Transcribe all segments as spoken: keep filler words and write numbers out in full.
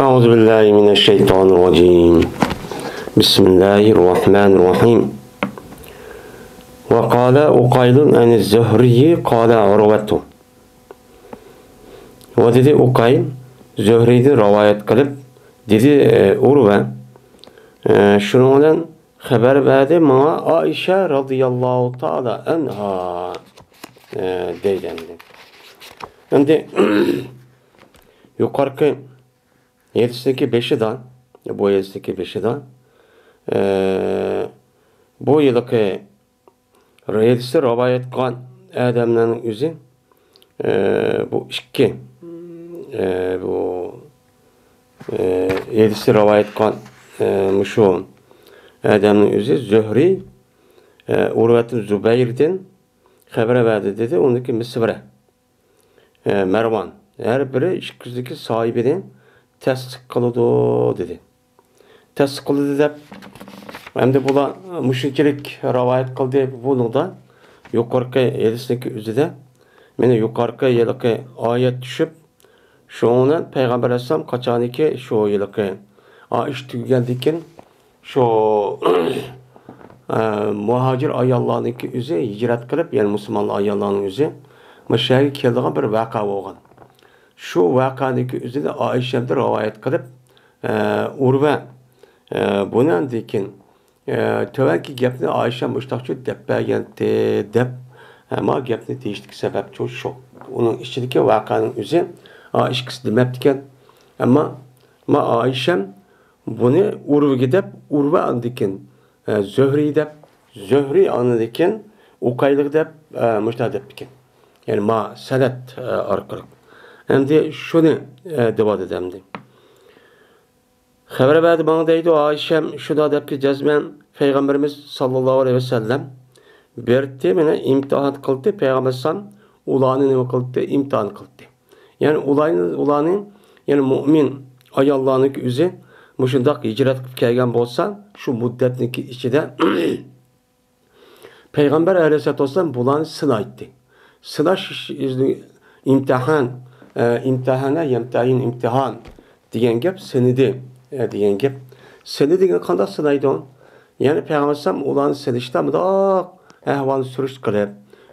أعوذ بالله من الشيطان الرجيم. بسم الله الرحمن الرحيم. وقال عقيل عن الزهري قال عروة. ۋە دېدى ئۇقايىل، زۆھرىدىن رىۋايەت قىلىپ، دېدى، ئە، ئۇرۋە، ئە، شۇنىڭ بىلەن خەۋەر بەردى ماڭا ئائىشە رازىياللاھۇ تائالا ئەنھا، ئە، دەيدۇ ئەمدى. ئەمدى يۇقىرىقى ھەدىسنىڭكى بېشىدا، بۇ ھەدىسنىڭكى بېشىدا، ئە، بۇ ھېلىقى ھەدىسنى رىۋايەت قىلغان ئادەملەرنىڭ ئۆزى، ئە، بۇ ئىككى، ئە، بۇ، ئە، ھەدىسنى رىۋايەت قىلغان، ئە، مۇشۇ ئادەمنىڭ ئۆزى زۆھرى، ئە، ئۇرۋەتۇن زۇبەيردىن خەۋەر بەردى دېدى، ئۇنىڭدىكى مىسۋەرە. ئە، مەرۋان، ھەر بىرى ئىككىسىدىكى ساھىبىنى تەستىق قىلىدۇ، دېدى. تەستىق قىلىدۇ دەپ، ئەمدى بۇلار مۇشۇنچىلىك رىۋايەت قىلدى، بۇنىڭدا يۇقىرىقى ھەدىسنىڭكى ئۆزىدە، مانا يۇقىرىقى ھېلىقى ئايەت چۈشۈپ، شۇنىڭ بىلەن پەيغەمبەر ئەلەيھىسسالام قاچانكى شۇ ھېلىقى ئا ئىش تۈگىگەندىن كېيىن، شۇ، ئە، مۇھاجىر ئاياللارنىڭكى ئۆزى ھىجرەت قىلىپ، يەنى مۇسۇلمان ئاياللارنىڭ ئۆزى مۇشۇ يەرگە كېلىدىغان بىر ۋەقە بولغان. شۇ ۋەقەنىڭكى ئۆزىنى ئائىشەمدىن رىۋايەت قىلىپ، ئە، ئۇرۋە، ئە، بۇنىڭدىن كېيىن، ئە، تۆۋەنكى گەپنى ئائىشەم مۇشۇنداقچۇ دەپ بەرگەنتى دەپ، ئە، ما گەپنى دېيىشتىكى سەۋەبچۇ شۇ. ئۇنىڭ ئىچىدىكى ۋەقەنىڭ ئۆزى، ئا، ئىككىسى دېمەپتىكەن. ئەمما ما ئائىشەم بۇنى ئۇرۋىگە دەپ، ئۇرۋە ئاندىكىن، ئە، زۆھرى دەپ، زۆھرى ئاندىكىن ئۇقايلىغا دەپ، ئە، مۇشۇنداق دەپتىكەن. يەنى ما سەنەد، ئە، ئارقىلىق. ئەمدى شۇنى، ئە، دەۋاتىدۇ ئەمدى. خەۋەر بەردى ماڭا دەيدۇ، ئائىشەم شۇنداق دەپكى جەزمەن پەيغەمبىرىمىز ساللاللاھۇ ئەلەيھى ۋەسەللەم بەردى، مېنى ئىمتىھان قىلدى، پەيغەمبەر ئەلەيھىسسالام ئۇلارنى نېمە قىلدى؟ ئىمتىھان قىلدى. يەنى ئۇلارنى، ئۇلارنى، يەنى مۆمىن ئاياللارنىڭكى ئۆزى مۇشۇنداق ھىجرەت قىلىپ كەلگەن بولسا، شۇ مۇددەتنىڭكى ئىچىدە پەيغەمبەر ئەلەيھىسسالاتۇ ۋەسسالام بۇلارنى سىنايتتى. سىناش ئىمتىھان، ئە، ئىمتىھانە يەمتەھىن ئىمتىھان دېگەن گەپ سىنىدى، ئە، دېگەن گەپ. سىنىدى دېگەن قانداق سىنايدۇ؟ يەنى پەيغەمبەر ئەلەيھىسسالام ئۇلارنى سېلىشتا مۇنداق ئەھۋالنى سۈرۈشتە قىلىپ،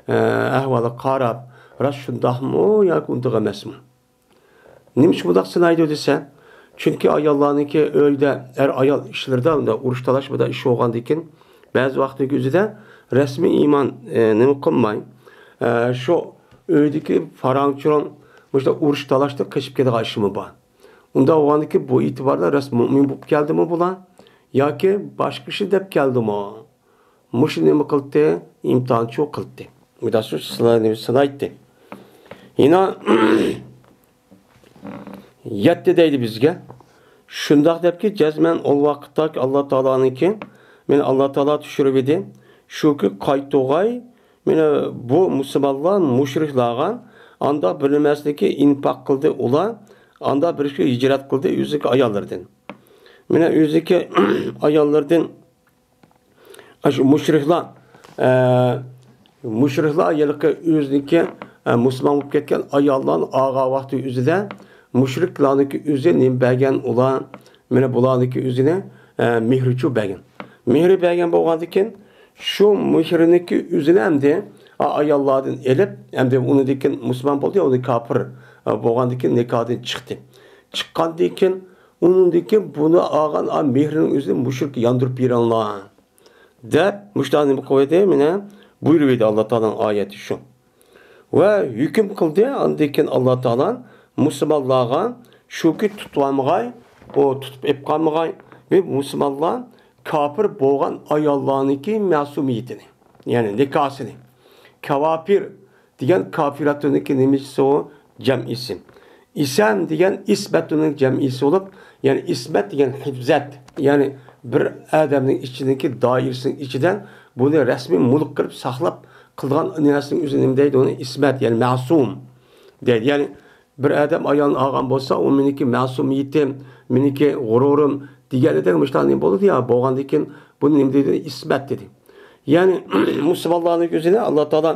ئە، ئەھۋالىغا قاراپ، راست شۇنداقمۇ ياكى ئۇنداق ئەمەسمۇ؟ نېمە ئۈچۈن بۇنداق سىنايدۇ دېسە، چۈنكى ئاياللارنىڭكى ئۆيدە ئەر-ئايال ئىشلىرىدا، ئۇنداق ئۇرۇش-تالاش، بۇنداق ئىش بولغاندىكىن، بەزى ۋاقىتنىڭ ئۆزىدە رەسمىي ئىمان، ئە، نېمە قىلماي، ئە، شۇ ئۆيدىكى پاراڭ-چۇرۇڭ مۇشۇنداق ئۇرۇش-تالاشتىن قېچىپ كېتىدىغان ئىشمۇ بار. ئۇنداق بولغاندىكىن بۇ ئېتىباردا راست مۆمىن بولۇپ كەلدىمۇ بۇلار ياكى باشقا ئىشنى دەپ كەلدىمۇ؟ مۇشۇ نېمە قىلدى؟ ئىمتىھانچۇ قىلدى. مۇداسۇ سىناي-، سىنايتتى. يەنە يەتتە دەيدۇ بىزگە. شۇنداق دەپكى، جەزمەن ئۇ ۋاقىتتاكى ئاللا تائالانىڭكى، مېنى ئاللا تائالا چۈشۈرۈۋىدى. شۇكى، قايتۇغاي، مېنى بۇ مۇسۇلمانلار مۇشرىكلارغا ئاندا بىر نېمەسىنىكى ئىنپاق قىلدى ئۇلار، ئاندا بىر ئىشقا ھىجرەت قىلدى ئۆزىنىڭكى ئاياللىرىدىن. مېنى ئۆزىنىڭكى ئاياللىرىدىن ئاشۇ مۇشرىكلار، ئە، مۇشرىكلار ھېلىقى ئۆزىنىڭكى، ئە، مۇسۇلمان بولۇپ كەتكەن ئاياللارنى ئالغان ۋاقتى ئۆزىدە مۇشرىكلارنىڭكى ئۆزى نېمە بەرگەن ئۇلار؟ مانا بۇلارنىڭكى ئۆزىنى، ئە، مېھرىچۇ بەرگەن. مېھرى بەرگەن بولغاندىكىن، شۇ مېھرىنىڭكى ئۆزىنى ئەمدى ئا-، ئاياللاردىن ئېلىپ، ئەمدى ئۇنىڭدىن كېيىن مۇسۇلمان بولدى، ئۇنى كاپىر، ئە، بولغاندىن كېيىن نىكاھدىن چىقتى. چىققاندىن كېيىن، ئۇنىڭدىن كېيىن بۇنى ئالغان ئا مېھرىنىڭ ئۆزىنى مۇشرىككە ياندۇرۇپ بېرىڭلار. دەپ، مۇشۇنداق نېمە قىلىۋىدى، مانا بۇيرۇۋىدى، ئاللا تائالانىڭ ئايىتى شۇ. ۋە ھۆكۈم قىلدى، ئاندىن كېيىن ئاللا تائالا مۇسۇلمانلارغا شۇكى تۇتۇۋالمىغاي، ئۇ تۇتۇپ ئېلىپ قالمىغاي، ۋە مۇسۇلمانلار كاپىر بولغان ئاياللارنىڭكى مەسۇمىيىتىنى، يەنى نىكاسىنى، كاۋاپىر دېگەن كافىراتۇنىڭكى نېمىسى ئۇ؟ جەمئىسى. ئىسەم دېگەن ئىسمەتۇنىڭ جەمئىسى بولۇپ، يەنى ئىسمەت دېگەن ھىفزەت، يەنى بىر ئادەمنىڭ ئىچىدىكى دائىرىسىنىڭ ئىچىدە بۇنى رەسمىي مۈلۈك قىلىپ ساقلاپ قىلىدىغان نەرسىنىڭ ئۆزىنى نېمە دەيدۇ؟ ئۇنى ئىسمەت، يەنى مەسۇم دەيدۇ. يەنى بىر ئادەم ئايالنى ئالغان بولسا، ئۇ مېنىڭكى مەسۇمىيىتىم، مېنىڭكى غۇرۇرۇم دېگەندەك مۇشۇنداق نېمە بولىدۇ يا، بولغاندىن كېيىن بۇنى نېمە دەيدۇ؟ ئىسمەت دېدى. يەنى مۇسۇلمانلارنىڭ ئۆزىنى ئاللا تائالا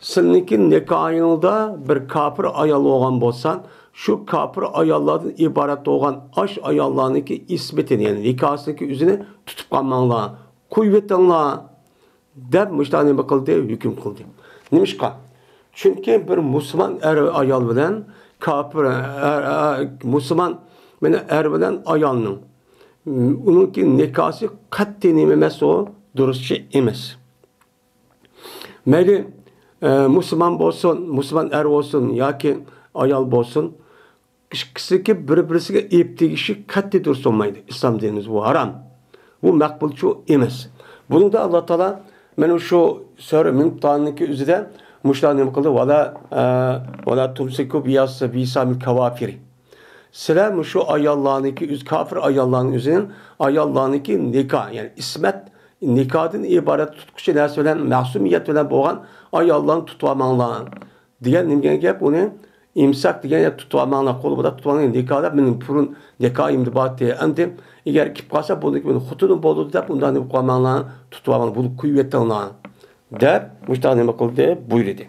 سىلىنىڭكى نىكاھىڭدا بىر كاپىر ئايال بولغان بولسا، شۇ كاپىر ئاياللاردىن ئىبارەت بولغان ئاش ئاياللارنىڭكى ئىسمىتىنى، يەنى نىكاھسىنىڭكى ئۆزىنى تۇتۇپ قالماڭلار، قويۇۋېتىڭلار، دەپ مۇشۇنداق نېمە قىلدى؟ ھۆكۈم قىلدى. نېمىشقا؟ چۈنكى بىر مۇسۇلمان ئەر ئايال بىلەن كاپىر ئەر، ئەر، مۇسۇلمان مانا ئەر بىلەن ئايالنىڭ، ئۇنىڭكى نىكاھسى قەتئىي نېمە ئەمەس، ئۇ دۇرۇسچە ئەمەس. مەيلى، ئە، مۇسۇلمان بولسۇن، مۇسۇلمان ئەر بولسۇن ياكى ئايال بولسۇن، ئىككىسىنىڭكى بىر-بىرسىگە ئېيىپ تېگىشى قەتئىي دۇرۇس بولمايدۇ. ئىسلام دىنىمىزدا بۇ ھارام. بۇ مەقبۇلچۇ ئەمەس. بۇنىڭدا ئاللا تائالا مانا شۇ سۈرە مۇمتەھەننىڭكى ئۆزىدە مۇشۇلار نېمە قىلدى؟ ۋالا، ئە، ۋالا تۇمسىكۇ بىياس-، بىسامىل كاۋافىرى. سىلەر مۇشۇ ئاياللارنىڭكى ئۆز-، كاپىر ئاياللارنىڭ ئۆزىنى، ئاياللارنىڭكى نىكاھ، يەنى ئىسمەت، نىكاھدىن ئىبارەت تۇتقۇچى نەرسە بىلەن، مەسۇمىيەت بىلەن بولغان ئاياللارنى تۇتۇۋالماڭلار دېگەن نېمە دېگەن گەپ؟ ئۇنى ئىمساك دېگەن، يا تۇتۇۋالماڭلار، قولى بىلەن تۇتۇۋالماڭلار، نىكاھ دەپ، مېنىڭ بۇرۇن نىكاھىم بار ئىدى. ئەمدى ئەگەر كېلىپ قالسا، بۇنىڭ مېنىڭ خوتۇنۇم بولىدۇ دەپ، ئۇنداق نېمە قىلىۋالماڭلار، تۇتۇۋالماڭلار، بۇنى قويۇۋېتىڭلار دەپ، مۇشۇنداق نېمە قىلدى؟ بۇيرۇدى.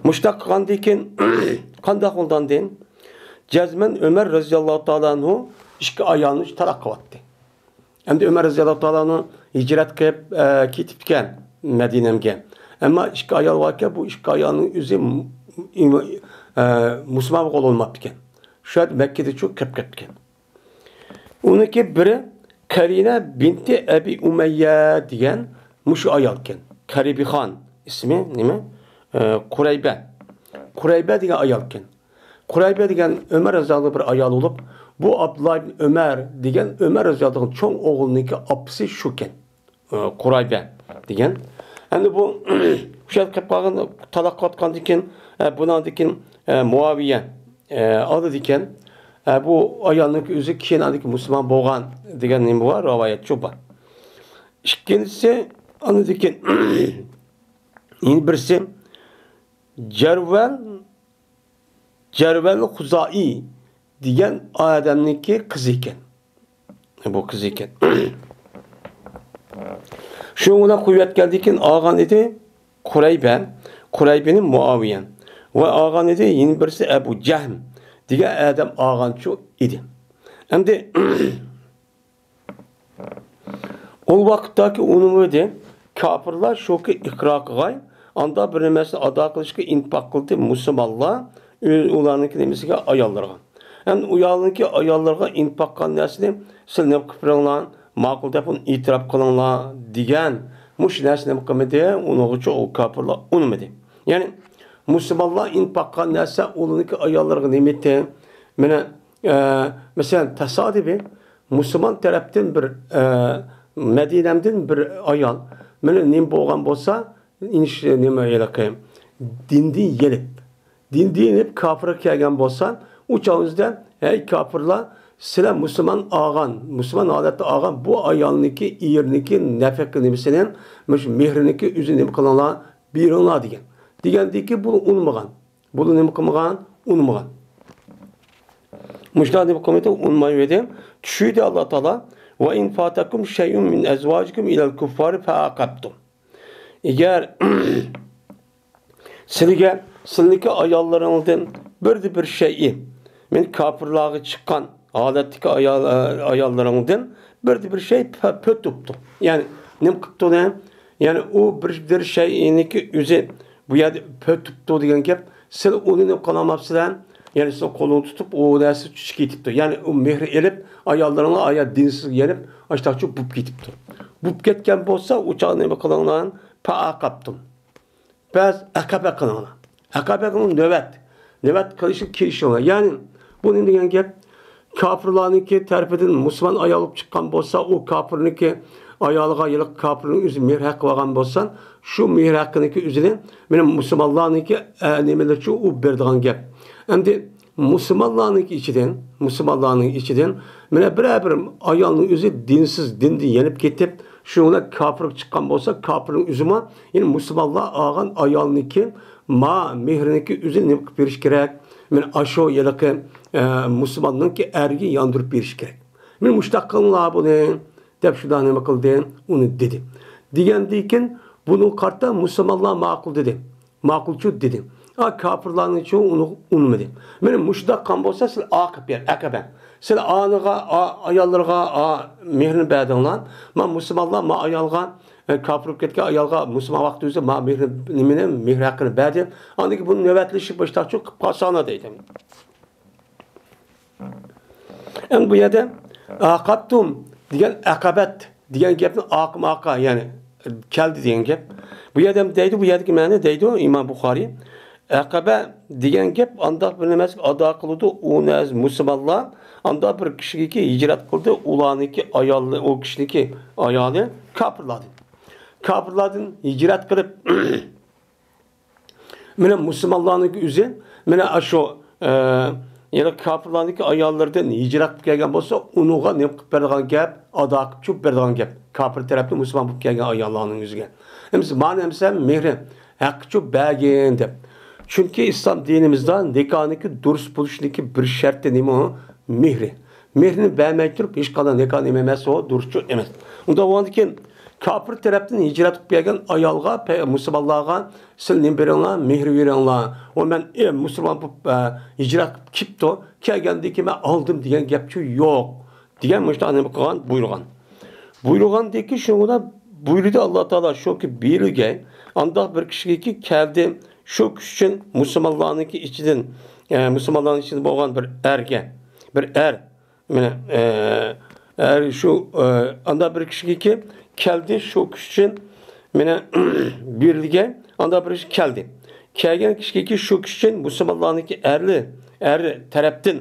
مۇشۇنداق قىلغاندىن كېيىن قانداق بولغاندىن؟ جەزمەن ئۆمەر رەزىياللاھۇ تائالا ئەنھۇ ئىككى ئايالنى تالاق قىلىۋەتتى. ئەمدى ئۆمەر رەزىياللاھۇ تائالا ئەنھۇ ھىجرەت قىلىپ، ئە، كېتىپتىكەن مەدىنەمگە. ئەمما ئىككى ئايال باركەن، بۇ ئىككى ئايالنىڭ ئۆزى مۇ-، ئىم-، ئە، مۇسۇلمان بولۇۋالماپتىكەن. شۇ يەردە مەككىدىچۇ قېلىپ قېپتىكەن. ئۇنىڭكى بىرى قەرىنە بىنتى ئەبى ئۇمەييە دېگەن مۇشۇ ئايالكەن. قەرىبىخان ئىسمى نېمە؟ ئە، قۇرەيبە. قۇرەيبە دېگەن ئايالكەن. قۇرەيبە دېگەن ئۆمەر رەزىياللاھۇ بىر ئايال بولۇپ، بۇ ئابدۇللا ئىبن ئۆمەر دېگەن ئۆمەر رەزىياللاھۇنىڭ چوڭ ئوغلىنىڭكى ئاپىسى شۇكەن. ئە، قۇرەيبە دېگەن. ئەمدى بۇ شۇ يەردە قېلىپ قالغان، تالاق قىلىۋاتقاندىن كېيىن، ئە، بۇنىڭدىن كېيىن، ئە، مۇئاۋىيە، ئە، ئالىدىكەن. ئە، بۇ ئايالنىڭكى ئۆزى كېيىن ئاندىن كېيىن مۇسۇلمان بولغان دېگەن نېمە بار؟ رىۋايەتچۇ بار. ئىككىنچىسى، ئاندىن كېيىن يەنە بىرسى جەرۋەل، جەرۋەل خۇزائىي دېگەن ئادەمنىڭكى قىزى ئىكەن. بۇ قىزى ئىكەن. شۇنىڭ بىلەن قويۇۋەتكەندىن كېيىن ئالغان ئىدى قۇرەيبە، قۇرەيبىنى مۇئاۋىيە. ۋە ئالغان ئىدى يەنە بىرسى ئەبۇ جەھم دېگەن ئادەم ئالغانچۇ ئىدى. ئەمدى ئۇ ۋاقىتتاكى ئۇنىمىدى كاپىرلار شۇكى ئىقرار قىلغاي، ئاندا بىر نېمىسىنى ئادا قىلىشقا ئىنپاق قىلدى مۇسۇلمانلار ئۆ-، ئۇلارنىڭكى نېمىسىگە، ئاياللىرىغا. ئەمدى ئۇيالنىڭكى ئاياللىرىغا ئىنپاق قىلغان نەرسىنى سىلەر نېمە قىلىپ بېرىڭلار، ماقۇل دەپ ئۇنى ئېتىراپ قىلىڭلار دېگەن مۇشۇ نەرسىنى نېمە قىلمىدى، ئۇنىڭغىچۇ ئۇ كاپىرلار ئۇنىمىدى. يەنى مۇسۇلمانلار ئىنپاق قىلغان نەرسە ئۇلارنىڭكى ئاياللىرىغا نېمە ئىدى؟ مانا، ئە، مەسىلەن، تاسادىپىي مۇسۇلمان تەرەپتىن بىر، ئە، مەدىنەمدىن بىر ئايال، مانا نېمە بولغان بولسا، ئىنش-، نېمە ھېلىقى، دىندىن يېنىپ، دىندىن يېنىپ كاپىرغا كەلگەن بولسا، ئۇ چاغىمىزدا، ھەي كاپىرلار، سىلەر مۇسۇلمان ئالغان، مۇسۇلمان ھالەتتە ئالغان بۇ ئايالنىڭكى، ئېرىنىڭكى نەپەقە نېمىسىنى، مۇشۇ مېھرىنىڭكى ئۆزىنى نېمە قىلىڭلار، بېرىڭلار دېگەن. دېگەندىكى بۇنى ئۇنىمىغان. بۇنى نېمە قىلمىغان؟ ئۇنىمىغان. مۇشۇنداق نېمە قىلمىدى؟ ئۇنىمايۋىدى. چۈشۈردى ئاللا تائالا. وَإِنْ فَاتَكُمْ شَيْءٌ مِنْ أَزْوَاجِكُمْ إِلَى الْكُفَّارِ فَعَاقَبْتُمْ. ئەگەر سىلىگە، سىلىنىڭكى ئاياللىرىڭدىن بىردە بىر شەيئى، مەن كاپىرلارغا چىققان ھالەتتىكى ئايال، ئاياللىرىڭدىن بىردە بىر شەي پە-، پۆت تۇپتۇ. يەنى نېمە قىپتۇ ئۇنى؟ يەنى ئۇ بىر، بىر شەيئىنىڭكى ئۆزى بۇ يەردە پۆت تۇپتۇ دېگەن گەپ. سىلەر ئۇنى نېمە قىلالماپسىلەر؟ يەنى سىلەر قولىنى تۇتۇپ، ئۇ نەرسە چۈشۈپ كېتىپتۇ. يەنى ئۇ مېھرى ئېلىپ، ئاياللىرىڭلار ئايال دىنسىز يېنىپ، ئاشتاقچۇ بوپ كېتىپتۇ. بوپ كەتكەن بولسا، ئۇ چاغ نېمە قىلىڭلار؟ فەئەقەبتۇم. بەس، ئەقەبە قىلىڭلار. ئەقەبە قىلىڭ، نۆۋەت. نۆۋەت قىلىشقا كىرىشىڭلار. يەنى، بۇ نېمە دېگەن گەپ؟ كاپىرلارنىڭكى تەرىپىدىن مۇسۇلمان ئايال بولۇپ چىققان بولسا، ئۇ كاپىرنىڭكى ئايالىغا، ھېلىقى كاپىرنىڭ ئۆزى مېھىر ھەققى بولغان بولسا، شۇ مېھىر ھەققىنىڭكى ئۆزىنى مانا مۇسۇلمانلارنىڭكى، ئە، نېمىلىرىچۇ ئۇ بېرىدىغان گەپ. ئەمدى مۇسۇلمانلارنىڭكى ئىچىدىن، مۇسۇلمانلارنىڭ ئىچىدىن مانا بىرەر بىر ئايالنىڭ ئۆزى دىنسىز، دىندىن يېنىپ كېتىپ، شۇنىڭ بىلەن كاپىرغا چىققان بولسا، كاپىرنىڭ ئۆزىمۇ يەنى مۇسۇلمانلار ئالغان ئايالنىڭكى ما مېھرىنىڭكى ئۆزىنى نېمە قىلىپ بېرىش كېرەك؟ مانا ئاشۇ ھېلىقى، ئە، مۇسۇلماننىڭكى ئەرگە ياندۇرۇپ بېرىش كېرەك. مانا مۇشۇنداق قىلىڭلار بۇنى، دەپ شۇنداق نېمە قىلدى؟ ئۇنى دېدى. دېگەندىن كېيىن بۇنىڭغا قارىتا مۇسۇلمانلار ماقۇل دېدى. ماقۇلچۇ دېدى. ئا، كاپىرلارنىڭچۇ ئۇنى ئۇنىمىدى. مانا مۇشۇنداق قىلغان بولسا، سىلەر ئاقىپ بەر، ئەقەبە. سىلەر ئانىغا، ئا، ئاياللىرىغا، ئا، مېھرىنى بەردىڭلار. ما مۇسۇلمانلار ما ئايالغا، ئە، كاپىر بولۇپ كەتكەن ئايالغا مۇسۇلمان ۋاقتى ئۆزى ما مېھرى، نېمىنى، مېھرى ھەققىنى بەردى. ئاندىن كېيىن بۇنى نۆۋەتلىشىپ باشلاقچۇ قىلىپ قالساڭلار دەيدۇ. ئەمدى بۇ يەردە ئاقابتۇم دېگەن ئەقەبەت دېگەن گەپنى ئاقىم ئاقا، يەنى كەلدى دېگەن گەپ. بۇ يەردە دەيدۇ، بۇ يەردىكى مەنە دەيدۇ ئىمام بۇخارىي. ئەقەبە دېگەن گەپ ئانداق بىر نېمە ئادا قىلىدۇ، ئۇ نەرسە مۇسۇلمانلار ئانداق بىر كىشىگىكى ھىجرەت قىلدى، ئۇلارنىڭكى ئايالى، ئۇ كىشىنىڭكى ئايالى كاپىرلاردىن. كاپىرلاردىن ھىجرەت قىلىپ، مانا مۇسۇلمانلارنىڭكى ئۆزى، مانا ئاشۇ، ئە، يەنى كاپىرلارنىڭكى ئاياللىرىدىن ھىجرەت قىلىپ كەلگەن بولسا، ئۇنىڭغا نېمە قىلىپ بېرىدىغان گەپ، ئادا قىلىپ چۈپ بېرىدىغان گەپ. كاپىر تەرەپتىن مۇسۇلمان بولۇپ كەلگەن ئاياللارنىڭ ئۆزىگە. ئەمىسە مانا ئەمسە مېھرى ھەققىچۇ بەرگىن دەپ. چۈنكى ئىسلام دىنىمىزدا نىكاھنىڭكى دۇرۇس بولۇشىنىڭكى بىر شەرتى نېمە ئۇ؟ مېھرى. مېھرىنى بەرمەي تۇرۇپ، ھېچقانداق نىكاھ نېمە ئەمەس ئۇ، دۇرۇسچۇ ئەمەس. ئۇنداق بولغاندىكىن، كاپىر تەرەپتىن ھىجرەت قىلىپ كەلگەن ئايالغا، پەي-، مۇسۇلمانلارغا سىلەر نېمە بېرىڭلار؟ مېھىر بېرىڭلار. ئۇ مەن، ئە، مۇسۇلمان بولۇپ، ئە، ھىجرەت قىلىپ كېلىپتۇ. كەلگەندىن كېيىن مەن ئالدىم دېگەن گەپچۇ يوق. دېگەن مۇشۇنداق نېمە قىلغان، بۇيرۇغان. بۇيرۇغاندىكى شۇنىڭدا بۇيرۇدى ئاللا تائالا، شۇكى بېرىلگەي، ئانداق بىر كىشىگىكى كەلدى، شۇ كىشى ئۈچۈن مۇسۇلمانلارنىڭكى ئىچىدىن، ئە، مۇسۇلمانلارنىڭ ئىچىدە بولغان بىر ئەرگە، بىر ئەر، مانا، ئە، ئەر شۇ، ئە، ئانداق بىر كىشىگىكى كەلدى، شۇ كىشى ئۈچۈن، مانا، بېرىلگەي، ئانداق بىر كىشى كەلدى. كەلگەن كىشىگىكى شۇ كىشى ئۈچۈن مۇسۇلمانلارنىڭكى ئەرلى، ئەر تەرەپتىن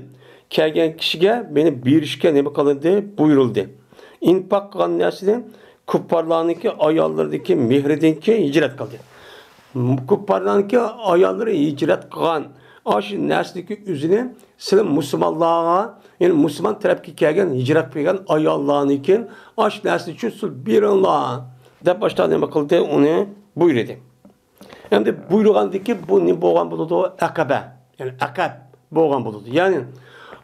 كەلگەن كىشىگە مېنى بېرىشكە نېمە قىلىندى؟ بۇيرۇلدى. ئىنپاق قىلغان نەرسىنى كۇپپارلارنىڭكى ئاياللىرىدىكى مېھرىدىنكى ھىجرەت قىلدى. كۇپپارلارنىڭكى ئاياللىرى ھىجرەت قىلغان ئاشۇ نەرسىدىكى ئۆزىنى سىلەر مۇسۇلمانلارغا، يەنى مۇسۇلمان تەرەپكە كەلگەن، ھىجرەت قىلغان ئاياللارنىڭكى ئاشۇ نەرسىنى چۈشۈرۈپ بېرىڭلار دەپ باشتا نېمە قىلدى؟ ئۇنى بۇيرۇدى. ئەمدى بۇيرۇغاندىكى بۇ نېمە بولغان بولىدۇ؟ ئەقەبە. يەنى ئەقەب بولغان بولىدۇ. يەنى،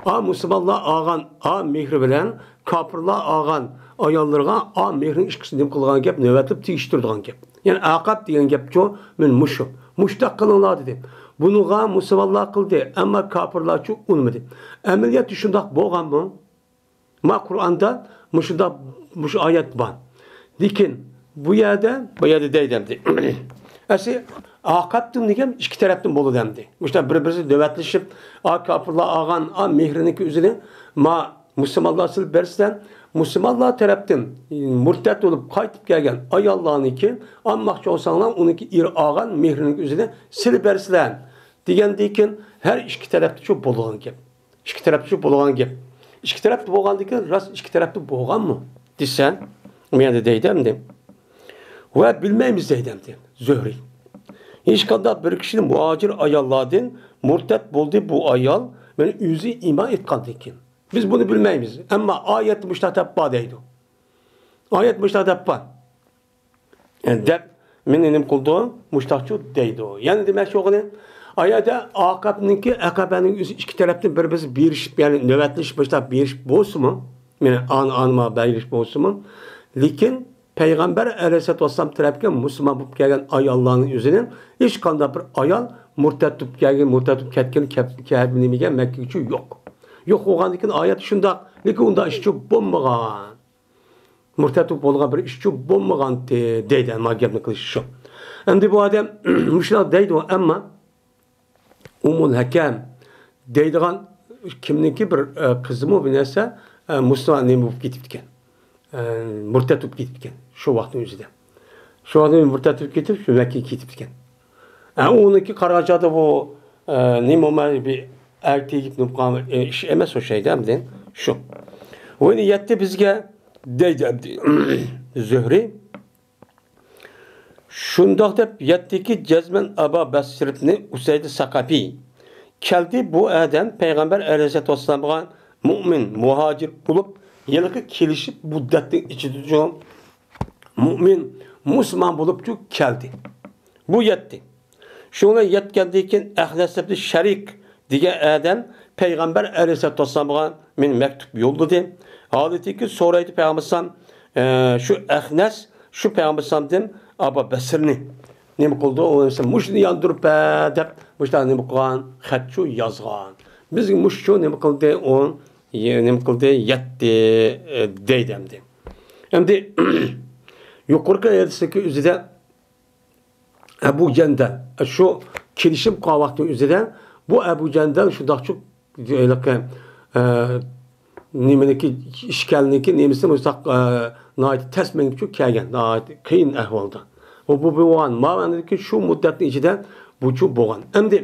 ئا، مۇسۇلمانلار ئالغان، ئا، مېھرى بىلەن كاپىرلار ئالغان ئاياللىرىغا، ئا، مېھرىنىڭ ئىككىسىنى نېمە قىلىدىغان گەپ، نۆۋەتلەپ تېگىشتۈرىدىغان گەپ. يەنى ئەقەب دېگەن گەپچۇ، مەن مۇشۇ. مۇشۇنداق قىلىڭلار دېدى. بۇنىغا مۇسۇلمانلار قىلدى، ئەمما كاپىرلارچۇ ئۇنىمىدى. ئەمەلىيەتتە شۇنداق بولغانمۇ؟ ما قۇرئاندا مۇشۇنداق، مۇشۇ ئايەت بار. لېكىن بۇ يەردە، بۇ يەردە دەيدۇ ئەمدى. ئەسلى ئاقابتۇم دېگەن ئىككى تەرەپتىن بولىدۇ ئەمدى. مۇشۇنداق بىر-بىرسى نۆۋەتلىشىپ، ئا كاپىرلار ئالغان، ئا مېھرىنىڭكى ئۆزىنى، ما مۇسۇلمانلار سىلەر بەرسىلەر، مۇسۇلمانلار تەرەپتىن مۇرتەت بولۇپ قايتىپ كەلگەن ئاياللارنىڭكى ئالماقچى بولساڭلار، ئۇنىڭكى ئېرى ئالغان مېھرىنىڭكى ئۆزىنى سىلەر بەرسىلەر دېگەندىن كېيىن ھەر ئىككى تەرەپتىچۇ بولىدىغان گەپ. ئىككى تەرەپتە شۇ بولغان گەپ. ئىككى تەرەپتە بولغاندىن كېيىن، راست ئىككى تەرەپتە بولغانمۇ دېسە، مۇ يەردە دەيدۇ ئەمدى. ۋە بىلمەيمىز دەيدۇ ئەمدى زۆھرى. ھېچقانداق بىر كىشىنى مۇھاجىر ئاياللاردىن مۇرتەت بولدى بۇ ئايال، مانا ئۆزى ئىمان ئېيتقاندىن كېيىن. بىز بۇنى بىلمەيمىز. ئەمما ئايەتتە مۇشۇنداق دەپ بار دەيدۇ. ئايەت مۇشۇنداق دەپ بار. دەپ مېنى نېمە قىلىدۇ؟ مۇشتاقچۇ دەيدۇ. يەنى دېمەكچى بولغىنى، ئايەتتە ئاقابنىڭكى، ئەقەبەنىڭ ئۆزى ئىككى تەرەپتىن بىر-بىرسى بېرىشىپ، يەنى نۆۋەتلىشىپ، مۇشتاق بېرىشىپ بولسىمۇ، يەنى ئان-، ئانما بېرىشىپ بولسىمۇ، لېكىن پەيغەمبەر ئەلەيھىسسالاتۇ ۋەسسالام تەرەپكە مۇسۇلمان بولۇپ كەلگەن ئاياللارنىڭ ئۆزىنى ھېچقانداق بىر ئايال مۇرتەت بولۇپ كەلگەن، مۇرتەت بولۇپ كەتكەن، كەپ-، كەپ-، نېمىگە مەككىگىچۇ يوق. يوق بولغاندىن كېيىن ئايەتتە شۇنداق، لېكىن ئۇنداق ئىشچۇ بولمىغان. مۇرتەت بولغان بىر ئىشچۇ بولمىغانتى دەيدۇ، ئەمما گەپنى قىلىشى شۇ. ئەمدى بۇ ئادەم مۇشۇنداق دەيدۇ، ئەمما ئۇممۇل ھەكەم دەيدىغان كىمنىڭكى بىر، ئە، قىزىمۇ بىر نەرسە، ئە، مۇسۇلمان نېمە بولۇپ كېتىپتىكەن. ئە، مۇرتەت بولۇپ كېتىپتىكەن شۇ ۋاقىتنىڭ ئۆزىدە. شۇ ۋاقىتتا مۇرتەت بولۇپ كېتىپ، شۇ مەككىگە كېتىپتىكەن. ئە، ئۇنىڭكى قارىغان چاغدا بۇ، ئە، نېمە بولماي بىر ئەركىگە گېپىنى قىلغان، ئە، ئىش ئەمەس ئوخشايدۇ ئەمدى. شۇ. ۋە يەتتى بىزگە دەيدۇ ئەمدى زۆھرى. شۇنداق دەپ يەتتىكى جەزمەن ئابا بەسىرنى ئۇسەيدى ساقاپى كەلدى. بۇ ئادەم پەيغەمبەر ئەلەيھىسسالاتۇ ۋەسسالامغا مۇئمىن، مۇھاجىر بولۇپ، ھېلىقى كېلىشىپ مۇددەتنىڭ ئىچىدىچۇ مۇئمىن، مۇسۇلمان بولۇپچۇ كەلدى. بۇ يەتتى. شۇنىڭ بىلەن يەتكەندىن كېيىن ئەخنەس ئىبنى شەرىك دېگەن ئادەم پەيغەمبەر ئەلەيھىسسالاتۇ ۋەسسالامغا مېنى مەكتۇپ يوللىدى. ھالىتىكى سورايدۇ پەيغەمبەر ئەلەيھىسسالام، ئە، شۇ ئەخنەس شۇ پەيغەمبەر ئەلەيھىسسالامدىن ئابا بەسىرنى نېمە قىلدى؟ ئۇ دېسە، مۇشۇنى ياندۇرۇپ بەر دەپ مۇشۇنداق نېمە قىلغان، خەتچۇ يازغان. بىزگە مۇشۇ نېمە قىلدى، ئۇ نېمە قىلدى، يەتتى، ئە، دەيدۇ ئەمدى. ئەمدى يۇقىرىقى ھەدىستىكى ئۆزىدە ئەبۇ جەندەل، شۇ كېلىشىم قىلغان ۋاقتى ئۆزىدە بۇ ئەبۇ جەندەل شۇنداقچۇ ھېلىقى، ئە، نېمىنىكى، ئىشكەلنىكى نېمىسى مۇشۇنداق، ئە، ناھايىتى تەس مېڭىپچۇ كەلگەن، ناھايىتى قىيىن ئەھۋالدا. بۇ، بۇ، بۇ بولغان. ماۋۇ ئەمدىكى شۇ مۇددەتنىڭ ئىچىدە بۇچۇ بولغان. ئەمدى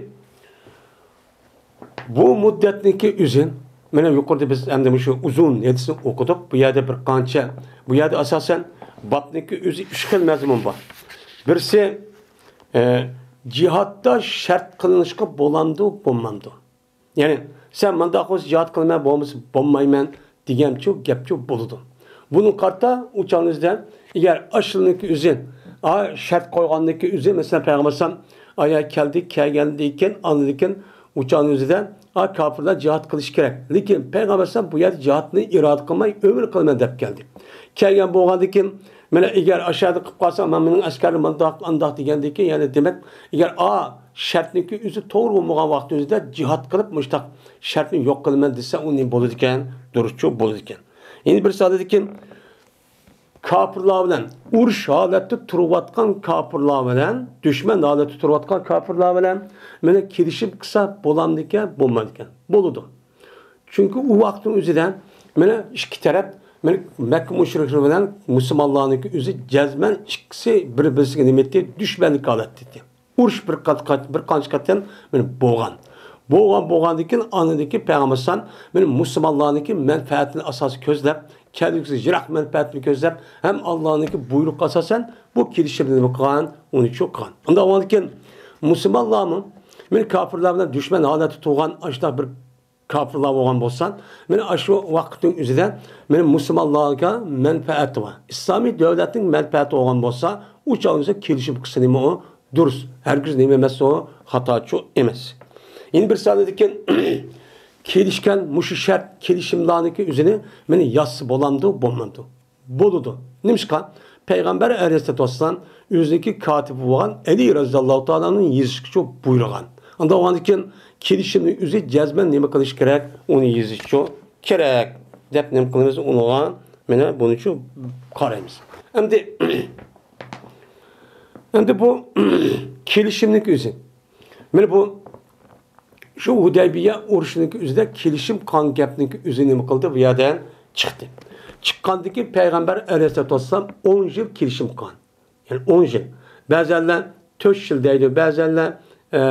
بۇ مۇددەتنىڭكى ئۆزى، مانا يۇقىرىدا بىز ئەمدى مۇشۇ ئۇزۇن ھەدىسنى ئوقۇدۇق. بۇ يەردە بىر قانچە، بۇ يەردە ئاساسەن بابنىڭكى ئۆزى ئۈچ خىل مەزمۇن بار. بىرسى، ئە، جىھادتا شەرت قىلىنىشقا بولامدۇ، بولمامدۇ؟ يەنى، سەن مۇنداق بولسا جىھاد قىلىمەن، بولمىسا بولمايمەن دېگەنچۇ گەپچۇ بولىدۇ. بۇنىڭغا قارىتا ئۇ چاغنىڭ ئۆزىدە، ئەگەر ئاشۇنىڭكى ئۆزى، ئا، شەرت قويغاننىڭكى ئۆزى، مەسىلەن، پەيغەمبەر ئەلەيھىسسالام، ئايا كەلدى، كەلگەندىن كېيىن، ئاندىن كېيىن ئۇ چاغنىڭ ئۆزىدە، ئا، كاپىرلار جىھاد قىلىشى كېرەك. لېكىن پەيغەمبەر ئەلەيھىسسالام بۇ يەردە جىھادنى ئىرادە قىلماي، ئۆمۈر قىلىمەن دەپ كەلدى. كەلگەن بولغاندىن كېيىن، مانا ئەگەر ئاشۇ يەردە قىلىپ قالسا، مانا مېنىڭ ئەسكەرلىرىم مۇنداق، ئانداق دېگەندىن كېيىن، يەنى دېمەك، ئەگەر ئا شەرتنىڭكى ئۆزى توغرا بولمىغان ۋاقتىمىزدا جىھاد قىلىپ، مۇشتاق شەرتنى يوق قىلىمەن دېسە، ئۇ نېمە بولىدىكەن؟ دۇرۇسچۇ بولىدىكەن. يەنە بىر سادىدىكى كاپىرلار بىلەن ئۇرۇش ھالەتتە تۇرۇۋاتقان كاپىرلار بىلەن، دۈشمەن ھالەتتە تۇرۇۋاتقان كاپىرلار بىلەن مانا كېلىشىم قىلسا بولامدىكەن؟ بولمايدىكەن. بولىدۇ. چۈنكى ئۇ ۋاقىتنىڭ ئۆزىدە مانا ئىككى تەرەپ، مانا مەككە مۇشرىكلىرى بىلەن مۇسۇلمانلارنىڭكى ئۆزى جەزمەن ئىككىسى بىر-بىرسىگە نېمە ئېتتى؟ دۈشمەنلىك ھالەتتە ئىدى. ئۇرۇش بىر قات-، قات-، بىر قانچە قېتىم مانا بولغان. بولغان، بولغاندىن كېيىن، ئاندىن كېيىن پەيغەمبەر ئەلەيھىسسالام مانا مۇسۇلمانلارنىڭكى مەنپەئەتىنى ئاساسىي كۆزلەپ، كەلگۈسى يىراق مەنپەئەتنى كۆزلەپ، ھەم ئاللانىڭكى بۇيرۇقىغا ئاساسەن بۇ كېلىشىمنى نېمە قىلغان؟ ئۇنى چۇ قىلغان. ئۇنداق بولغاندىن كېيىن مۇسۇلمانلارمۇ مانا كاپىرلار بىلەن دۈشمەن ھالەتتە تۇرغان ئاشۇنداق بىر كاپىرلار بولغان بولسا، مانا ئاشۇ ۋاقىتنىڭ ئۆزىدە مانا مۇسۇلمانلارغا مەنپەئەتى بار. ئىسلامىي دۆلەتنىڭ مەنپەئەتى بولغان بولسا، ئۇ چاغدا كېلىشىم قىلسا نېمە ئۇ؟ دۇرۇس. ھەرگىز نېمە ئەمەس ئۇ؟ خاتاچۇ ئەمەس. يەنە بىر سادىدىكى كېلىشكەن مۇشۇ شەرت، كېلىشىملارنىڭكى ئۆزىنى مانا يازسا بولامدۇ، بولمامدۇ؟ بولىدۇ. نېمىشقا؟ پەيغەمبەر ئەلەيھىسسالاتۇ ۋەسسالام ئۆزىنىڭكى كاتىپى بولغان ئەلى رەزىياللاھۇ تائالا ئەنھۇنى يېزىشقىچۇ بۇيرۇغان. ئانداق بولغاندىن كېيىن كېلىشىمنىڭ ئۆزى جەزمەن نېمە قىلىش كېرەك؟ ئۇنى يېزىشچۇ كېرەك دەپ نېمە قىلىمىز ئۇنىڭغا؟ مانا بۇنىچۇ قارايمىز. ئەمدى، ئەمدى بۇ كېلىشىمنىڭكى ئۆزى. مانا بۇ شۇ ھۇدەيبىيە ئۇرۇشىنىڭكى ئۆزىدە كېلىشىم قىلغان گەپنىڭكى ئۆزى نېمە قىلدى؟ بۇ يەردە چىقتى. چىققاندىن كېيىن پەيغەمبەر ئەلەيھىسسالاتۇ ۋەسسالام ئون يىل كېلىشىم قىلغان. يەنى ئون يىل. بەزەنلەر تۆت يىل دەيدۇ، بەزەنلەر، ئە،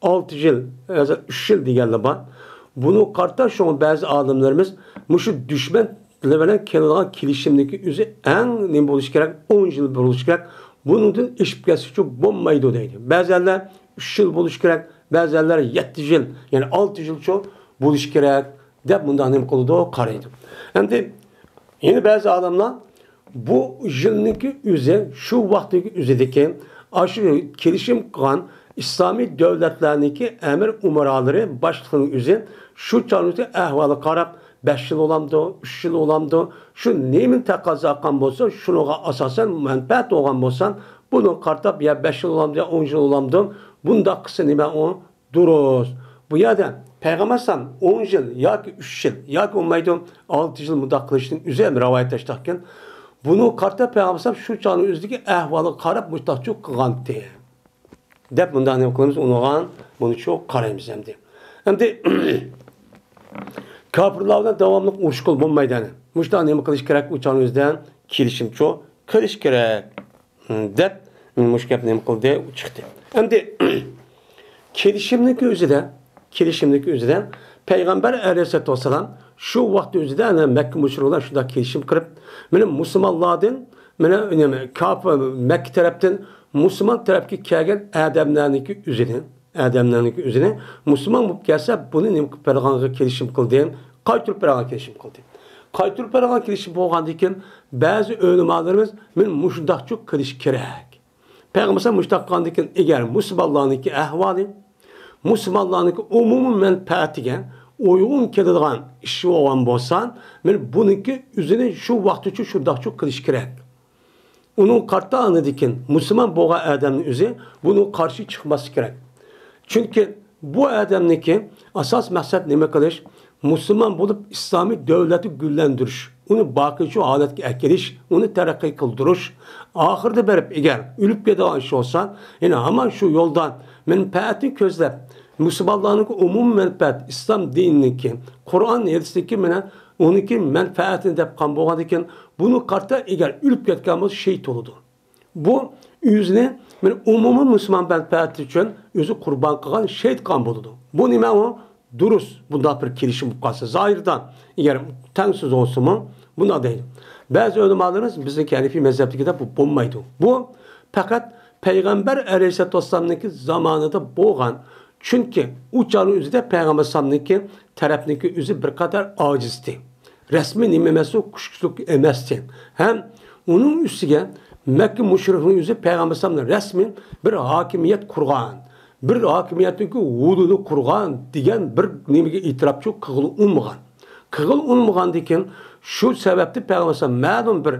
ئالتە يىل، بەزەن ئۈچ يىل دېگەنلەر بار. بۇنىڭغا قارىتا شۇڭا بەزى ئالىملىرىمىز مۇشۇ دۈشمەن بىلەن كېلىدىغان كېلىشىمنىڭكى ئۆزى ئەڭ نېمە بولۇشى كېرەك؟ ئون يىل بولۇشى كېرەك. بۇنىڭدىن ئېشىپ كەتسىچۇ بولمايدۇ دەيدۇ. بەزەنلەر ئۈچ يىل بولۇشى كېرەك، بەزەنلەر يەتتە يىل، يەنى ئالتە يىلچۇ بولۇشى كېرەك دەپ مۇنداق نېمە قىلىدۇ؟ قارايدۇ. ئەمدى يەنە بەزى ئالىملار بۇ يىلنىڭكى ئۆزى، شۇ ۋاقىتنىڭكى ئۆزىدىكى ئاشۇ كېلىشىم قىلغان ئىسلامىي دۆلەتلەرنىڭكى ئەمىر ئۇمارالىرى، باشلىقىنىڭ ئۆزى شۇ چاغنىڭكى ئەھۋالىغا قاراپ، بەش يىل بولامدۇ، ئۈچ يىل بولامدۇ، شۇ نېمىنى تەقەززا قىلغان بولسا، شۇنىڭغا ئاساسەن مەنپەئەت بولغان بولسا، بۇنىڭغا قارىتاپ، يا بەش يىل بولامدۇ، يا ئون يىل بولامدۇ، بۇنداق قىلسا نېمە ئۇ؟ دۇرۇس. بۇ يەردە پەيغەمبەر ئەلەيھىسسالام ئون يىل ياكى ئۈچ يىل ياكى بولمايدۇ، ئالتە يىل مۇنداق قىلىشتىن ئۆزى ھەم رىۋايەت تاشلاقكەن. بۇنىڭغا قارىتا پەيغەمبەر ئەلەيھىسسالام شۇ چاغنىڭ ئۆزىدىكى ئەھۋالىغا قاراپ مۇشتاقچۇ قىلغانتى دەپ مۇنداق نېمە قىلىمىز؟ ئۇنىڭغا بۇنىچۇ قارايمىز ئەمدى. ئەمدى كاپىرلار بىلەن داۋاملىق ئۇرۇش قىلىپ بولمايدۇ، يەنى مۇشۇنداق نېمە قىلىش كېرەك؟ ئۇ چاغنىڭ ئۆزىدە كېلىشىمچۇ قىلىش كېرەك. دەپ مۇشۇ گەپنى نېمە قىلدى؟ چىقتى. ئەمدى كېلىشىمنىڭكى ئۆزىدە، كېلىشىمنىڭكى ئۆزىدە پەيغەمبەر ئەلەيھىسسالاتۇ ۋەسسالام شۇ ۋاقىت ئۆزىدە ئەنە مەككە مۇشرىكلار شۇنداق كېلىشىم قىلىپ، مانا مۇسۇلمانلاردىن، مانا نېمە، كاپىر، مەككە تەرەپتىن مۇسۇلمان تەرەپكە كەلگەن ئادەملەرنىڭكى ئۆزىنى، ئادەملەرنىڭكى ئۆزىنى مۇسۇلمان بولۇپ كەلسە، بۇنى نېمە قىلىپ بېرىدىغانغا كېلىشىم قىلدى، قايتۇرۇپ بېرىدىغان كېلىشىم قىلدى. قايتۇرۇپ بېرىدىغان كېلىشىم بولغاندىن كېيىن، بەزى ئۆلىمالىرىمىز مانا مۇشۇنداقچۇ قىلىش كېرەك. پەيغەمبەر مۇشۇنداق قىلغاندىن كېيىن، ئەگەر مۇسۇلمانلارنىڭكى ئەھۋالى، مۇسۇلمانلارنىڭكى ئومۇمىي مەنپەئەتىگە ئۇيغۇن كېلىدىغان ئىش بولغان بولسا، مانا بۇنىڭكى ئۆزىنى شۇ ۋاقىتچۇ شۇنداقچۇ قىلىش كېرەك. ئۇنىڭغا قارىتا ئاندىن كېيىن مۇسۇلمان بولغان ئادەمنىڭ ئۆزى بۇنىڭغا قارشى چىقماسلىقى كېرەك. چۈنكى بۇ ئادەمنىڭكى ئاساس مەقسەت نېمە قىلىش؟ مۇسۇلمان بولۇپ ئىسلامىي دۆلەتنى گۈللەندۈرۈش، ئۇنى باقىچۇ ھالەتكە ئەكېلىش، ئۇنى تەرەققىي قىلدۇرۇش. ئاخىرىدا بېرىپ ئەگەر ئۆلۈپ كېتىدىغان ئىش بولسا، يەنە ھامان شۇ يولدا مەنپەئەتنى كۆزلەپ، مۇسۇلمانلارنىڭكى ئومۇمىي مەنپەئەت، ئىسلام دىنىنىڭكى، قۇرئان ھەدىستىكى مانا ئۇنىڭكى مەنپەئەتىنى دەپ قالغان بولغاندىكىن، بۇنى قارتا ئەگەر ئۆلۈپ كەتكەن بولسا شېھىت بولىدۇ. بۇ ئۆزىنى بىر ئومۇمىي مۇسۇلمان مەنپەئەتى ئۈچۈن ئۆزى قۇربان قىلغان، شېھىت قىلغان بولىدۇ. بۇ نېمە ئۇ؟ دۇرۇس، بۇنداق بىر كېلىشىم بولۇپ قالسا، زاھىردا ئەگەر تەڭسىز بولسىمۇ، بۇنداق دەيدۇ. بەزى ئۆلىمالىرىمىز بىزنىڭكى ھەنىفىي مەزھەپتىكىدەك بۇ بولمايدۇ. بۇ پەقەت پەيغەمبەر ئەلەيھىسسالاتۇ ۋەسسالامنىڭكى زامانىدا بولغان. چۈنكى ئۇ چاغنىڭ ئۆزىدە پەيغەمبەر ئەلەيھىسسالامنىڭكى تەرەپنىڭكى ئۆزى بىر قەدەر ئاجىزدى. رەسمىي نېمە ئەمەس، ئۇ كۈچلۈك ئەمەستى. ھەم ئۇنىڭ ئۈستىگە مەككە مۇشرىكنىڭ ئۆزى پەيغەمبەر ئەلەيھىسسالامنى رەسمىي بىر ھاكىمىيەت قۇرغان، بىر ھاكىمىيەتنىڭكى ھۇدۇدىنى قۇرغان دېگەن بىر نېمىگە ئېتىراپچۇ قىلغىلى ئۇنىمىغان. قىلغىلى ئۇنىمىغاندىكىن، شۇ سەۋەبتىن پەيغەمبەر ئەلەيھىسسالام مەلۇم بىر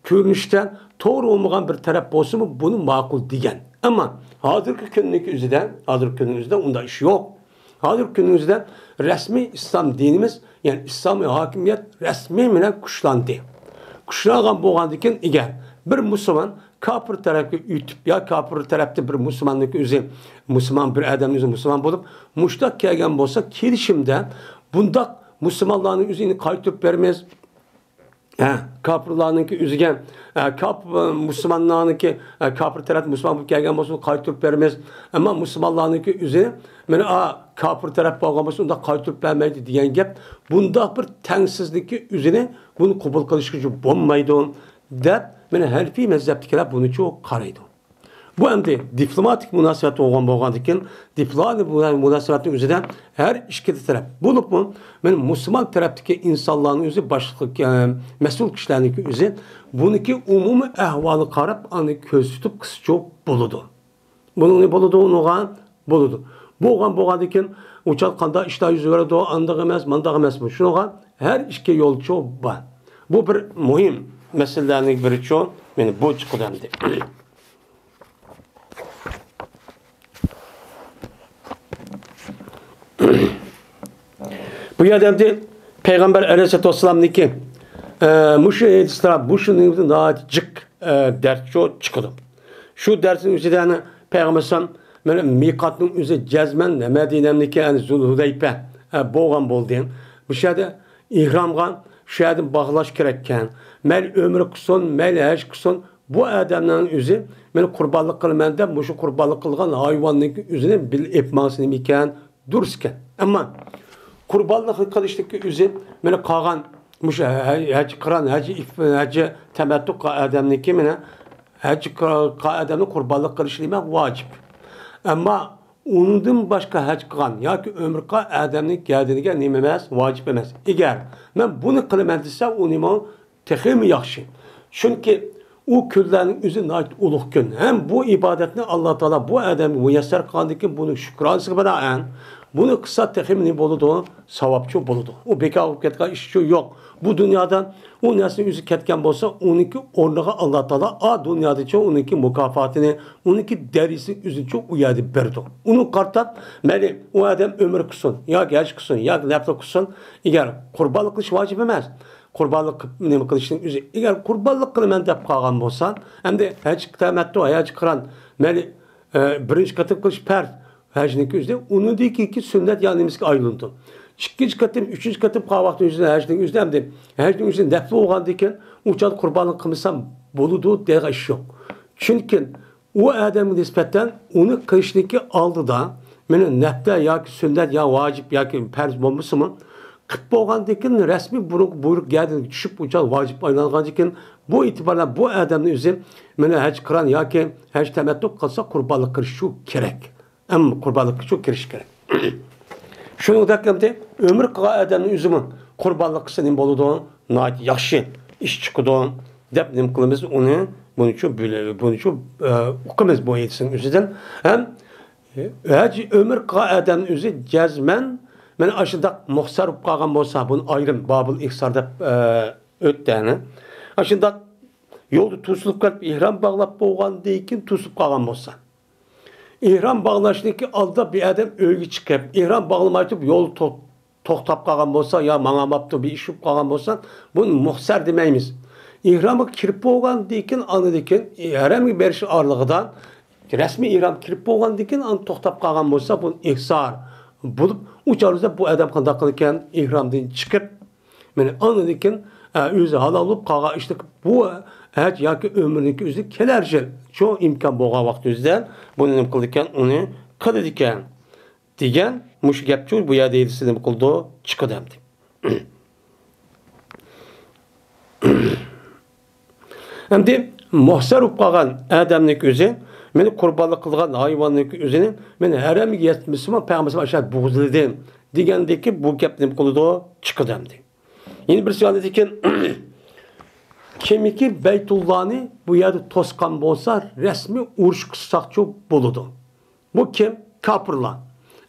كۆرۈنۈشتە توغرا بولمىغان بىر تەرەپ بولسىمۇ، بۇنى ماقۇل دېگەن. ئەمما ھازىرقى كۈننىڭكى ئۆزىدە، ھازىرقى كۈننىڭ ئۆزىدە ئۇنداق ئىش يوق. ھازىرقى كۈنىمىزدە رەسمىي ئىسلام دىنىمىز، يەنى ئىسلامىي ھاكىمىيەت رەسمىي بىلەن كۈچلەندى. كۈچلەنگەن بولغاندىكىن، ئەگەر بىر مۇسۇلمان كاپىر تەرەپكە ئۆتۈپ، يا كاپىر تەرەپتە بىر مۇسۇلماننىڭكى ئۆزى، مۇسۇلمان بىر ئادەم ئۆزى مۇسۇلمان بولۇپ، مۇشتاق كەلگەن بولسا، كېلىشىمدە بۇنداق مۇسۇلمانلارنىڭ ئۆزىنى قايتۇرۇپ بەرمەيمىز. ھە، كاپىرلارنىڭكى ئۆزىگە، ھە، كاپ-، مۇسۇلمانلارنىڭكى، ھە، كاپىر تەرەپ مۇسۇلمان بولۇپ كەلگەن بولسا، قايتۇرۇپ بېرىمىز. ئەمما مۇسۇلمانلارنىڭكى ئۆزى، مانا، ئا، كاپىر تەرەپ بولغان بولسا، ئۇنداق قايتۇرۇپ بەرمەيدۇ دېگەن گەپ. بۇنداق بىر تەڭسىزلىككە ئۆزىنى بۇنى قوبۇل قىلىشقا بولمايدۇ، دەپ، مانا، ھەنىفىي مەزھەپتىكىلەر بۇنىچۇ قارايدۇ. بۇ ئەمدى دىپلوماتىك مۇناسىۋەت بولغان بولغاندىكىن، دىپلوماتىك مۇناسىۋەتنىڭ ئۆزىدە ھەر ئىككىلا تەرەپ بولۇپمۇ، مانا مۇسۇلمان تەرەپتىكى ئىنسانلارنىڭ ئۆزى، باشلىق، ئە، مەسئۇل كىشىلەرنىڭكى ئۆزى بۇنىڭكى ئومۇمىي ئەھۋالىغا قاراپ، ئاندىن كۆز تۇتۇپ قىلسىچۇ بولىدۇ. بۇنىڭ بولىدۇ، ئۇنىڭغا بولىدۇ. بولغان بولغاندىكىن، ئۇ چاغ قانداق ئىشلار يۈز بېرىدۇ، ئانداق ئەمەس، مانداق ئەمەسمۇ. شۇنىڭغا ھەر ئىككى يولچۇ بار. بۇ بىر مۇھىم مەسىلىلەرنىڭ بىرىچۇ، مانا بۇ چىقىدۇ ئەمدى. بۇ يەردە ئەمدى پەيغەمبەر ئەلەيھىسسالاتۇ ۋەسسالامنىڭكى، ئە، مۇشۇ ھەدىسلەر، مۇشۇ نېمىدىن ناھايىتى جىق، ئە، دەرس شۇ چىقىدۇ. شۇ دەرسنىڭ ئۆزىدە يەنە پەيغەمبەر ئەلەيھىسسالام مانا مىقاتنىڭ ئۆزى جەزمەن مەدىنەمنىڭكى، يەنى زۇلھۇلەيپە، ئە، بولغان بولدى. مۇشۇ يەردە ئېھرامغا شۇ يەردىن باغلاش كېرەككەن. مەيلى ئۆمرە قىلسۇن، مەيلى ھەج قىلسۇن، بۇ ئادەمنىڭ ئۆزى، مەن قۇربانلىق قىلىمەن دەپ، مۇشۇ قۇربانلىق قىلغان ھايۋاننىڭكى ئۆزىنى بىللە ئېلىپ ماڭسا نېمە ئىكەن؟ دۇرۇس ئىكەن. ئەمما قۇربانلىق قىلىشنىڭكى ئۆزى، مانا قالغان مۇشۇ ھە-، ھەج قىران، ھەج ئىف-، ھەج تەمەتتۇ قىلغان ئادەمنىڭكى، مانا ھەج قىران قىلغان ئادەمنىڭ قۇربانلىق قىلىشى نېمە؟ ۋاجىپ. ئەمما ئۇنىڭدىن باشقا ھەج قىلغان ياكى ئۆمرە قىلغان ئادەمنىڭ گەدىنىگە نېمە ئەمەس؟ ۋاجىپ ئەمەس. ئەگەر مەن بۇنى قىلىمەن دېسە، ئۇ نېمە؟ تېخىمۇ ياخشى. چۈنكى ئۇ كۈنلەرنىڭ ئۆزى ناھايىتى ئۇلۇغ كۈن. ھەم بۇ ئىبادەتنى ئاللا تائالا بۇ ئادەمگە مۇيەسسەر قىلغاندىكىن، بۇنىڭ شۈكرانىسىگە بىنائەن، بۇنى قىلسا تېخىمۇ نېمە بولىدۇ؟ ساۋابچۇ بولىدۇ. ئۇ بىكار بولۇپ كەتكەن ئىشچۇ يوق. بۇ دۇنيادا ئۇ نەرسىنىڭ ئۆزى كەتكەن بولسا، ئۇنىڭكى ئورنىغا ئاللا تائالا ئا دۇنيادىچۇ ئۇنىڭكى مۇكاپاتىنى، ئۇنىڭكى دەرىجىسىنى ئۆزىچۇ ئۇ يەردە بېرىدۇ. ئۇنىڭغا قارىتا، مەيلى ئۇ ئادەم ئۆمرە قىلسۇن، ياكى ھەج قىلسۇن، ياكى نەپلە قىلسۇن، ئەگەر قۇربانلىق قىلىش ۋاجىپ ئەمەس. قۇربانلىق قىلىپ نېمە قىلىشنىڭ ئۆزى. ئەگەر قۇربانلىق قىلىمەن دەپ قالغان بولسا، ئەمدى ھەج تەمەتتۇ، ھەج قىران، مەيلى، ئە، بىرىنچى قېتىم قىلىش پەرز، ھەجنىڭكى ئۆزى، ئۇنىڭدىن كېيىنكى سۈننەت يا نېمىسىگە ئايلىنىدۇ. ئىككىنچى قېتىم، ئۈچىنچى قېتىم قىلغان ۋاقتىنىڭ ئۆزىدە، ھەجنىڭ ئۆزىدە ئەمدى، ھەجنىڭ ئۆزى نەپلى بولغاندىن كېيىن، ئۇ چاغدا قۇربانلىق قىلمىسام بولىدۇ دېگەن ئىش يوق. چۈنكى ئۇ ئادەمگە نىسبەتەن ئۇنى قىلىشنىڭكى ئالدىدا، مانا نەپلە ياكى سۈننەت يا ۋاجىپ ياكى پەرز بولمىسىمۇ، قىلىپ بولغاندىن كېيىن رەسمىي بۇرۇق-، بۇيرۇق گەدىنىگە چۈشۈپ، ئۇ چاغ ۋاجىپ ئايلانغاندىن كېيىن، بۇ ئېتىبار بىلەن بۇ ئادەمنىڭ ئۆزى مانا ھەج قىران ياكى ھەج تەمەتتۇ قىلسا قۇربانلىق قىلىشى كېرەك. ئەمما قۇربانلىققا شۇ كىرىش كېرەك. شۇنىڭدەك ئەمدى ئۆمرە قىلغان ئادەمنىڭ ئۆزىمۇ قۇربانلىق قىلسا نېمە بولىدۇ؟ ناھايىتى ياخشى ئىش چىقىدۇ دەپ نېمە قىلىمىز؟ ئۇنى بۇنىچۇ بىلە-، بۇنىچۇ، ئە، ئۇقىمىز بۇ ھەدىسنىڭ ئۆزىدىن. ھەم، ئە، ھەج ئۆمرە قىلغان ئادەمنىڭ ئۆزى جەزمەن مانا ئاشۇنداق مۇختار بولۇپ قالغان بولسا، بۇنى ئايرىم بابۇل ئىھسار دەپ، ئە، ئۆتتى، ئەنە. ئاشۇنداق يولدا توسۇلۇپ قېلىپ، ئېھرام باغلاپ بولغاندىن كېيىن توسۇپ قالغان بولسا، ئېھرام باغلاشنىڭكى ئالدىدا بىر ئادەم ئۆيگە چىقىپ، ئېھرام باغلىماي تۇرۇپ يولدا تو-، توختاپ قالغان بولسا يا ماڭالماپتۇ، بىر ئىش بولۇپ قالغان بولسا، بۇنى مۇھسەر دېمەيمىز. ئېھرامغا كىرىپ بولغاندىن كېيىن، ئاندىن كېيىن ھەرەمگە بېرىش ئارىلىقىدا، رەسمىي ئېھرام كىرىپ بولغاندىن كېيىن ئاندىن توختاپ قالغان بولسا، بۇ ئىھسار بولۇپ، ئۇ چاغدا بۇ ئادەم قانداق قىلىدىكەن؟ ئېھرامدىن چىقىپ، مانا ئاندىن كېيىن، ئە، ئۆزى ھالال بولۇپ قالغان ئىشنى قىلىپ، بۇ ھەج ياكى ئۆمرىنىڭكى ئۆزى كېلەر يىل شۇ ئىمكان بولغان ۋاقتى ئۆزىدە بۇنى نېمە قىلىدىكەن؟ ئۇنى قىلىدىكەن دېگەن مۇشۇ گەپچۇ بۇ يەردە دېيىلسە نېمە قىلىدۇ؟ چىقىدۇ ئەمدى. ئەمدى مۇھسەر بولۇپ قالغان ئادەمنىڭكى ئۆزى، مانا قۇربانلىق قىلغان ھايۋاننىڭكى ئۆزىنى، مانا ھەرەمگە يەتمىسىمۇ، پەيغەمبەر ئەشەد بوغۇزلىدى دېگەندىكى بۇ گەپ نېمە قىلىدۇ؟ چىقىدۇ ئەمدى. يەنە بىرسى ئاندىن كېيىن، كىمكى بەيتۇللانى بۇ يەردە توسقان بولسا، رەسمىي ئۇرۇش قىلساقچۇ بولىدۇ. بۇ كىم؟ كاپىرلار.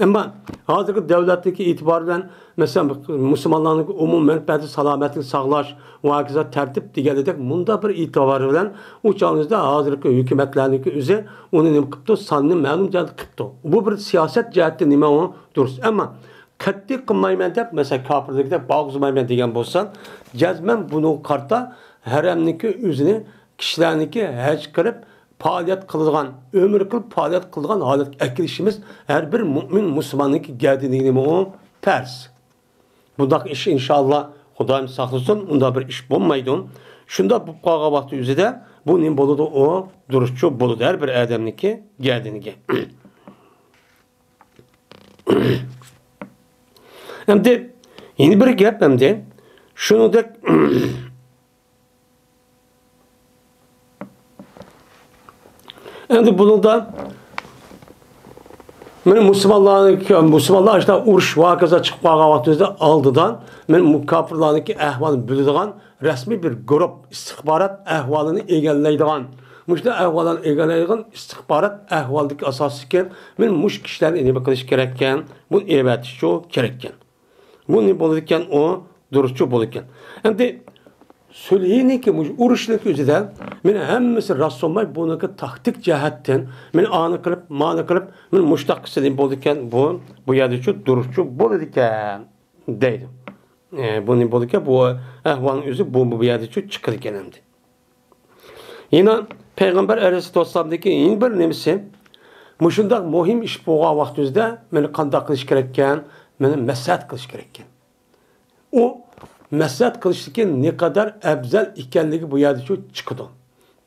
ئەمما ھازىرقى دەۋلەتنىڭكى ئېتىبارى بىلەن، مەسىلەن، مۇسۇلمانلارنىڭ ئومۇمىي مەنپەئەتى، سالامەتلىك ساقلاش ۋە ھاكازا تەرتىپ دېگەندەك مۇنداق بىر ئېتىبارى بىلەن ئۇ چاغىمىزدا ھازىرقى ھۆكۈمەتلەرنىڭكى ئۆزى ئۇنى نېمە قىپتۇ؟ ساننى مەلۇم جايدا قىپتۇ. بۇ بىر سىياسەت جەھەتتىن نېمە ئۇ دۇرۇس. ئەمما قەتئىي قىلمايمەن دەپ، مەسىلەن، كاپىرلىرىگە دەپ باغ ئۇزىمايمەن دېگەن بولسا، جەزمەن بۇنىڭغا قارىتا ھەرەمنىڭكى ئۆزىنى كىشىلەرنىڭكى ھەج قىلىپ پائالىيەت قىلىدىغان، ئۆمرە قىلىپ پائالىيەت قىلىدىغان ھالەتكە ئەكېلىشىمىز ھەر بىر مۆمىن مۇسۇلماننىڭكى گەدىنىگە نېمە ئۇ پەرز. بۇنداق ئىش ئىنشائاللا خۇدايىم ساقلىسۇن، ئۇنداق بىر ئىش بولمايدۇ. شۇنداق بولۇپ قالغان ۋاقتى ئۆزىدە بۇ نېمە بولىدۇ؟ ئۇ دۇرۇسچۇ بولىدۇ ھەر بىر ئادەمنىڭكى گەدىنىگە. ئەمدى يەنە بىر گەپ ئەمدى. شۇنىڭدەك ئەمدى بۇنىڭدا مانا مۇسۇلمانلارنىڭ، مۇسۇلمانلار ئاشۇنداق ئۇرۇش ۋە ھاكازا چىقىپ قالغان ۋاقتىمىزدا ئالدىدا مانا كاپىرلارنىڭكى ئەھۋالىنى بىلىدىغان رەسمىي بىر گۇرۇپ ئىستىخبارات ئەھۋالىنى ئىگىلەيدىغان، مۇشۇنداق ئەھۋاللارنى ئىگىلەيدىغان ئىستىخبارات ئەھۋالىدىكى ئاساسلىقى مانا مۇشۇ كىشىلەرنى نېمە قىلىش كېرەككەن؟ بۇنى ئېۋەتىشچۇ كېرەككەن. بۇ نېمە بولىدىكەن؟ ئۇ دۇرۇسچۇ بولىدىكەن. ئەمدى سۈلھىنىڭكى، مۇشۇ ئۇرۇشنىڭكى ئۆزىدە مانا ھەممىسى راست بولماي، بۇنىڭكى تاكتىك جەھەتتىن مانا ئانى قىلىپ، مانى قىلىپ، مانا مۇشۇنداق قىلسا نېمە بولىدىكەن؟ بۇ، بۇ يەردىچۇ دۇرۇسچۇ بولىدىكەن دەيدۇ. ئە، بۇ نېمە بولىدىكەن؟ بۇ ئەھۋالنىڭ ئۆزى بۇ، بۇ يەردىچۇ چىقىدىكەن ئەمدى. يەنە پەيغەمبەر ئەلەيھىسسالاتۇ ۋەسسالامدىكى يەنە بىر نېمىسى، مۇشۇنداق مۇھىم ئىش بولغان ۋاقتىمىزدا مانا قانداق قىلىش كېرەككەن؟ مانا مەسلىھەت قىلىش كېرەككەن. ئۇ مەسلىھەت قىلىشتىكى نەقەدەر ئەۋزەل ئىكەنلىكى بۇ يەردىچۇ چىقىدۇ.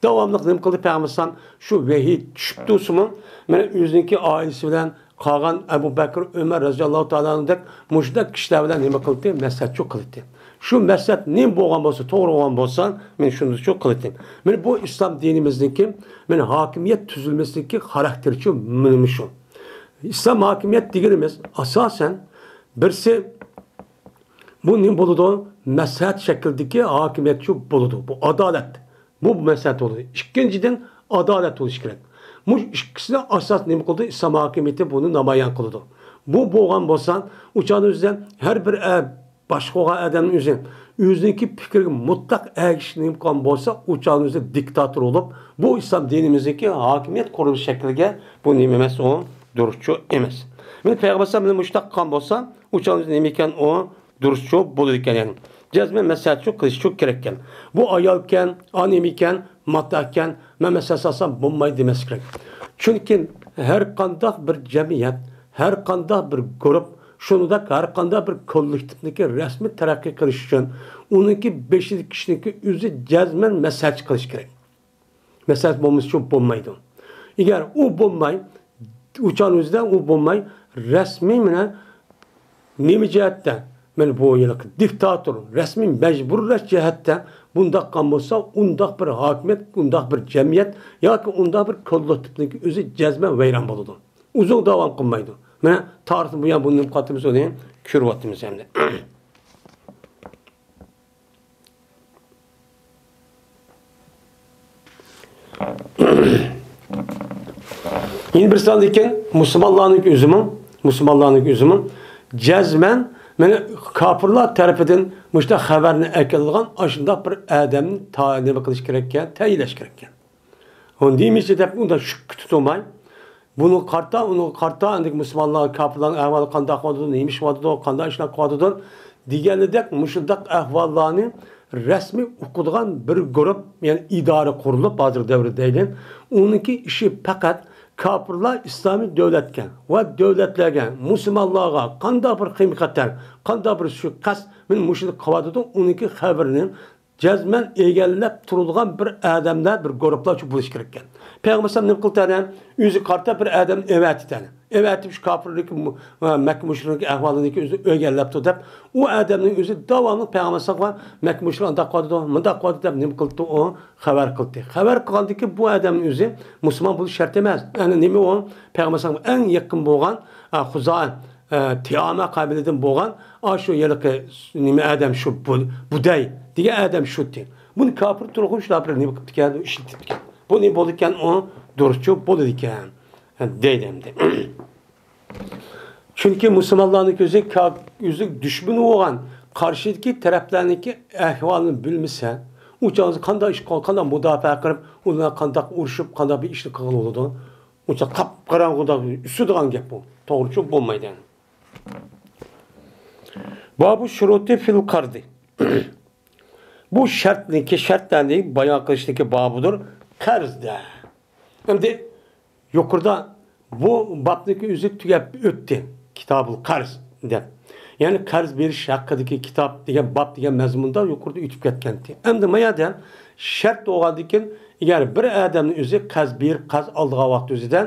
داۋاملىق نېمە قىلدى پەيغەمبەر ئەلەيھىسسالام؟ شۇ ۋەھىي چۈشۈپ تۇرسىمۇ، مانا ئۆزىنىڭكى ئائىلىسى بىلەن قالغان ئەبۇ بەكرى، ئۆمەر رەزىياللاھۇ تائالا ئەنھۇدەك مۇشۇنداق كىشىلەر بىلەن نېمە قىلدى؟ مەسلىھەتچۇ قىلدى. شۇ مەسلىھەت نېمە بولغان بولسا، توغرا بولغان بولسا، مانا شۇنداقچۇ قىلدى. مانا بۇ ئىسلام دىنىمىزنىڭكى، مانا ھاكىمىيەت تۈزۈلمىسىنىڭكى خاراكتېرىچۇ مانا شۇ. ئىسلام ھاكىمىيەت دېگىنىمىز ئاساسەن بىرسى بۇ نېمە بولىدۇ؟ مەسلىھەت شەكلىدىكى ھاكىمىيەتچۇ بولىدۇ. بۇ ئادالەت. بۇ مەسلىھەت بولىدۇ. ئىككىنچىدىن، ئادالەت بولۇشى كېرەك. مۇشۇ ئىككىسىنى ئاساس نېمە قىلىدۇ؟ ئىسلام ھاكىمىيىتى بۇنى نامايان قىلىدۇ. بۇ بولغان بولسا، ئۇ چاغدا ئۆزىدە ھەر بىر ئە-، باشقا بولغان ئادەمنىڭ ئۆزى ئۆزىنىڭكى پىكرىگە مۇتلەق ئەگىشىپ نېمە قىلغان بولسا، ئۇ چاغدا ئۆزى دىكتاتور بولۇپ، بۇ ئىسلام دىنىمىزدىكى ھاكىمىيەت قۇرۇلۇش شەكلىگە بۇ نېمە ئەمەس، ئۇ دۇرۇسچۇ ئەمەس. مانا پەيغەمبەر ئەلەيھىسسالام بىلەن مۇشۇنداق قىلغان بولسا، ئۇ چاغدا ئۆزى نېمە ئىكەن، ئۇ دۇرۇسچۇ بولىدىكەن، يەنى جەزمەن مەسلىھەتچۇ قىلىشچۇ كېرەككەن. بۇ ئايالكەن، ئانىمىكەن، ماتاكەن، مەن مەسلىھەت سالسام بولمايدۇ دېمەسلىك كېرەك. چۈنكى ھەر قانداق بىر جەمئىيەت، ھەر قانداق بىر گۇرۇپ، شۇنداق ھەر قانداق بىر كوللېكتىپنىڭكى رەسمىي تەرەققىي قىلىشى ئۈچۈن ئۇنىڭكى بېشىدىكى كىشىنىڭكى ئۆزى جەزمەن مەسلىھەتچى قىلىشى كېرەك. مەسلىھەت بولمىسىچۇ بولمايدۇ. ئەگەر ئۇ بولماي، ئۇ چاغنىڭ ئۆزىدە ئۇ بولماي، رەسمىي مانا نېمە جەھەتتە، مانا بۇ ھېلىقى دىكتاتور، رەسمىي مەجبۇرلاش جەھەتتە بۇنداق قىلغان بولسا، ئۇنداق بىر ھاكىمىيەت، ئۇنداق بىر جەمئىيەت ياكى ئۇنداق بىر كوللېكتىپنىڭكى ئۆزى جەزمەن ۋەيران بولىدۇ. ئۇزۇن داۋام قىلمايدۇ. مانا تارىختىن بۇيان بۇنى نېمە قىلىۋاتىمىز، ئۇنى كۆرۈۋاتىمىز ئەمدى. يەنە بىر ساندىكىن مۇسۇلمانلارنىڭ ئۆزىمۇ، مۇسۇلمانلارنىڭ ئۆزىمۇ جەزمەن مانا كاپىرلار تەرىپىدىن مۇشۇنداق خەۋەرنى ئەكېلىدىغان ئاشۇنداق بىر ئادەمنى تا-، نېمە قىلىش كېرەككەن، تەيىنلەش كېرەككەن. ئۇ نېمىشى دەپ ئۇنداق شۈككە تۇتۇلماي، بۇنىڭغا قارىتا، ئۇنىڭغا قارىتا، ئەندىكى مۇسۇلمانلار، كاپىرلارنىڭ ئەھۋالى قانداق بولىدۇ، نېمە ئىش قىلىۋاتىدۇ، قانداق ئىشلار قىلىۋاتىدۇ دېگەندەك مۇشۇنداق ئەھۋاللارنى رەسمىي ئۇقىدىغان بىر گۇرۇپ، يەنى ئىدارە قۇرۇلۇپ، ھازىرقى دەۋردە دەيلى، ئۇنىڭكى ئىشى پەقەت كاپىرلار ئىسلامىي دۆلەتكە ۋە دۆلەتلەرگە، مۇسۇلمانلارغا قانداق بىر خېيىم-خەتەر، قانداق بىر شۇ قەست، مانا مۇشۇنى قىلىۋاتىدۇ، ئۇنىڭكى خەۋىرىنى جەزمەن ئىگىلەپ تۇرىدىغان بىر ئادەملەر، بىر گۇرۇپلار شۇ بولۇشى كېرەككەن. پەيغەمبەر ئەلەيھىسسالام نېمە قىلدى؟ ئۆزىگە قارىتا بىر ئادەمنى ئەۋەتتى. ئەۋەتىپ شۇ كاپىرلىك، مۇ-، مەككە مۇشرىكلىرىنىڭ ئەھۋالىنىڭكى ئۆزى ئۆگەنلەپتۇ دەپ، ئۇ ئادەمنىڭ ئۆزى داۋاملىق پەيغەمبەر ئەلەيھىسسالامغا مەككە مۇشرىكلار ئانداق قىلىۋاتىدۇ، مۇنداق قىلىۋاتىدۇ دەپ نېمە قىلدى؟ ئۇ خەۋەر قىلدى. خەۋەر قىلغاندىكىن بۇ ئادەمنىڭ ئۆزى مۇسۇلمان بولۇش شەرت ئەمەس. ئەنە نېمە ئۇ؟ پەيغەمبەر ئەلەيھىسسالامغا ئەڭ يېقىن بولغان، ئە، خۇزائە، ئە، تىئامە قەبىلىدىن بولغان، ئاشۇ ھېلىقى نېمە ئادەم شۇ، بۇ-، بۇدەي دېگەن ئادەم شۇتى. بۇنى كاپىر تۇرغۇن شۇلار بىر نېمە قىپتىكەن، ئىشلىتىپتىكەن. بۇ نېمە بولىدىكەن؟ ئۇ دۇرۇسچۇ بولىدىكەن، دەيدۇ ئەمدى. چۈنكى مۇسۇلمانلارنىڭ ئۆزى كا-، ئۆزى دۈشمىنى بولغان قارشىدىكى تەرەپلەرنىڭكى ئەھۋالىنى بىلمىسە، ئۇ چاغدا قانداق ئىش قىل-، قانداق مۇداپىئە قىلىپ، ئۇلار قانداق ئۇرۇشۇپ، قانداق بىر ئىشنى قىلغىلى بولىدۇ؟ ئۇنچە قاپقاراڭغۇدا ئۈسىدىغان گەپ بۇ. توغرىچۇ بولمايدۇ. بابۇ شۇرۇتى فىل قەرزى. بۇ شەرتنىڭكى، شەرتلەرنى بايان قىلىشنىڭكى بابىدۇر قەرزدە. ئەمدى يۇقىرىدا بۇ بابنىڭكى ئۆزى تۈگەپ ئۆتتى. كىتابۇل قەرز دەپ. يەنى قەرز بېرىش ھەققىدىكى كىتاب دېگەن باب دېگەن مەزمۇندا يۇقىرىدا ئۆتۈپ كەتكەنتى. ئەمدى ما يەردە شەرت بولغاندىن كېيىن، ئەگەر بىر ئادەمنىڭ ئۆزى قەرز بېرىپ، قەرز ئالىدىغان ۋاقىت ئۆزىدە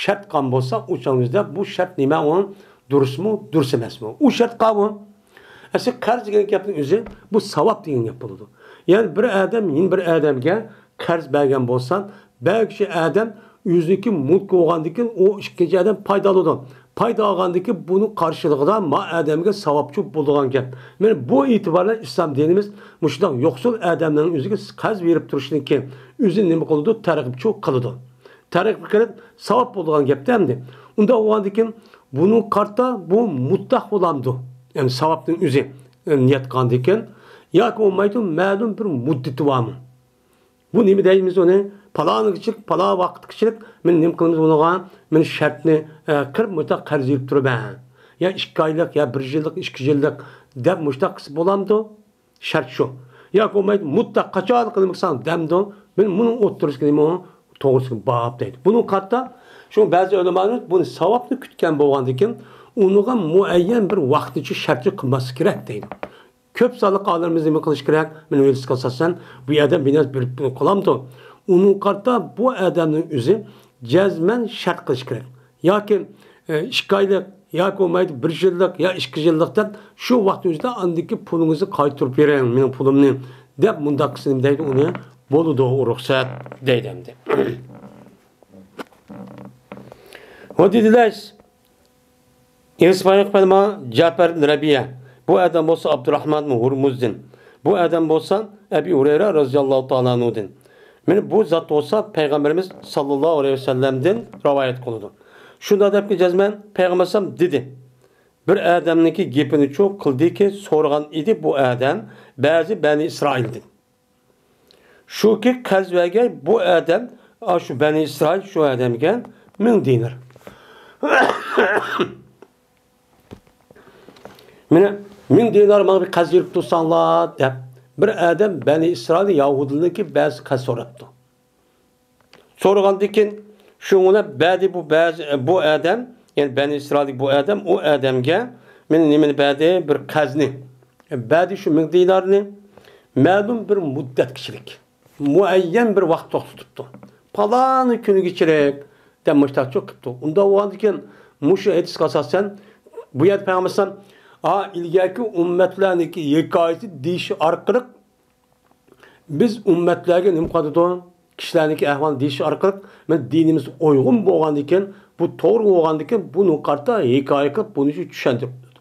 شەرت قىلغان بولسا، ئۇ چاغ ئۆزىدە بۇ شەرت نېمە ئۇ؟ دۇرۇسمۇ، دۇرۇس ئەمەسمۇ؟ ئۇ شەرت قالغان. ئەسلى قەرز دېگەن گەپنىڭ ئۆزى بۇ ساۋاب دېگەن گەپ بولىدۇ. يەنى بىر ئادەم يەنە بىر ئادەمگە قەرز بەرگەن بولسا، بەرگۈچى ئادەم ئۆزىنىڭكى مۇلكى بولغاندىن كېيىن ئۇ ئىككىنچى ئادەم پايدا ئالىدۇ. پايدا ئالغاندىن كېيىن بۇنىڭ قارشىلىقىدا ما ئادەمگە ساۋابچۇ بولىدىغان گەپ. مانا بۇ ئېتىبار بىلەن ئىسلام دىنىمىز مۇشۇنداق يوقسۇل ئادەملەرنىڭ ئۆزىگە قەرز بېرىپ تۇرۇشنىڭكى ئۆزىنى نېمە قىلىدۇ؟ تەرغىبچۇ قىلىدۇ. تەرغىب قىلىپ ساۋاب بولىدىغان گەپتە ئەمدى. ئۇنداق بولغاندىن كېيىن بۇنىڭغا قارىتا بۇ مۇتلەق بولامدۇ؟ يەنى ساۋابنىڭ ئۆزى، ئە، نىيەت قىلغاندىن كېيىن ياكى بولمايدۇ، مەلۇم بىر مۇددىتى بارمۇ؟ بۇ نېمە دەيمىز ئۇنى؟ پالانىغىچىلىك، پالان ۋاقىتقىچىلىك مانا نېمە قىلىمىز ئۇنىڭغا؟ مانا شەرتنى، ئە، قىلىپ مۇشۇنداق قەرز بېرىپ تۇرۇپ، ھە. يا ئىككى ئايلىق، يا بىر يىللىق، ئىككى يىللىق دەپ مۇشۇنداق قىلسا بولامدۇ؟ شەرت شۇ. ياكى بولمايدۇ، مۇتلەق قاچانلىق نېمە قىلساڭ دەمدۇ؟ مانا مۇنىڭ ئوتتۇرىسىغا نېمە ئۇ؟ توغرىسىغا باب دەيدۇ. بۇنىڭغا قارىتا شۇ بەزى ئۆلىمالىرىمىز بۇنى ساۋابنى كۈتكەن بولغاندىن كېيىن ئۇنىڭغا مۇئەييەن بىر ۋاقىتنىچە شەرتنى قىلماسلىق كېرەك دەيدۇ. كۆپ سانلىق ئالىمىمىز نېمە قىلىش كېرەك؟ مانا ھەدىسكە ئاساسەن بۇ ئادەم بىر نەرسە بېرىپ قالامدۇ؟ ئۇنىڭغا قارىتا بۇ ئادەمنىڭ ئۆزى جەزمەن شەرت قىلىش كېرەك. ياكى، ئە، ئىككى ئايلىق، ياكى بولمايدۇ بىر يىللىق، يا ئىككى يىللىق دەپ شۇ ۋاقىت ئۆزىدە ئاندىكى پۇلىڭىزنى قايتۇرۇپ بېرىڭ، مېنىڭ پۇلۇمنى دەپ مۇنداق قىلسا نېمە دەيدۇ؟ ئۇنى بولىدۇ، ئۇ رۇخسەت دەيدۇ ئەمدى. ۋە دېدىلەر، ئىسمائىل پەلما جەپەر ئىبن رەبىيە، بۇ ئادەم بولسا ئابدۇراھمان ئىبن ھۇرمۇزدىن، بۇ ئادەم بولسا ئەبى ھۇرەيرە رەزىياللاھۇ تائالا ئەنھۇدىن. مانا بۇ زات بولسا پەيغەمبىرىمىز ساللاللاھۇ ئەلەيھى ۋەسەللەمدىن رىۋايەت قىلىدۇ. شۇنداق دەپكى جەزمەن پەيغەمبەر ئەلەيھىسسالام دېدى، بىر ئادەمنىڭكى گېپىنىچۇ قىلدىكى سورىغان ئىدى بۇ ئادەم بەزى بەنى ئىسرائىلدىن. شۇكى قەرز بەرگەن بۇ ئادەم، ئاشۇ بەنى ئىسرائىل شۇ ئادەمگە مىڭ دىنار. مانا، مىڭ دىنار ماڭا بىر قەرز بېرىپ تۇرساڭلار دەپ، بىر ئادەم بەنى ئىسرائىل يەھۇدىيلىرىنىڭكى بەزى قەرز سوراپتۇ. سورىغاندىن كېيىن، شۇڭا بەدى بۇ بەزى، بۇ ئادەم، يەنى بەنى ئىسرائىلدىكى بۇ ئادەم، ئۇ ئادەمگە مانا نېمىنى بەردى؟ بىر قەرزنى. بەدى شۇ مىڭ دىنارنى مەلۇم بىر مۇددەتكىچىلىك. مۇئەييەن بىر ۋاقىت توختىتىپتۇ. پالان كۈنگىچىلىك دەپ مۇشتاقچۇ قىپتۇ. ئۇنداق بولغاندىكىن مۇشۇ ھەدىسكە ئاساسەن بۇ يەردە پەيغەمبەر ئەلەيھىسسالام، ئا، ئىلگەركى ئۈممەتلەرنىڭكى ھېكايىسى دېيىش ئارقىلىق بىز ئۈممەتلەرگە نېمە قىلىدۇ؟ كىشىلەرنىڭكى ئەھۋالىنى دېيىش ئارقىلىق مانا دىنىمىز ئويغۇن بولغاندىكىن، بۇ توغرا بولغاندىكىن بۇنى قارىتا ھېكايە قىلىپ بۇنى چۈشەندۈرۈپ بولىدۇ.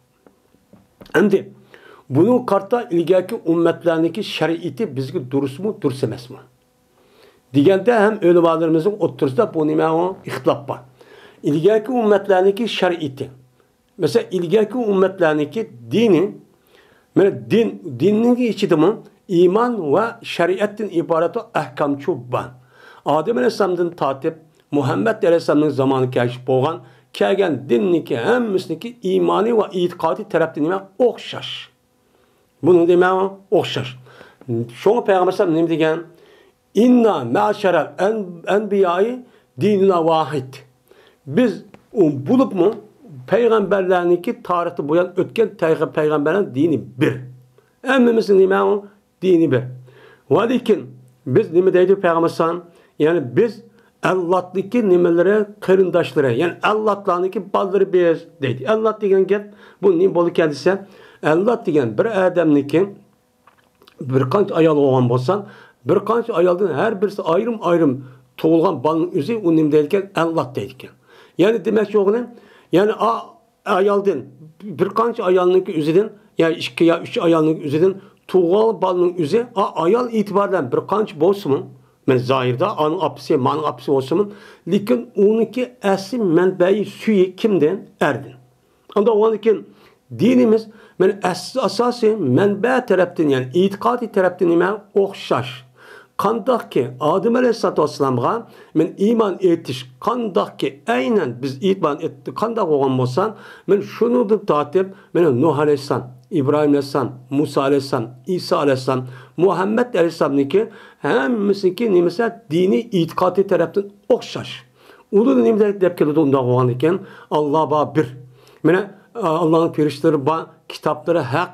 ئەمدى بۇنىڭغا قارىتا ئىلگەركى ئۈممەتلەرنىڭكى شەرىئىتى بىزگە دۇرۇسمۇ، دۇرۇس ئەمەسمۇ دېگەندە ھەم ئۆلىمالىرىمىزنىڭ ئوتتۇرىسىدا بۇ نېمە ئۇ ئىختىلاپ بار. ئىلگەركى ئۈممەتلەرنىڭكى شەرىئىتى. مەسىلەن، ئىلگەركى ئۈممەتلەرنىڭكى دىنى، مانا دىن، دىننىڭ ئىچىدىمۇ ئىمان ۋە شەرىئەتتىن ئىبارەت ئەھكامچۇ بار. ئادەم ئەلەيھىسسالامدىن تارتىپ مۇھەممەد ئەلەيھىسسالامنىڭ زامانىغا كەلگۈچە بولغان، كەلگەن دىننىڭكى ھەممىسىنىڭكى ئىمانى ۋە ئېتىقادى تەرەپتىن نېمە؟ ئوخشاش. بۇنىڭ دېمەك ئوخشاش. شۇڭا پەيغەمبەر ئەلەيھىسسالام نېمە دېگەن؟ «ئىننا مەشەرەل ئەن-، ئەنبىيائى دىنۇنا ۋاھىد.» بىز ئۇ بولۇپمۇ پەيغەمبەرلەرنىڭكى تارىختا بۇيان ئۆتكەن تەيغە-، پەيغەمبەرلەرنىڭ دىنى بىر. ھەممىمىزنىڭ نېمە ئۇ؟ دىنى بىر. ۋە لېكىن بىز نېمە دەيدۇ پەيغەمبەر ئەلەيھىسسالام؟ يەنى بىز ئەللاتنىڭكى نېمىلىرى، قېرىنداشلىرى، يەنى ئەللاتلارنىڭكى بالىلىرى بىز دەيدۇ. ئەللات دېگەن گەپ بۇ نېمە بولىدىكەن دېسە، ئەللات دېگەن بىر ئادەمنىڭكى بىر قانچە ئايال بولغان بولسا، بىر قانچە ئايالدىن ھەر بىرسى ئايرىم-ئايرىم تۇغۇلغان بالىنىڭ ئۆزى ئۇ نېمە دەيدىكەن؟ ئەللات دەيدىكەن. يەنى دېمەكچى بولغىنى، يەنى ئا-، ئايالدىن، بىر قانچە ئايالنىڭكى ئۆزىدىن، يا ئىككى يا ئۈچ ئايالنىڭكى ئۆزىدىن تۇغۇلغان بالىنىڭ ئۆزى، ئا-، ئايال ئېتىبارى بىلەن بىر قانچە بولسىمۇ، مەن زاھىردا ئانىڭ ئاپىسى، مانىڭ ئاپىسى بولسىمۇ، لېكىن ئۇنىڭكى ئەسلى مەنبەيى سۈيى كىمدىن؟ ئەردىن. ئانداق بولغاندىكىن دىنىمىز، مەن ئەس-، ئاساسىي مەنبە تەرەپتىن، يەنى ئېتىقادىي تەرەپتىن نېمە؟ ئوخشاش. قانداقكى ئادەم ئەلەيھىسسالاتۇ ۋەسسالامغا مەن ئىمان ئېيتىش، قانداقكى ئەينەن بىز ئىمان ئېيتتى، قانداق بولغان بولسا، مەن شۇنىڭدىن تارتىپ، مەن نۇھ ئەلەيھىسسالام، ئىبراھىم ئەلەيھىسسالام، مۇسا ئەلەيھىسسالام، ئىسا ئەلەيھىسسالام، مۇھەممەد ئەلەيھىسسالامنىڭكى ھەممىسىنىڭكى نېمىسى؟ دىنىي ئېتىقادىي تەرەپتىن ئوخشاش. ئۇلار نېمە دەپ، دەپ كېلىدۇ ئۇنداق بولغاندىكىن؟ ئاللا بار بىر. مانا، ئاللانىڭ پەرىشتىلىرى بار، كىتابلىرى ھەق.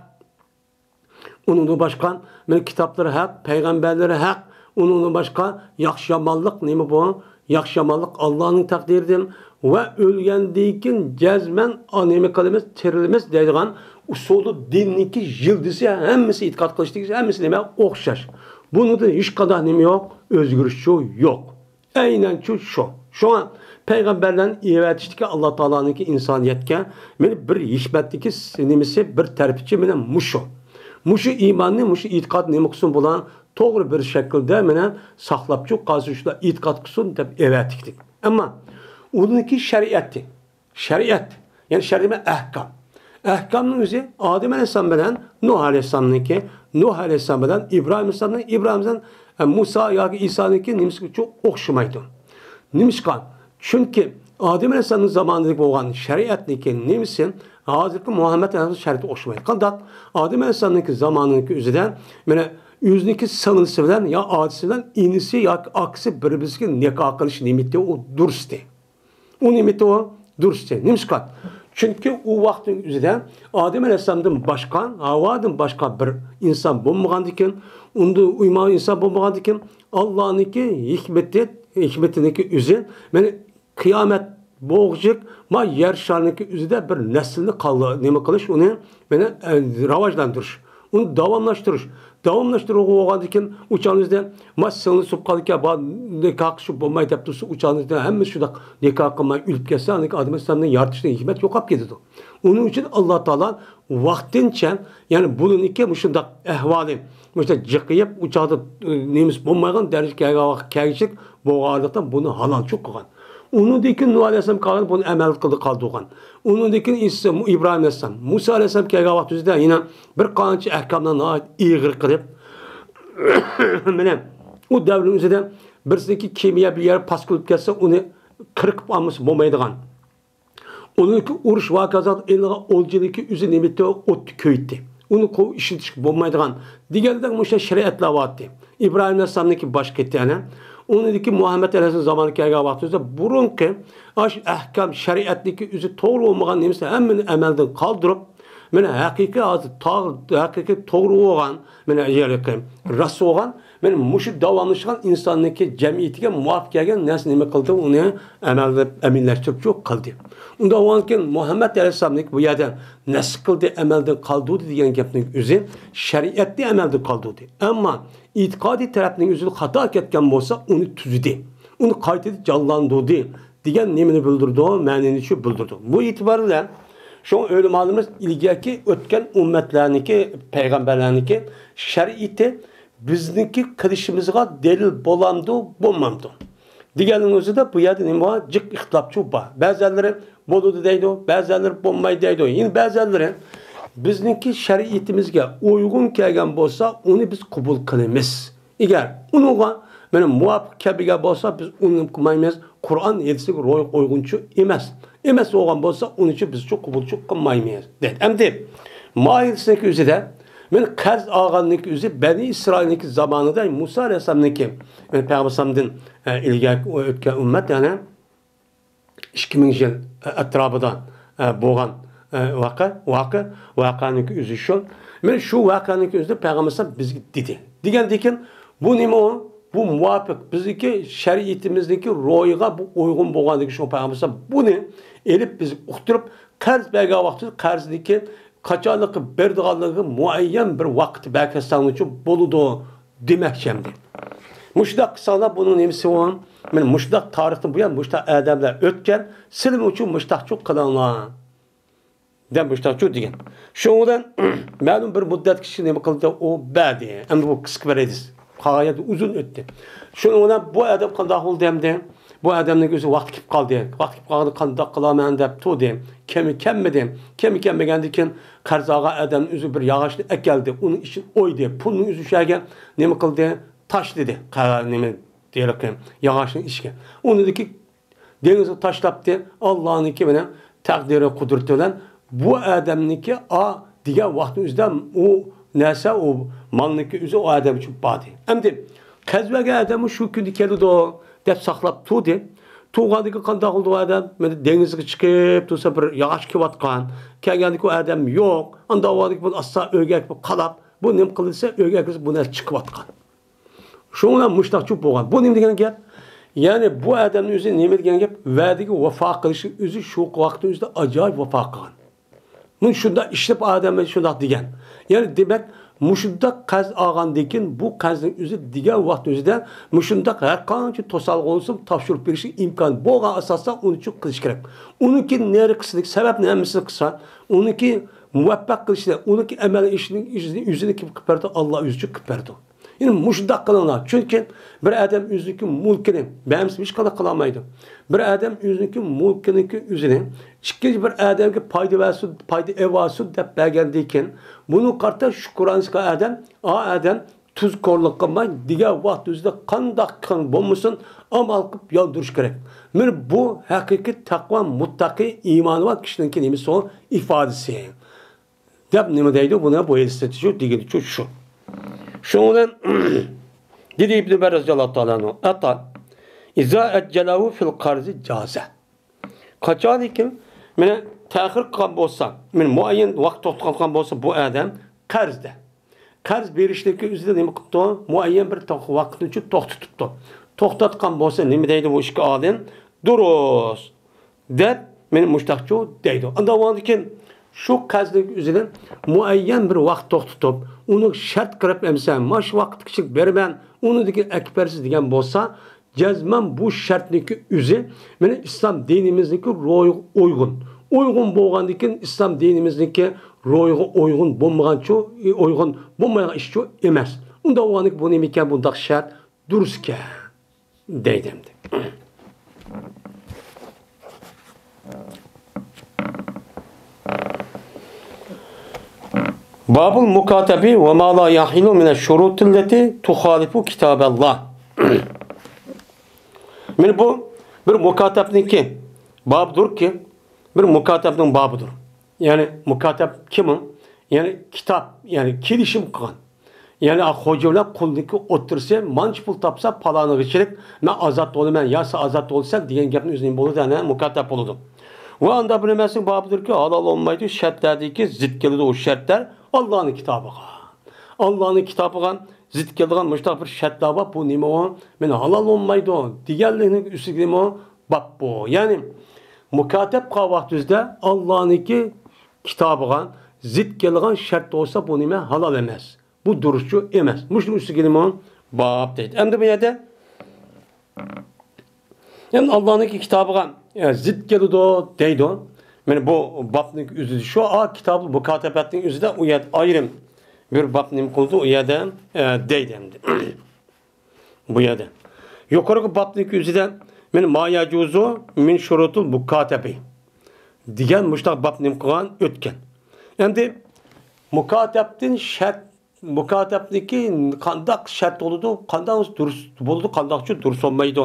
ئۇنىڭدىن باشقا، مانا كىتابلىرى ھەق، پەيغەمبەرلىرى ھەق. ئۇنىڭدىن باشقا، ياخشى يامانلىق نېمە بۇ؟ ياخشى يامانلىق ئاللانىڭ تەقدىرىدىن. ۋە ئۆلگەندىن كېيىن جەزمەن، ئا، نېمە قىلىمىز؟ تىرىلىمىز دەيدىغان ئۇسۇلى دىننىڭكى يىلدىزى ھەممىسى ئېتىقاد قىلىشتىكى ھەممىسى نېمە؟ ئوخشاش. بۇنىڭدا ھېچقانداق نېمە يوق؟ ئۆزگىرىشچۇ يوق. ئەينەن شۇ، شۇ. شۇڭا پەيغەمبەرلەرنى ئېۋەتىشتىكى ئاللا تائالانىڭكى ئىنسانىيەتكە مانا بىر ھېكمەتتىكى نېمىسى، بىر تەرىپىچە مانا مۇشۇ. مۇشۇ ئىماننى، مۇشۇ ئېتىقادنى نېمە قىلسۇن، بۇلار توغرا بىر شەكىلدە مانا ساقلاپچۇ قالسۇن، شۇنداق ئېتىقاد قىلسۇن دەپ ئەۋەتتۇق. ئەمما ئۇنىڭكى شەرىئەتى، شەرىئەت، يەنى شەرىئەت ئەھكام. ئەھكامنىڭ ئۆزى ئادەم ئەلەيھىسسالام بىلەن نۇھ ئەلەيھىسسالامنىڭكى، نۇھ ئەلەيھىسسالام بىلەن ئىبراھىم ئەلەيھىسسالامنىڭ، ئىبراھىم بىلەن، ئە، مۇسا ياكى ئىسانىڭكى نېمىسى ئوخشىمايدۇ. نېمىشقا؟ چۈنكى ئادەم ئەلەيھىسسالامنىڭ زامانىدىكى بولغان شەرىئەتنىڭكى نېمىسى ھازىرقى مۇھەممەد ئەلەيھىسسالام شەرىئىتىگە ئوخشىمايدۇ. قانداق؟ ئادەم ئەلەيھىسسالامنىڭكى زامانىنىڭكى ئۆزىدە مانا ئۆزىنىڭكى سىڭلىسى بىلەن يا ئاچىسى بىلەن ئىنىسى ياكى ئاكىسى بىر-بىرسىگە نىكاھ قىلىش نېمىتى ئۇ دۇرۇستى. ئۇ نېمىتى ئۇ؟ دۇرۇستى. نېمىشقا؟ چۈنكى ئۇ ۋاقىتنىڭ ئۆزىدە ئادەم ئەلەيھىسسالامدىن باشقا، ھاۋادىن باشقا بىر ئىنسان بولمىغاندىكىن، ئۇندا ئۇيما ئىنسان بولمىغاندىكىن، ئاللانىڭكى ھېكمىتى، ھېكمىتىنىڭكى ئۆزى، مانا قىيامەت بولغۇچىلىك، ما يەر شارىنىڭكى ئۆزىدە بىر نەسىلنى قالدۇر-، نېمە قىلىش، ئۇنى مانا، ئە، راۋاجلاندۇرۇش. ئۇنى داۋاملاشتۇرۇش. داۋاملاشتۇرغىلى بولغاندىكىن، ئۇ چاغنىڭ ئۆزىدە، ما سىڭلى سۇپ قالىدىكەن، با نىكاھ قىلىشىپ بولماي دەپ تۇرسا، ئۇ چاغنىڭ ئۆزىدە ھەممە شۇنداق نىكاھ قىلماي ئۆلۈپ كەتسە، ئاندىن ئادەم ئەلەيھىسسالامنىڭ يارىتىشنىڭ ھېكمەت يوقاپ كېتىدۇ. ئۇنىڭ ئۈچۈن ئاللا تائالا ۋاقتىنچە، يەنى بۇنىڭكى مۇشۇنداق ئەھۋالى، مۇشۇنداق جىقىيىپ، ئۇ چاغدا، ئە، نېمىسى بولمايدىغان دەرىجىگە كەلگەن ۋاقىت كەلگۈچىلىك بولغانلىقتىن، بۇنى ھالالچۇق قىلغان. ئۇنىڭدىن كېيىن نۇھ ئەلەيھىسسالام كەلگەن، بۇنى ئەمەل قىلدى، قالدۇرغان. ئۇنىڭدىن كېيىن ئىسا-، ئىبراھىم ئەلەيھىسسالام، مۇسا ئەلەيھىسسالام كەلگەن ۋاقىت ئۆزىدە يەنە بىر قانچە ئەھكاملارنى ناھايىتى ئېغىر قىلىپ، مانا ئۇ دەۋرنىڭ ئۆزىدە بىرسىنىڭكى كېمىيە بىر يەر پاس قىلىپ كەتسە، ئۇنى قىرقىپ ئالمىسا بولمايدىغان. ئۇنىڭكى ئۇرۇش ۋەقەسىدە ئېلىنغان ئولجىنىڭكى ئۆزى نېمىتى ئوتتا كۆيدى. ئۇنى قو-، ئىشلىتىشكە بولمايدىغان دېگەندەك مۇشۇ شەرىئەتلەر بارتى. ئىبراھىم ئەلەيھىسسالامنىڭكى باشقا ئېتى ئەنە. ئۇنىڭدىكى مۇھەممەد ئەلەيھىسسالام زامانى كەلگەن ۋاقتىمىزدا بۇرۇنقى ئاشۇ ئەھكام شەرىئەتنىڭكى ئۆزى توغرا بولمىغان نېمىسى ھەممىنى ئەمەلدىن قالدۇرۇپ، مانا ھەقىقىي ھازىر تاغ-، ھەقىقىي توغرا بولغان، مانا ھېلىقى راست بولغان، مانا مۇشۇ داۋاملىشىدىغان ئىنساننىڭكى جەمئىيىتىگە مۇۋاپىق كەلگەن نەرسە نېمە قىلدى؟ ئۇنى ئەمەلدە ئەمەلىيلەشتۈرۈپ شۇ قىلدى. ئۇنداق بولغاندىكىن مۇھەممەد ئەلەيھىسسالامنىڭكى بۇ يەردە نەسخ قىلدى، ئەمەلدىن قالدۇردى دېگەن گەپنىڭ ئۆزى شەرىئەتنى ئەمەلدىن قالدۇردى. ئەمما ئېتىقادىي تەرەپنىڭ ئۆزىدە خاتا كەتكەن بولسا، ئۇنى تۈزىدى. ئۇنى قايتىدىن جانلاندۇردى دېگەن نېمىنى بىلدۈرىدۇ؟ مەنىنى شۇ بىلدۈرىدۇ. بۇ ئېتىبار بىلەن شۇڭا ئۆلىمالىرىمىز ئىلگەركى ئۆتكەن ئۈممەتلەرنىڭكى، پەيغەمبەرلەرنىڭكى شەرىئىتى بىزنىڭكى قىلىشىمىزغا دەلىل بولامدۇ، بولمامدۇ دېگەننىڭ ئۆزىدە بۇ يەردە نېمە بار؟ جىق ئىختىلاپچۇ بار. بەزەنلىرى بولىدۇ دەيدۇ، بەزەنلىرى بولمايدۇ دەيدۇ. يەنە بەزەنلىرى بىزنىڭكى شەرىئىتىمىزگە ئۇيغۇن كەلگەن بولسا، ئۇنى بىز قوبۇل قىلىمىز. ئەگەر ئۇنىڭغا مانا مۇۋاپىق كەلمىگەن بولسا، بىز ئۇنى قىلمايمىز، قۇرئان ھەدىسىگە روھىغا ئۇيغۇنچۇ ئەمەس. ئەمەس بولغان بولسا، ئۇنىچۇ بىزچۇ قوبۇلچۇ قىلمايمىز، دەيدۇ. ئەمدى ماھىيەتنىڭكى ئۆزىدە، مەن قەرز ئالغاننىڭكى ئۆزى، بەنى ئىسرائىلنىڭكى زامانىدا مۇسا ئەلەيھىسسالامنىڭكى، مەن پەيغەمبەرنىڭ ئىلگەرى ئۆتكەن ئۈممەت، يەنى ئىككى مىڭ يىل ئەتراپىدا بولغان ۋەقە، ۋەقە، ۋەقەنىڭكى ئۆزى شۇ. مەن شۇ ۋەقەنىڭكى ئۆزىدە پەيغەمبەر بىزگە دېدى. دېگەندىكىن، بۇ نېمە ئۇ؟ بۇ مۇۋاپىق، بىزنىڭكى شەرىئىتىمىزنىڭكى روھىغا بۇ ئۇيغۇن بولغاندىكىن، شۇ پەيغەمبەر بۇنى ئېلىپ، بىز ئۇقتۇرۇپ، قەرز بەرگەن ۋاقتىدا قەرزنىكى قاچانلىقى بېرىدىغانلىقىغا مۇئەييەن بىر ۋاقىت بەركەتسەڭلىچۇ بولىدۇ دېمەكچى ئەمدى. مۇشۇنداق قىلساڭلار بۇنىڭ نېمىسى ئۇ؟ مانا مۇشۇنداق تارىختىن بۇيان مۇشۇنداق ئادەملەر ئۆتكەن، سىلىمۇچۇ مۇشۇنداقچۇ قىلىڭلار دەپ مۇشۇنداقچۇ دېگەن. شۇنىڭ بىلەن مەلۇم بىر مۇددەتكىچە نېمە قىلدى؟ ئۇ بەردى. ئەمدى بۇ قىسقا بىر ھەدىس. قالغان يەردە ئۇزۇن ئۆتتى. شۇنىڭ بىلەن بۇ ئادەم قانداق بولدى ئەمدى؟ بۇ ئادەمنىڭ ئۆزى ۋاقتى كېلىپ قالدى. ۋاقتى كېلىپ قالغاندا قانداق قىلارمەن دەپ تۇردى. كەلمۇ كەلمىدى. كەلمۇ كەلمىگەندىن كېيىن قەرز ئالغان ئادەمنىڭ ئۆزى بىر ياغاچنى ئەكەلدى. ئۇنىڭ ئىچىنى ئويدى. پۇلنىڭ ئۆزى شۇ يەرگە نېمە قىلدى؟ تاشلىدى. قە-، نېمە، ھېلىقى ياغاچنىڭ ئىچىگە. ئۇنىڭدىكى دېڭىزغا تاشلاپتى. ئاللانىڭكى مانا تەقدىرى، قۇدرىتى بىلەن بۇ ئادەمنىڭكى ئا دېگەن ۋاقىتنىڭ ئۆزىدە ئۇ نەرسە، ئۇ مالنىڭكى ئۆزى ئۇ ئادەم ئۈچۈن باردى. ئەمدى قەرز بەرگەن ئادەممۇ شۇ كۈندە كېلىدۇ دەپ ساقلاپ تۇردى. تۇرغاندىكى قانداق قىلدى ئۇ ئادەم؟ مانا دېڭىزغا چىقىپ تۇرسا، بىر ياغاچ كېلىۋاتقان. كەلگەندىكى ئۇ ئادەم يوق. ئانداق بولغاندىكى بۇنى ئاستا ئۆگەك بولۇپ قالاپ، بۇ نېمە قىلدى دېسە، ئۆگەك بولسا بۇ نەرسە چىقىۋاتقان. شۇنىڭ بىلەن مۇشۇنداقچۇ بولغان. بۇ نېمە دېگەن گەپ؟ يەنى بۇ ئادەمنىڭ ئۆزى نېمە دېگەن گەپ؟ ۋەدىگە ۋاپا قىلىشنىڭ ئۆزى شۇ ۋاقىتنىڭ ئۆزىدە ئاجايىپ ۋاپا قىلغان. مۇنى شۇنداق ئىشلەپ ئادەم شۇنداق دېگەن. يەنى دېمەك، مۇشۇنداق قەرز ئالغاندىن كېيىن بۇ قەرزنىڭ ئۆزى دېگەن ۋاقىتنىڭ ئۆزىدە مۇشۇنداق ھەر قانچە توسالغۇ بولسۇن تاپشۇرۇپ بېرىشكە ئىمكان بولغان ئاساستا ئۇنى چۈ قىلىش كېرەك. ئۇنىڭكى نېرى قىلسىلىك سەۋەبنى ھەممىسىنى قىلسا، ئۇنىڭكى مۇۋەپپەق قىلىشنى، ئۇنىڭكى ئەمەل ئىشىنىڭ ئۆزىنى، ئۆزىنى كىم قىلىپ بەردى؟ ئاللا ئۆزى چۈ قىلىپ بەردى. يەنى مۇشۇنداق قىلىڭلار. چۈنكى بىر ئادەم ئۆزىنىڭكى مۇلكىنى بەرمىسە ھېچقانداق قىلالمايدۇ. بىر ئادەم ئۆزىنىڭكى مۇلكىنىڭكى ئۆزىنى ئىككىنچى بىر ئادەمگە پايدا بەرسۇن، پايدا ئېلىۋالسۇن دەپ بەرگەندىن كېيىن، بۇنىڭغا قارىتا شۈكرانە قىلغان ئادەم، ئا ئادەم تۇزكورلۇق قىلماي، دېگەن ۋاقىت ئۆزىدە قانداق قىلغان بولمىسۇن، ئامال قىلىپ ياندۇرۇش كېرەك. مانا بۇ ھەقىقىي تەقۋا، مۇتتەقىي، ئىمانى بار كىشىنىڭكى نېمىسى ئۇ؟ ئىپادىسى. دەپ نېمە دەيدۇ؟ بۇنى بۇ ھەدىستە شۇ دېگىنىچۇ شۇ. شۇنىڭ بىلەن دېدى ئىبن ئۆمەر رەزىياللاھۇ تائالا ئەنھۇ، ئەتا، ئىزا ئەججەلەھۇ فىل قەرزى جازە. قاچانكى مېنى تەخىر قىلغان بولسا، مېنى مۇئەييەن ۋاقىت توختىتىپ قالغان بولسا بۇ ئادەم قەرزدە. قەرز بېرىشنىڭكى ئۆزىدە نېمە قىپتۇ؟ مۇئەييەن بىر توق-، ۋاقىتنى چۈ توختىتىپتۇ. توختاتقان بولسا نېمە دەيدۇ بۇ ئىككى ئالىم؟ دۇرۇس. دەپ، مېنى مۇشتاقچۇ دەيدۇ. ئاندىن كېيىن شۇ قەرزنىڭ ئۆزىنى مۇئەييەن بىر ۋاقىت توختىتىپ، ئۇنى شەرت قىلىپ ئەمسە، مانا شۇ ۋاقىتقىچە بېرىمەن، ئۇنىڭدىن كېيىن ئەكىپ بەرسىز دېگەن بولسا، جەزمەن بۇ شەرتنىڭكى ئۆزى مېنى ئىسلام دىنىمىزنىڭكى روھىغا ئۇيغۇن. ئۇيغۇن بولغاندىن كېيىن ئىسلام دىنىمىزنىڭكى روھىغا ئۇيغۇن بولمىغانچۇ، ئۇيغۇن بولمايدىغان ئىشچۇ ئەمەس. ئۇنداق بولغاندىن كېيىن بۇ نېمىكەن، بۇنداق شەرت دۇرۇسكەن. دەيدۇ ئەمدى. بابۇل مۇكاتەبى ۋە ما لا يەھىلۇ مىنەش شۇرۇتىللەتى تۇخالىپۇ كىتابەللا. مانا بۇ بىر مۇكاتەبنىڭكى بابىدۇركى، بىر مۇكاتەبنىڭ بابىدۇر. يەنى مۇكاتەب كىم ئۇ؟ يەنى كىتاب، يەنى كېلىشىم قىلغان. يەنى خوجا بىلەن قۇلنىڭكى ئوتتۇرىسى، مانچە پۇل تاپسا پالانىغىچىلىك مەن ئازاد بولىمەن، يا سەن ئازاد بولىسەن دېگەن گەپنىڭ ئۆزى نېمە بولىدۇ؟ ئەنە مۇكاتەب بولىدۇ. ۋە ئانداق بىر نەرسىنىڭ بابىدۇركى، ھالال بولمايدۇ، شەرتلەردىكى زىت كېلىدۇ ئۇ شەرتلەر. ئاللانىڭ كىتابىغا. ئاللانىڭ كىتابىغا زىت كېلىدىغان مۇشۇنداق بىر شەرتلەر بار، بۇ نېمە ئۇ؟ مېنى ھالال بولمايدۇ دېگەنلىكنىڭ ئۈستىگە نېمە ئۇ؟ باب بۇ. يەنى مۇكاتەب قىلغان ۋاقتىمىزدا ئاللانىڭكى كىتابىغا زىت كېلىدىغان شەرت بولسا، بۇ نېمە؟ ھالال ئەمەس. بۇ دۇرۇسچۇ ئەمەس. مۇشۇنىڭ ئۈستىگە نېمە؟ باب دەيدۇ. ئەمدى بۇ يەردە، يەنى ئاللانىڭكى كىتابىغا، ئە، زىت كېلىدۇ دەيدۇ. مانا بۇ بابنىڭ ئۆزىدە شۇ، ئا، كىتابۇل مۇكاتەبەتنىڭ ئۆزىدە ئۇ يەردە ئايرىم بىر باب نېمە قىلىدۇ، ئۇ يەردە، ئە، دەيدۇ ئەمدى. بۇ يەردە. يۇقىرىقى بابنىڭ ئۆزىدە مانا ما يەجۇزۇ مىن شۇرۇتۇل مۇكاتەبى دېگەن مۇشۇنداق باب نېمە قىلغان؟ ئۆتكەن. ئەمدى مۇكاتەبتىن شەرت، مۇكاتەبنىڭكى قانداق شەرت بولىدۇ، قانداق دۇرۇس بولىدۇ، قانداقچۇ دۇرۇس بولمايدۇ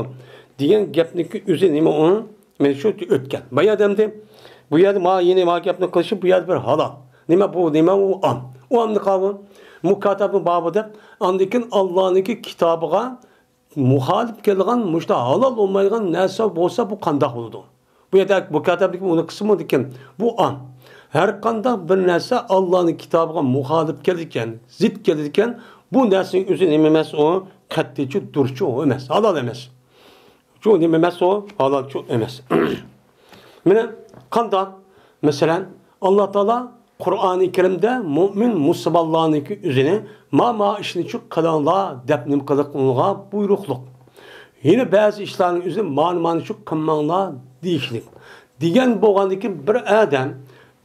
دېگەن گەپنىڭكى ئۆزى نېمە ئۇ؟ مانا شۇ ئۆتكەن. بايا دەمدى، بۇ يەردە ما يەنە ما گەپنى قىلىشى، بۇ يەردە بىر ھالال. نېمە بۇ؟ نېمە ئۇ؟ ئام. ئۇ ئامنى قاۋۇ. مۇكاتەپنىڭ بابى دەپ، ئاندىن كېيىن ئاللانىڭكى كىتابىغا مۇخالىپ كېلىدىغان، مۇشۇنداق ھالال بولمايدىغان نەرسە بولسا، بۇ قانداق بولىدۇ؟ بۇ يەردە مۇكاتەپنىڭكى ئۇنى قىسمىدىكىن بۇ ئام. ھەر قانداق بىر نەرسە ئاللانىڭ كىتابىغا مۇخالىپ كېلىدىكەن، زىت كېلىدىكەن، بۇ نەرسىنىڭ ئۆزى نېمە ئەمەس ئۇ؟ قەتئىيچۇ، دۇرۇسچۇ ئۇ ئەمەس، ھالال ئەمەس. شۇ نېمە ئەمەس ئۇ؟ ھالالچۇ ئەمەس. مانا قانداق؟ مەسىلەن، ئاللا تائالا قۇرئانى كەرىمدە مۆمىن مۇسۇلمانلارنىڭكى ئۆزىنى ما، ما ئىشنى شۇ قىلىڭلار دەپ نېمە قىلىقىنىغا بۇيرۇقلۇق. يەنە بەزى ئىشلارنىڭ ئۆزى مانى، مانى شۇ قىلماڭلار دېيىشلىك. دېگەن بولغاندىكىن بىر ئادەم،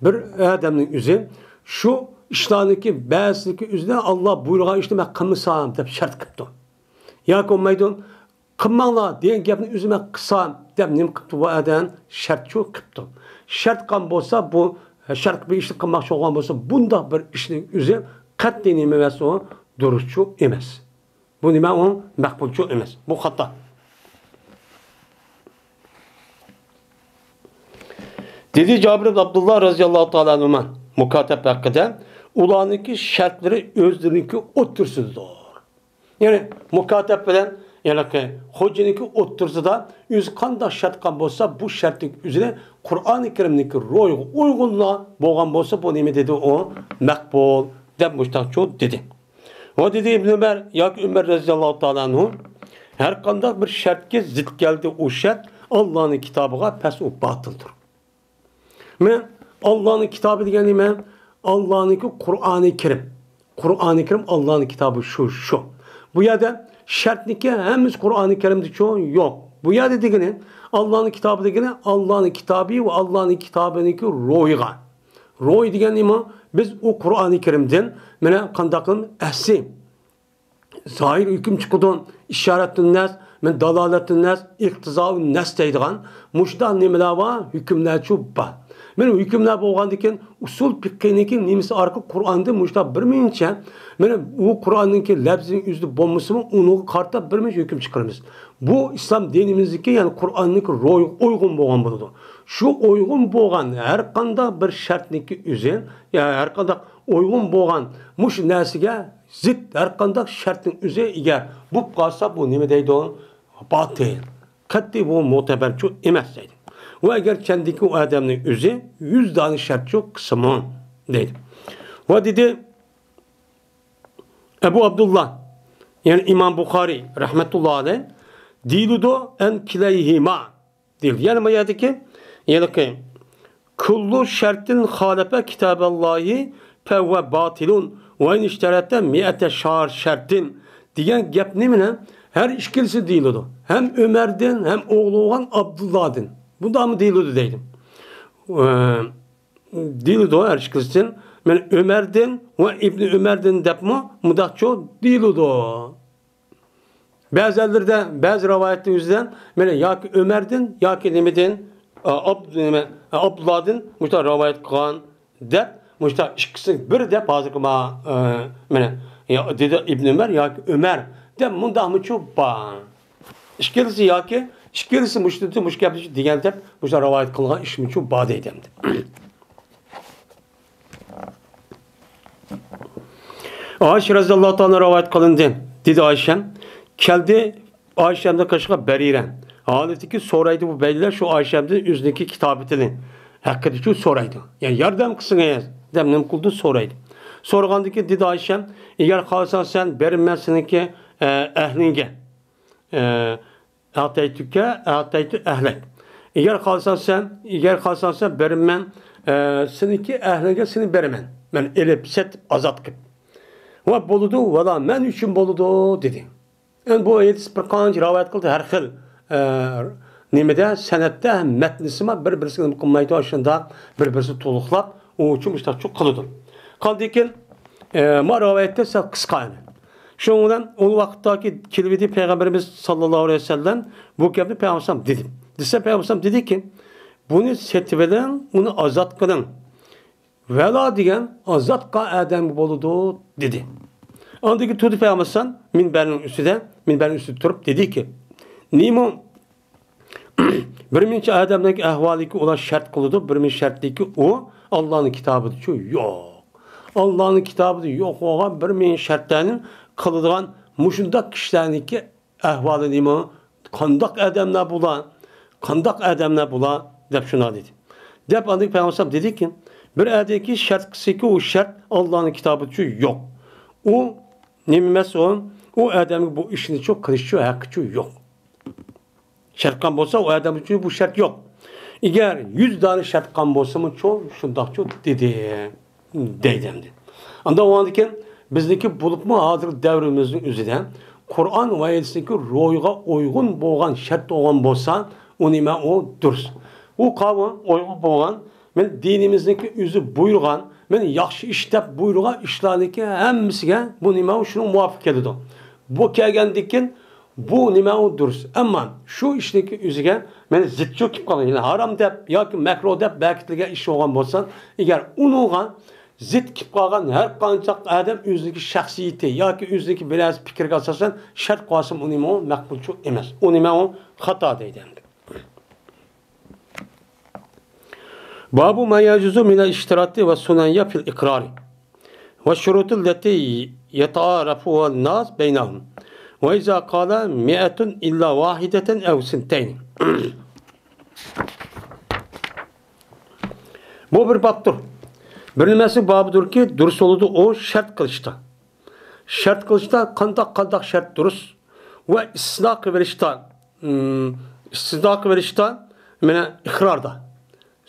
بىر ئادەمنىڭ ئۆزى شۇ ئىشلارنىڭكى بەزىسىنىڭكى ئۆزىدە ئاللا بۇيرۇغان ئىشنى مەن قىلمىسام دەپ شەرت قىپتۇ. ياكى بولمايدۇ، قىلماڭلار دېگەن گەپنى ئۆزى مەن قىلسام دەپ نېمە قىپتۇ بۇ ئادەم؟ شەرتچۇ قىپتۇ. شەرت قىلغان بولسا بۇ، شەرت بىر ئىشنى قىلماقچى بولغان بولسا، بۇنداق بىر ئىشنىڭ ئۆزى قەتئىي نېمە ئەمەس ئۇ؟ دۇرۇسچۇ ئەمەس. بۇ نېمە ئۇ؟ مەقبۇلچۇ ئەمەس. بۇ خاتا. دېدى جابىر ئىبن ئابدۇللا رەزىياللاھۇ تائالا ئەنھۇما مۇكاتەپ ھەققىدە، ئۇلارنىڭكى شەرتلىرى ئۆزلىرىنىڭكى ئوتتۇرىسىدىدۇر. يەنى مۇكاتەپ بىلەن ھېلىقى خوجىنىڭكى ئوتتۇرىسىدا ئۆزى قانداق شەرت قىلغان بولسا، بۇ شەرتنىڭ ئۆزىنى قۇرئانى كەرىمنىڭكى روھىغا ئۇيغۇنلا بولغان بولسا، بۇ نېمە دېدى ئۇ؟ مەقبۇل دەپ مۇشتاقچۇ دېدى. ۋە دېدى ئىبن ئۆمەر ياكى ئۆمەر رەزىياللاھۇ تائالا ئەنھۇ، ھەر قانداق بىر شەرتكە زىت كەلدى ئۇ شەرت ئاللانىڭ كىتابىغا، پەس ئۇ باتىلدۇر. مانا ئاللانىڭ كىتابى دېگەن نېمە؟ ئاللانىڭكى قۇرئانى كەرىم. قۇرئانى كەرىم ئاللانىڭ كىتابى شۇ، شۇ. بۇ يەردە شەرتنىكى ھەممىسى قۇرئانى كەرىمدىچۇ؟ يوق. بۇ يەردە دېگىنى ئاللانىڭ كىتابى دېگىنى ئاللانىڭ كىتابى ۋە ئاللانىڭ كىتابىنىڭكى روھىغا. روھى دېگەن نېمە؟ بىز ئۇ قۇرئانى كەرىمدىن مانا قانداق قىلىمىز؟ ئەسلى زاھىر ھۆكۈم چىقىدۇ، ئىشارەتۇن نەس، مەن دالالەتۇن نەس، ئىقتىزائۇن نەس دەيدىغان مۇشۇنداق نېمىلەر بار، ھۆكۈملەرچۇ بار. مانا ھۆكۈملەر بولغاندىكىن ئۇسۇل پىقھىنىڭكى نېمىسى ئارقىلىق قۇرئاندىن مۇشۇنداق بىر مۇنچە، مانا ئۇ قۇرئاننىڭكى لەپزىنىڭ ئۆزىدە بولمىسىمۇ ئۇنىڭغا قارىتا بىر مۇنچە ھۆكۈم چىقىرىمىز. بۇ ئىسلام دىنىمىزدىكى، يەنى قۇرئاننىڭكى روھىغا ئۇيغۇن بولغان بولىدۇ. شۇ ئۇيغۇن بولغان ھەر قانداق بىر شەرتنىڭكى ئۆزى، يا ھەر قانداق ئۇيغۇن بولغان مۇشۇ نەرسىگە زىت ھەر قانداق شەرتنىڭ ئۆزى ئەگەر بولۇپ قالسا، بۇ نېمە دەيدۇ؟ باتىل. قەتئىي بۇ مۆتەبەرچۇ ئەمەس دەيدۇ. ۋە ئەگەر چەندىكى ئۇ ئادەمنىڭ ئۆزى يۈز دانە شەرتچۇ قىلسىمۇ دەيدۇ. ۋە دېدى ئەبۇ ئابدۇللا، يەنى ئىمام بۇخارىي رەھمەتۇللا ئەلەيھ دېيىلىدۇ، ئەن كىلەيھىما. دېيىلدى. يەنى ما يەردىكى، يەنىكى، كۇللۇ شەرتىن خالەپە كىتابەللاھى فەھۇۋە باتىلۇن ۋە ئىن ئىشتەرەتە مىئەتە شار شەرتىن دېگەن گەپنى مانا ھەر ئىككىلىسى دېيىلىدۇ. ھەم ئۆمەردىن، ھەم ئوغلى بولغان ئابدۇللادىن. بۇنداقمۇ دېيىلىدۇ دەيدۇ. ئە، دېيىلىدۇ ھەر ئىككىلىسىدىن. مانا ئۆمەردىن ۋە ئىبنى ئۆمەردىن دەپمۇ مۇنداقچۇ دېيىلىدۇ. بەزىلىرىدە، بەزى رىۋايەتنىڭ ئۆزىدە، مانا ياكى ئۆمەردىن، ياكى نېمىدىن، ئا، ئاب-، نېمە، ئابدۇللادىن مۇشۇنداق رىۋايەت قىلغان دەپ، مۇشۇنداق ئىككىسىنىڭ بىرى دەپ ھازىرقى ما-، ئە، مانا، يا، دېدى ئىبن ئۆمەر ياكى ئۆمەر دەپ مۇنداقمۇچۇ بار. ئىككىلىسى ياكى ئىككىلىسى مۇشۇ، مۇشۇ گەپنى دېگەن دەپ مۇشۇنداق رىۋايەت قىلغان ئىشمۇچۇ بار دەيدۇ ئەمدى. ئائىشە رەزىياللاھۇ تائالا رىۋايەت قىلىندى. دېدى ئائىشەم، كەلدى ئائىشەمدىن قېشىغا بەرىرە. ھالىتىكى سورايدۇ بۇ بەرىرە شۇ ئائىشەمدىن ئۆزىنىڭكى كىتابىتىنى ھەققىدىچۇ سورايدۇ. يەنى ياردەم قىلسىڭىز دەپ نېمە قىلدى سورايدۇ. سورىغاندىن كېيىن دېدى ئائىشەم، ئەگەر خالىساڭ سەن بېرىمەن سېنىڭكى، ئە، ئەھلىڭگە. ئە، ئەتەيتۇكە، ئەتەيتۇ ئەھلەك. ئەگەر خالىساڭ سەن، ئەگەر خالىساڭ سەن بېرىمەن، ئە، سېنىڭكى ئەھلىڭگە سېنى بېرىمەن. مەن ئېلىپ، سېتىپ، ئازاد قىلىپ. ۋە بولىدۇ، ۋەلا مەن ئۈچۈن بولىدۇ، دېدى. ئەمدى بۇ ھەدىس بىر قانچە رىۋايەت قىلدى، ھەر خىل، ئە، نېمىدە، سەنەدتە مەتنىسىمۇ بىر-بىرسىگە نېمە قىلمايدۇ، شۇنداق بىر-بىرسىنى تولۇقلاپ، ئۇ ئۈچۈن مۇشۇنداق قىلىدۇ. قاندىكىن، ئە، ما رىۋايەتتە سەل قىسقا ئەمەس. شۇنىڭ بىلەن ئۇ ۋاقىتتاكى كېلىۋىدى پەيغەمبىرىمىز ساللاللاھۇ ئەلەيھى ۋەسەللەم بۇ گەپنى پەيغەمبەر دېدى. دېسە پەيغەمبەر دېدىكى، بۇنى سېتىۋېلىڭ، ئۇنى ئازاد قىلىڭ. ۋەلا دېگەن ئازاد قىلغان ئادەمگە بولىدۇ، دېدى. ئاندىن كېيىن تۇردى پەيغەمبەر ئەلەيھىسسالام مىنبەرنىڭ ئۈستىدە، مىنبەرنىڭ ئۈستىدە تۇرۇپ دېدىكى، نېمە، بىر مۇنچە ئادەمنىڭ ئەھۋالىدىكى ئۇلار شەرت قىلىدۇ، بىر مۇنچە شەرتتىكى ئۇ ئاللانىڭ كىتابىدا شۇ يوق. ئاللانىڭ كىتابىدا يوق بولغان بىر مۇنچە شەرتلەرنى قىلىدىغان مۇشۇنداق كىشىلەرنىڭكى ئەھۋالى نېمە؟ قانداق ئادەملەر بۇلار؟ قانداق ئادەملەر بۇلار؟ دەپ شۇنداق دېدى. دەپ ئاندىن پەيغەمبەر دېدىكى، بىر ئادەمكى شەرت قىلسىكى، ئۇ شەرت ئاللانىڭ كىتابىدا شۇ يوق. ئۇ نېمە ئەمەس ئۇ؟ ئۇ ئادەمگە بۇ ئىشنى شۇ قىلىش شۇ ھەققى شۇ يوق. شەرت قىلغان بولسا، ئۇ ئادەم ئۈچۈن بۇ شەرت يوق. ئەگەر يۈز دانە شەرت قىلغان بولسىمۇ، چوڭ شۇنداقچۇ دېدى، دەيدۇ ئەمدى. ئاندا ئۇنىڭدىن كېيىن بىزنىڭكى بولۇپمۇ ھازىرقى دەۋرىمىزنىڭ ئۆزىدە قۇرئان ۋە ھەدىستىكى روھىغا ئۇيغۇن بولغان شەرت بولغان بولسا، ئۇ نېمە ئۇ دۇرۇس. ئۇ قاۋۇ ئۇيغۇن بولغان، مەن دىنىمىزنىڭكى ئۆزى بۇيرۇغان، مەن ياخشى ئىش دەپ بۇيرۇغان ئىشلارنىڭكى ھەممىسىگە بۇ نېمە ئۇ شۇنىڭ مۇۋاپىق كېلىدۇ. بۇ كەلگەندىن كېيىن بۇ نېمە ئۇ دۇرۇس. ئەمما شۇ ئىشنىڭكى ئۆزىگە مەن زىتچۇ كېلىپ قالغان، يەنى ھارام دەپ ياكى مەكرۇ دەپ بەكىتىلگەن ئىش بولغان بولسا، ئەگەر ئۇنىڭغا زىت كېلىپ قالغان ھەر قانچە ئادەم ئۆزىنىڭكى شەخسىيىتى ياكى ئۆزىنىڭكى بىرەرسى پىكرىگە ئاساسەن شەرت قىلسا، ئۇ نېمە ئۇ مەقبۇلچۇ ئەمەس. ئۇ نېمە ئۇ خاتا دەيدۇ ئەمدى. باب ما يجوز من الاشتراط والثنائي في الإقرار والشروط التي يتعارفها الناس بينهم، وإذا قال مائة إلا واحدة أو ثنتين. بۇ بىر بابتۇر. بىر نېمىسى بابىدۇركى، دۇرۇس بولىدۇ ئۇ شەرت قىلىشتا. شەرت قىلىشتا قانداق، قانداق شەرت دۇرۇس ۋە ئىستىسنا قىلىۋېلىشتا، ئىم، ئىستىسنا قىلىۋېلىشتا، مانا، ئىقراردا.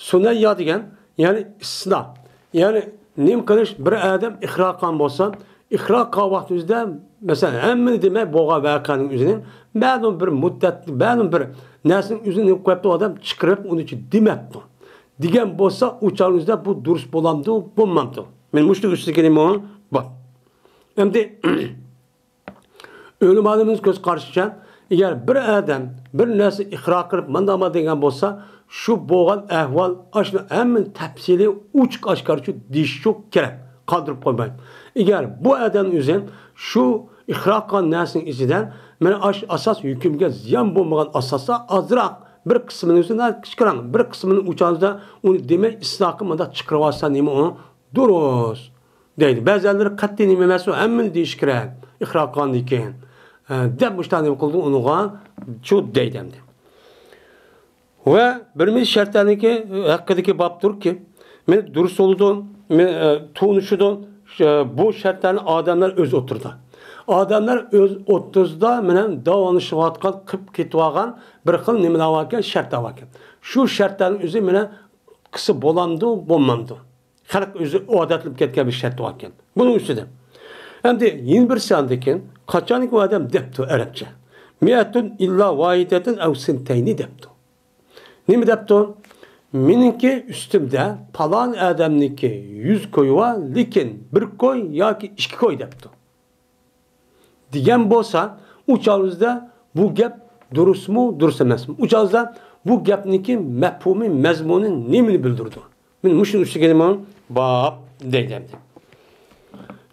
سۇنەييا دېگەن، يەنى ئىستىسنا. يەنى نېمە قىلىش، بىر ئادەم ئىقرار قىلغان بولسا، ئىقرار قىلغان ۋاقتىمىزدا، مەسىلەن، ھەممىنى دېمەي، بولغان ۋەقەنىڭ ئۆزىنى مەلۇم بىر مۇددەت، مەلۇم بىر نەرسىنىڭ ئۆزىنى نېمە قىلىپتۇ، ئادەم چىقىرىپ، ئۇنى دېمەپتۇ دېگەن بولسا، ئۇ چاغنىڭ ئۆزىدە بۇ دۇرۇس بولامدۇ، بولمامدۇ؟ مانا مۇشۇنىڭ ئۈستىدىكى نېمە بار. ئەمدى ئۆلىمالىرىمىز كۆز قارىشىچە، ئەگەر بىر ئادەم بىر نەرسە ئىقرار قىلىپ، مانداق دېگەن بولسا، شۇ بولغان ئەھۋال، ئاشۇ ھەممىنى تەپسىلىي، ئوچۇق ئاشكارىچۇ دېيىشچۇ كېرەك، قالدۇرۇپ قويماي. ئەگەر بۇ ئادەم ئۆزى شۇ ئىقرار قىلغان نەرسىنىڭ ئىچىدە، مانا ئاشۇ ئاساس ھۆكۈمگە زىيان بولمىغان ئاساستا ئازراق بىر قىسمىنى ئۆزى كىچىكراق، بىر قىسمىنى ئۇچاندا ئۇنى دېمەي، ئىستىسنا قىلىپ مانداق چىقىرىۋالسا نېمە ئۇ؟ دۇرۇس. دەيدۇ. بەزىلەر قەتئىي نېمە ئەمەس ئۇ، ھەممىنى دېيىش كېرەك، ئىقرار قىلغاندىن كېيىن، ئە، دەپ مۇشۇنداق نېمە قىلدى، ئۇنىڭغا شۇ دەيدۇ ئەمدى. ۋە بىر مىل شەرتلەرنىڭكى ھەققىدىكى بابتۇركى، مانا دۇرۇس بولىدۇ، مانا، ئە، تونۇشىدۇ، ئە، بۇ شەرتلەرنى ئادەملەر ئۆز ئوتتۇرىدا. ئادەملەر ئۆز ئوتتۇرىدا مانا داۋالىشىۋاتقان، قىلىپ كېتىۋالغان بىر خىل نېمىلەر باركەن، شەرتلەر باركەن. شۇ شەرتلەرنىڭ ئۆزى مانا قىلسا بولامدۇ، بولمامدۇ؟ خەلق ئۆزى ئادەتلىنىپ كەتكەن بىر شەرت باركەن. بۇنىڭ ئۈستىدە ئەمدى يەنە بىرسى ئاندىن كېيىن، قاچانكى ئۇ ئادەم دەپتۇ ئەرەبچە، مائة إلا واحدة أو ثنتين دەپتۇ. نېمە دەپتۇ؟ مېنىڭكى ئۈستۈمدە پالان ئادەمنىڭكى يۈز كويى بار، لېكىن بىر كوي ياكى ئىككى كوي دەپتۇ. دېگەن بولسا، ئۇ چاغىمىزدا بۇ گەپ دۇرۇسمۇ، دۇرۇس ئەمەسمۇ؟ ئۇ چاغىمىزدا بۇ گەپنىڭكى مەپھۇمى، مەزمۇنى نېمىنى بىلدۈرىدۇ؟ مانا مۇشۇنىڭ ئۈستىگە نېمە باب دەيدۇ ئەمدى.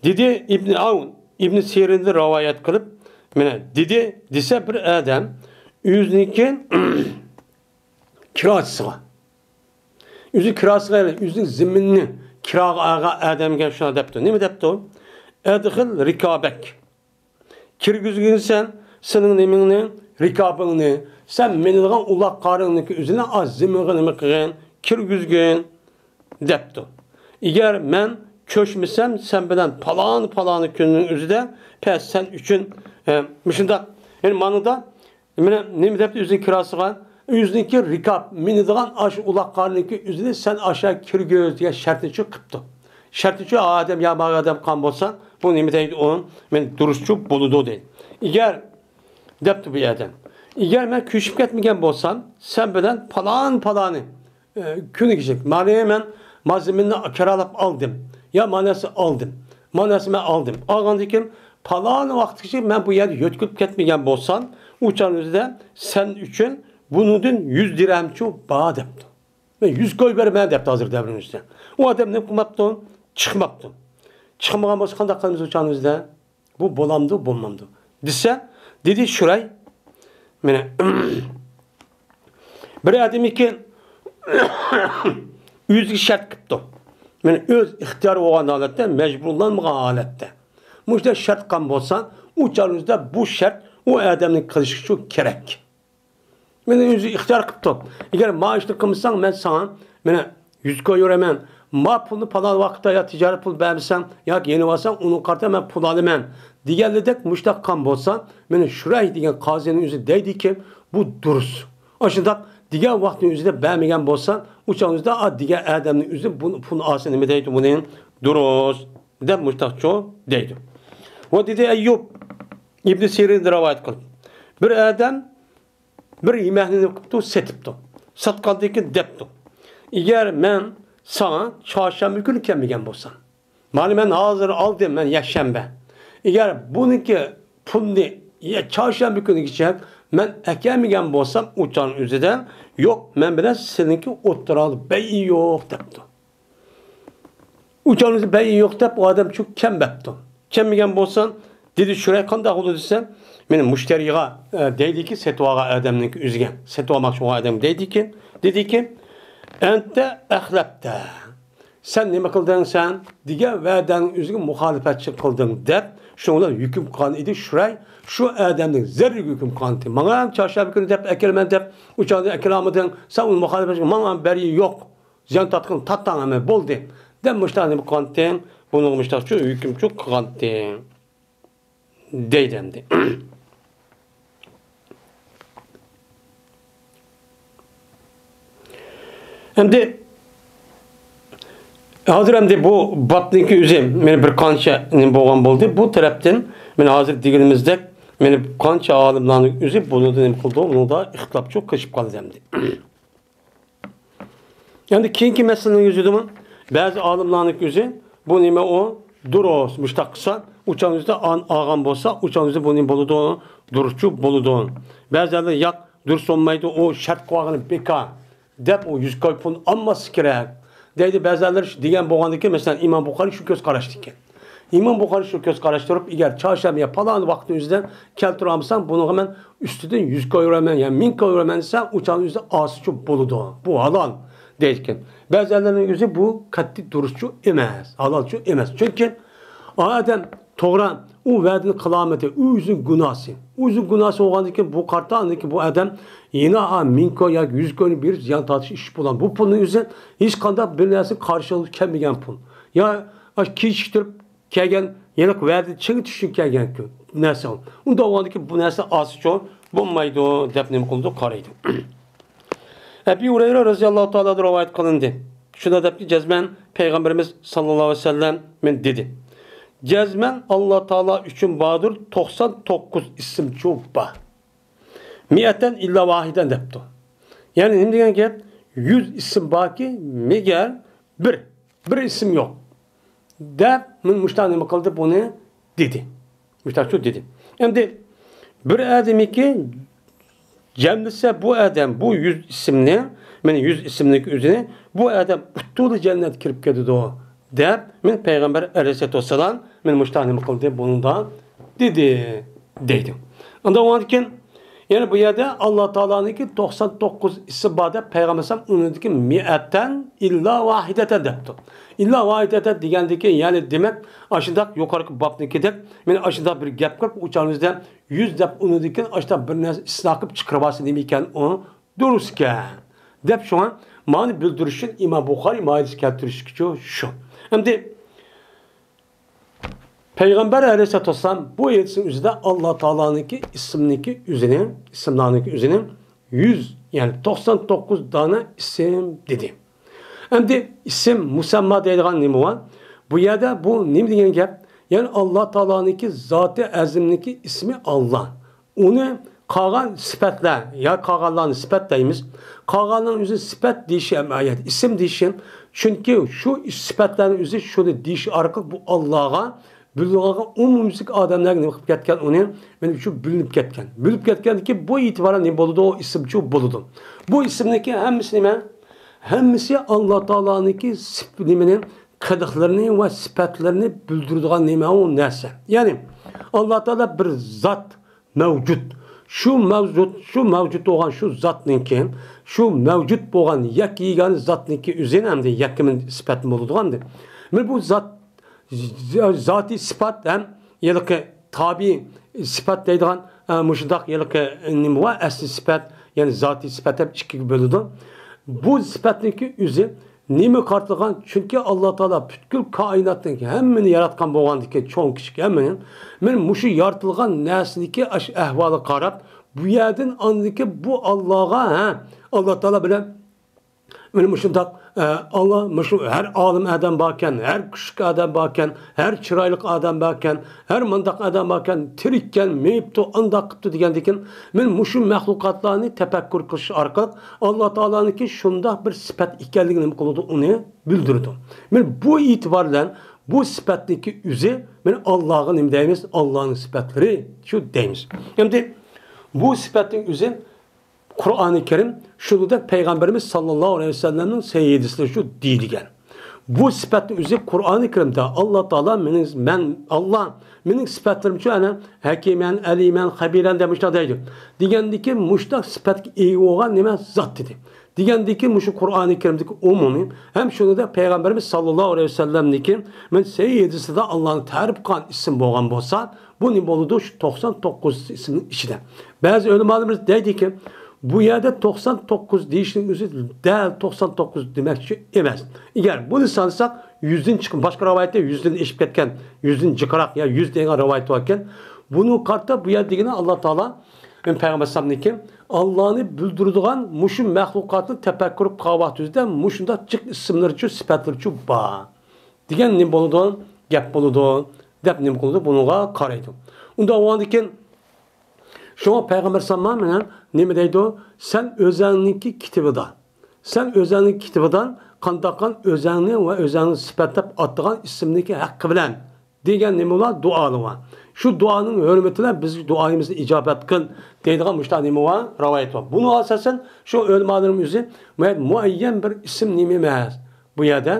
دېدى ئىبن ئاۋن، ئىبن سىرىندىن رىۋايەت قىلىپ، مانا دېدى دېسە بىر ئادەم ئۆزىنىڭكى كىراچىسىغا، ئۆزى كىراسىغا، يەنى ئۆزىنىڭ زېمىنىنى كىراغا ئالغان ئادەمگە شۇنداق دەپتۇ. نېمە دەپتۇ؟ «ئەدخىل رىكابەك.» كىرگۈزگىن سەن سېنىڭ نېمىڭنى، رىكابىڭنى، سەن مىنىدىغان ئۇلاقلىرىڭنىڭكى ئۆزىنى ئاز زېمىنغا نېمە قىلغىن، كىرگۈزگىن دەپتۇ. ئەگەر مەن كۆچمىسەم، سەن بىلەن پالان-پالان كۈننىڭ ئۆزىدە، پە، سەن ئۈچۈن، ئە، مۇشۇنداق، يەنى مانىدا مانا نېمە دەپتۇ ئۆزىنىڭ كىراسىغا؟ ئۆزىنىڭكى رىكاب، مىنىدىغان ئاشۇ ئۇلاقلارنىڭكى ئۆزىنى سەن ئاشۇ كىرگۈز دېگەن شەرتنى شۇ قىپتۇ. شەرتنى شۇ ئادەم يا ماۋۇ ئادەم قىلغان بولسا، بۇ نېمە دەيدۇ ئۇ؟ مانا دۇرۇسچۇ بولىدۇ دەيدۇ. ئەگەر، دەپتۇ بۇ ئادەم، ئەگەر مەن كۆچۈپ كەتمىگەن بولسام، سەن بىلەن پالان پالانى، ئە، كۈنىگىچە، مانا مەن ما زېمىننى كىرالاپ ئالدىم، يا ما نەرسە ئالدىم، ما نەرسە مەن ئالدىم. ئالغاندىن كېيىن پالان ۋاقىتقىچە مەن بۇ يەردە يۆتكىلىپ كەتمىگەن بولسام، ئۇ چاغنىڭ ئۆزىدە سەن ئۈچۈن بۇنىڭدىن يۈز دىرھەمچۇ بار دەپتۇ. مەن يۈز كوي بېرىمەن دەپتۇ ھازىر دەۋرىمىزدە. ئۇ ئادەم نېمە قىلماپتۇ؟ چىقماپتۇ. چىقمىغان بولسا قانداق قىلىمىز ئۇ چاغنىڭ ئۆزىدە؟ بۇ بولامدۇ، بولمامدۇ؟ دېسە، دېدى شۇرەي، مانا، بىر ئادەمكى ئۆزىگە شەرت قىپتۇ. مانا ئۆز ئىختىيارى بولغان ھالەتتە، مەجبۇرلانمىغان ھالەتتە. مۇشۇنداق شەرت قىلغان بولسا، ئۇ چاغنىڭدا بۇ شەرت ئۇ ئادەمنىڭ قىلىشىچۇ كېرەك. مانا ئۆزى ئىختىيار قىپتۇ. ئەگەر ما ئىشنى قىلمىساڭ، مەن ساڭا مانا يۈز كوي بېرىمەن، ما پۇلنى پالان ۋاقىتتا يا تىجارەت پۇل بەرمىسەڭ ياكى يېنىۋالساڭ، ئۇنىڭغا قارىتا مەن پۇل ئالىمەن دېگەنلىدەك مۇشۇنداق قىلغان بولسا، مانا شۇرەي دېگەن قازىنىڭ ئۆزى دەيدىكى، بۇ دۇرۇس. ئاشۇنداق دېگەن ۋاقىتنىڭ ئۆزىدە بەرمىگەن بولسا، ئۇ چاغنىڭدا ئا دېگەن ئادەمنىڭ ئۆزى بۇ پۇلنى ئالسا نېمە دەيدۇ بۇنى؟ دۇرۇس دەپ مۇشۇنداقچۇ دەيدۇ. ۋە دېدى ئەييۇب ئىبنى سىرىن رىۋايەت قىلىپ، بىر ئادەم بىر يېمەكنى نېمە قىپتۇ؟ سېتىپتۇ. ساتقاندىن كېيىن دەپتۇ، ئەگەر مەن ساڭا چارشەنبە كۈنى كەلمىگەن بولسام، مانا مەن ھازىر ئالدىم، مەن يەكشەنبە. ئەگەر بۇنىڭكى پۇلنى يە-، چارشەنبە كۈنىگىچە مەن ئەكەلمىگەن بولسام، ئۇ چاغنىڭ ئۆزىدە، يوق، مەن بىلەن سېنىڭكى ئوتتۇراڭدا بەيئى يوق دەپتۇ. ئۇ چاغنىڭ ئۆزىدە بەيئى يوق دەپ، ئۇ ئادەم چۈ كەم بەپتۇ. كەلمىگەن بولسا، دېدى شۇرەي، قانداق بولىدۇ دېسە، مېنى مۇشتەرىغا، ئە، دەيدىكى، سېتىۋالغان ئادەمنىڭكى ئۆزىگە، سېتىۋالماقچى بولغان ئادەمگە دەيدىكى، دېدىكى، ئەنتە ئەخلەپتە. سەن نېمە قىلدىڭ سەن؟ دېگەن ۋەدەڭنىڭ ئۆزىگە مۇخالىپەتچىلىك قىلدىڭ دەپ، شۇنىڭ بىلەن ھۆكۈم قىلغان ئىدى شۇرەي، شۇ ئادەمنىڭ زەررىگە ھۆكۈم قىلغان ئىدى. ماڭا چارشەنبە كۈنى دەپ ئەكېلىمەن دەپ، ئۇ چاغدا ئەكېلەلمىدىڭ، سەن ئۇنى مۇخالىپەتچىلىك، ماڭا بەرگى يوق. زىيان تارتقىن تارتاڭ ئەمە بولدى دەپ مۇشتاق نېمە قىلغانتىڭ، بۇنىڭغا مۇشتاقچۇ ھۆكۈمچۇ قىلغانتىڭ دەيدۇ ئەمدى. ئەمدى ھازىر ئەمدى بۇ بابنىڭكى ئۆزى مانا بىر قانچە نېمە بولغان بولدى. بۇ تەرەپتىن مانا ھازىر دېگىنىمىزدەك مانا قانچە ئالىملارنىڭ ئۆزى بۇنىڭدا نېمە قىلدى، ئۇنىڭدا ئىختىلاپچۇ قىلىشىپ قالدى ئەمدى. ئەمدى كېيىنكى مەسىلىنىڭ يۈزىدىمۇ بەزى ئالىملارنىڭ ئۆزى بۇ نېمە ئۇ دۇرۇس، مۇشتاق قىلسا، ئۇچان يۈزىدە ئان ئالغان بولسا، ئۇچان يۈزىدە بۇ نېمە بولىدۇ؟ دۇرۇسچۇ بولىدۇ. بەزىلەر ياق، دۇرۇس بولمايدۇ، ئۇ شەرت قىلىۋالغىنى بىكار دەپ، ئۇ يۈز كوي پۇل ئالماسلىقى كېرەك دەيدۇ. بەزىلەر دېگەن بولغاندىكىن، مەسىلەن، ئىمام بۇخارىي شۇ كۆز قاراشتىكەن. ئىمام بۇخارىي شۇ كۆز قاراشتا تۇرۇپ، ئەگەر چارشەنبە يا پالان ۋاقىتنىڭ ئۆزىدە كەلتۈرەلمىسەڭ، بۇنىڭغا مەن ئۈستىدىن يۈز كوي بېرىمەن يا مىڭ كوي بېرىمەن دېسە، ئۇ چاغنىڭ ئۆزىدە ئالسىچۇ بولىدۇ. بۇ ھالال دەيدىكەن. بەزىلەرنىڭ ئۆزى بۇ قەتئىي دۇرۇسچۇ ئەمەس، ھالالچۇ ئەمەس. چۈنكى ئادەم توغرا ئۇ ۋەدىنى قىلالمىدى، ئۇ ئۆزىنىڭ گۇناھسى. ئۇ ئۆزىنىڭ گۇناھسى بولغاندىكىن بۇ قارتا ئاندىكىن بۇ ئادەم يەنە ئا مىڭ كوي ياكى يۈز كوينى بېرىپ زىيان تارتىش ئىش بولغان. بۇ پۇلنىڭ ئۆزى ھېچقانداق بىر نەرسە قارشى كەلمىگەن پۇل. يا ئاشۇ كېچىكتۈرۈپ كەلگەن، ھېلىقى ۋەدە چىڭ تۇتۇشتىن كەلگەن نەرسە. ئۇنداق بولغاندىكىن بۇ نەرسە ئالسىچۇ بولمايدۇ دەپ نېمە قىلىدۇ، قارايدۇ. ئەبى ھۇرەيرە رەزىياللاھۇ تائالا رىۋايەت قىلىندى. شۇنداق دەپتۇ، جەزمەن پەيغەمبىرىمىز ساللاللاھۇ ئەلەيھى ۋەسەللەم مانا دېدى، جەزمەن ئاللا تائالا ئۈچۈن باردۇر توقسان توققۇز ئىسىمچۇ بار. مىئەتەن ئىللا ۋاھىدەن دەپتۇ. يەنى نېمە دېگەن گەپ؟ يۈز ئىسىم باركى، مەگەر بىر، بىر ئىسىم يوق دەپ، مانا مۇشۇنداق نېمە قىلدى، بۇنى دېدى. مۇشۇنداقچۇ دېدى. ئەمدى بىر ئادەمكى جەملىسە بۇ ئادەم بۇ يۈز ئىسىمنى، مانا يۈز ئىسىمنىڭ ئۆزىنى، بۇ ئادەم ئۇتتۇرىلا جەننەتكە كىرىپ كېتىدۇ دەپ، مانا پەيغەمبەر ئەلەيھىسسالاتۇ ۋەسسالام مانا مۇشۇنداق نېمە قىلدى، بۇنىڭدا دېدى دەيدۇ. ئاندىن ئۇنىڭدىن كېيىن يەنە بۇ يەردە ئاللا تائالانىڭكى توقسان توققۇز ئىسمى بار دەپ پەيغەمبەر ئەلەيھىسسالام ئۇنىڭدىكى مىئەتەن ئىللا ۋاھىدەتەن دەپتۇ. ئىللا ۋاھىدەتەن دېگەندىكى، يەنى دېمەك، ئاشۇنداق يۇقىرىقى بابنىڭكىدەك، مانا ئاشۇنداق بىر گەپ قىلىپ، ئۇ چاغىمىزدا يۈز دەپ ئۇنىڭدىن كېيىن ئاشۇنداق بىر نەرسە ئىسنا قىلىپ چىقىرىۋالسا نېمە ئىكەن ئۇ؟ دۇرۇس ئىكەن دەپ، شۇڭا مانا بىلدۈرۈش ئۈچۈن ئىمام بۇخارىي ماھىدىسى كەلتۈرۈشكىچۇ شۇ. ئەمدى پەيغەمبەر ئەلەيھىسسالاتۇ ۋەسسالام بۇ ھەدىسنىڭ ئۆزىدە ئاللا تائالانىڭكى ئىسمىنىڭكى ئۆزىنى، ئىسىملارنىڭكى ئۆزىنى يۈز، يەنى توقسان توققۇز دانە ئىسىم دېدى. ئەمدى ئىسىم مۇسەمما دەيدىغان نېمە بار؟ بۇ يەردە بۇ نېمە دېگەن گەپ؟ يەنى ئاللا تائالانىڭكى زاتى ئەزىمنىڭكى ئىسمى ئاللا. ئۇنى قالغان سۈپەتلەر، يا قالغانلارنى سۈپەت دەيمىز. قالغانلارنىڭ ئۆزى سۈپەت دېيىشى ھەم ئايەت، ئىسىم دېيىشى. چۈنكى شۇ سۈپەتلەرنىڭ ئۆزى شۇنى دېيىش ئارقىلىق بۇ ئاللاغا، بىلىدىغان ئومۇميۈزلۈك ئادەملەرگە نېمە قىلىپ كەتكەن ئۇنى، مېنىڭ ئۈچۈن بىلىنىپ كەتكەن. بىلىنىپ كەتكەندىكىن بۇ ئېتىبارەن نېمە بولىدۇ؟ ئىسىمچۇ بولىدۇ. بۇ ئىسىمنىڭكى ھەممىسى نېمە؟ ھەممىسى ئاللا تائالانىڭكى سۈپ-، نېمىنى، قىلىقلىرىنى ۋە سۈپەتلىرىنى بىلدۈرىدىغان نېمە ئۇ نەرسە. يەنى ئاللا تائالا بىر زات، مەۋجۇت. شۇ مەۋجۇت، شۇ مەۋجۇت بولغان شۇ زاتنىڭكى، شۇ مەۋجۇت بولغان يەككە يېگانە زاتنىڭكى ئۆزى ئەمدى يەككە مەن سۈپەت بولىدىغان. مەن بۇ زات، زاتىي سۈپەت ھەم ھېلىقى تابىئىي سۈپەت دەيدىغان، ئە، مۇشۇنداق ھېلىقى نېمە بار، ئەسلى سۈپەت، يەنى زاتىي سۈپەت دەپ ئىككىگە بۆلىدۇ. بۇ سۈپەتنىڭكى ئۆزى نېمە قارىتىلغان؟ چۈنكى ئاللا تائالا پۈتكۈل كائىناتنىڭ ھەممىنى ياراتقان بولغاندىكىن، چوڭ كىچىك ھەممىنى، مەن مۇشۇ يارىتىلغان نەرسىنىڭكى ئاشۇ ئەھۋالىغا قاراپ، بۇ يەردىن ئاندىكى بۇ ئاللاغا، ھە، ئاللا تائالا بىلەن مانا مۇشۇنداق، ئە، ئاللا، مۇشۇ ھەر ئالىم ئادەم باركەن، ھەر كۈچلۈك ئادەم باركەن، ھەر چىرايلىق ئادەم باركەن، ھەر مۇنداق ئادەم باركەن، تىرىككەن، مېڭىپتۇ، ئانداق قىپتۇ دېگەندىكىن، مەن مۇشۇ مەخلۇقاتلارنى تەپەككۇر قىلىش ئارقىلىق ئاللا تائالانىڭكى شۇنداق بىر سۈپەت ئىكەنلىكىنى نېمە قىلىدۇ، ئۇنى بىلدۈرىدۇ. مەن بۇ ئېتىبار بىلەن بۇ سۈپەتنىڭكى ئۆزى، مەن ئاللاغا نېمە دەيمىز؟ ئاللانىڭ سۈپەتلىرى شۇ دەيمىز. ئەمدى بۇ سۈپەتنىڭ ئۆزى قۇرئانى كەرىم، شۇنىڭدەك پەيغەمبىرىمىز ساللاللاھۇ ئەلەيھى ۋەسەللەمنىڭ سەھىھەدىسىدە شۇ دېيىلگەن. بۇ سۈپەتنىڭ ئۆزى قۇرئانى كەرىمدە ئاللا تائالا مېنىڭ، مەن، ئاللا مېنىڭ سۈپەتلىرىمچۇ ئەنە ھەكىمەن، ئەلىمەن، خەبىرەن دەپ مۇشۇنداق دەيدۇ. دېگەندىكىن مۇشۇنداق سۈپەتكە ئىگە بولغان نېمە زات دېدى. دېگەندىكىن مۇشۇ قۇرئانى كەرىمدىكى ئومۇمىي ھەم شۇنىڭدەك پەيغەمبىرىمىز ساللاللاھۇ ئەلەيھى ۋەسەللەمنىڭكى مەن سەھىھەدىسىدە ئاللانى تەرىپ قىلغان ئىسىم بولغان بولسا، بۇ نېمە بولىدۇ؟ شۇ توقسان توققۇز ئىسىمنىڭ ئىچىدە. بەزى ئۆلىمالىرىمىز دەيدىكى، بۇ يەردە توقسان توققۇز دېيىشنىڭ ئۆزى دەل توقسان توققۇز دېمەكچى ئەمەس. ئەگەر بۇنى سانىساق، يۈزدىن چىقىپ، باشقا رىۋايەتتە يۈزدىن ئېشىپ كەتكەن، يۈزدىن جىقراق يا يۈز دېگەن رىۋايەت باركەن. بۇنى قارىتا بۇ يەر دېگىنى ئاللا تائالا، پەيغەمبەر ئەلەيھىسسالامنىڭكى ئاللانى بىلدۈرىدىغان مۇشۇ مەخلۇقاتنى تەپەككۇر قىلغان ۋاقتىمىزدا مۇشۇنداق جىق ئىسىملىرىچۇ، سۈپەتلىرىچۇ بار. دېگەن نېمە بولىدۇ؟ گەپ بولىدۇ، دەپ نېمە قىلىدۇ؟ بۇنىڭغا قارايدۇ. ئۇنداق بولغاندىكىن، شۇڭا پەيغەمبەر ساللاللاھۇ ئەلەيھى ۋەسەللەم نېمە دەيدۇ؟ سەن ئۆزەڭنىڭكى كىتابىدا، سەن ئۆزەڭنىڭ كىتابىدا قانداققان ئۆزەڭنى ۋە ئۆزەڭنى سۈپەتلەپ ئاتىغان ئىسىمنىڭكى ھەققى بىلەن دېگەن نېمە بار؟ دۇئالىرى بار. شۇ دۇئانىڭ ھۆرمىتى بىلەن بىزگە دۇئايىمىزنى ئىجابەت قىل دەيدىغان مۇشۇنداق نېمە بار؟ رىۋايەت بار. بۇنىڭغا ئاساسەن شۇ ئۆلىمالىرىمىز ئۆزى مۇئەييەن بىر ئىسىم نېمە ئەمەس. بۇ يەردە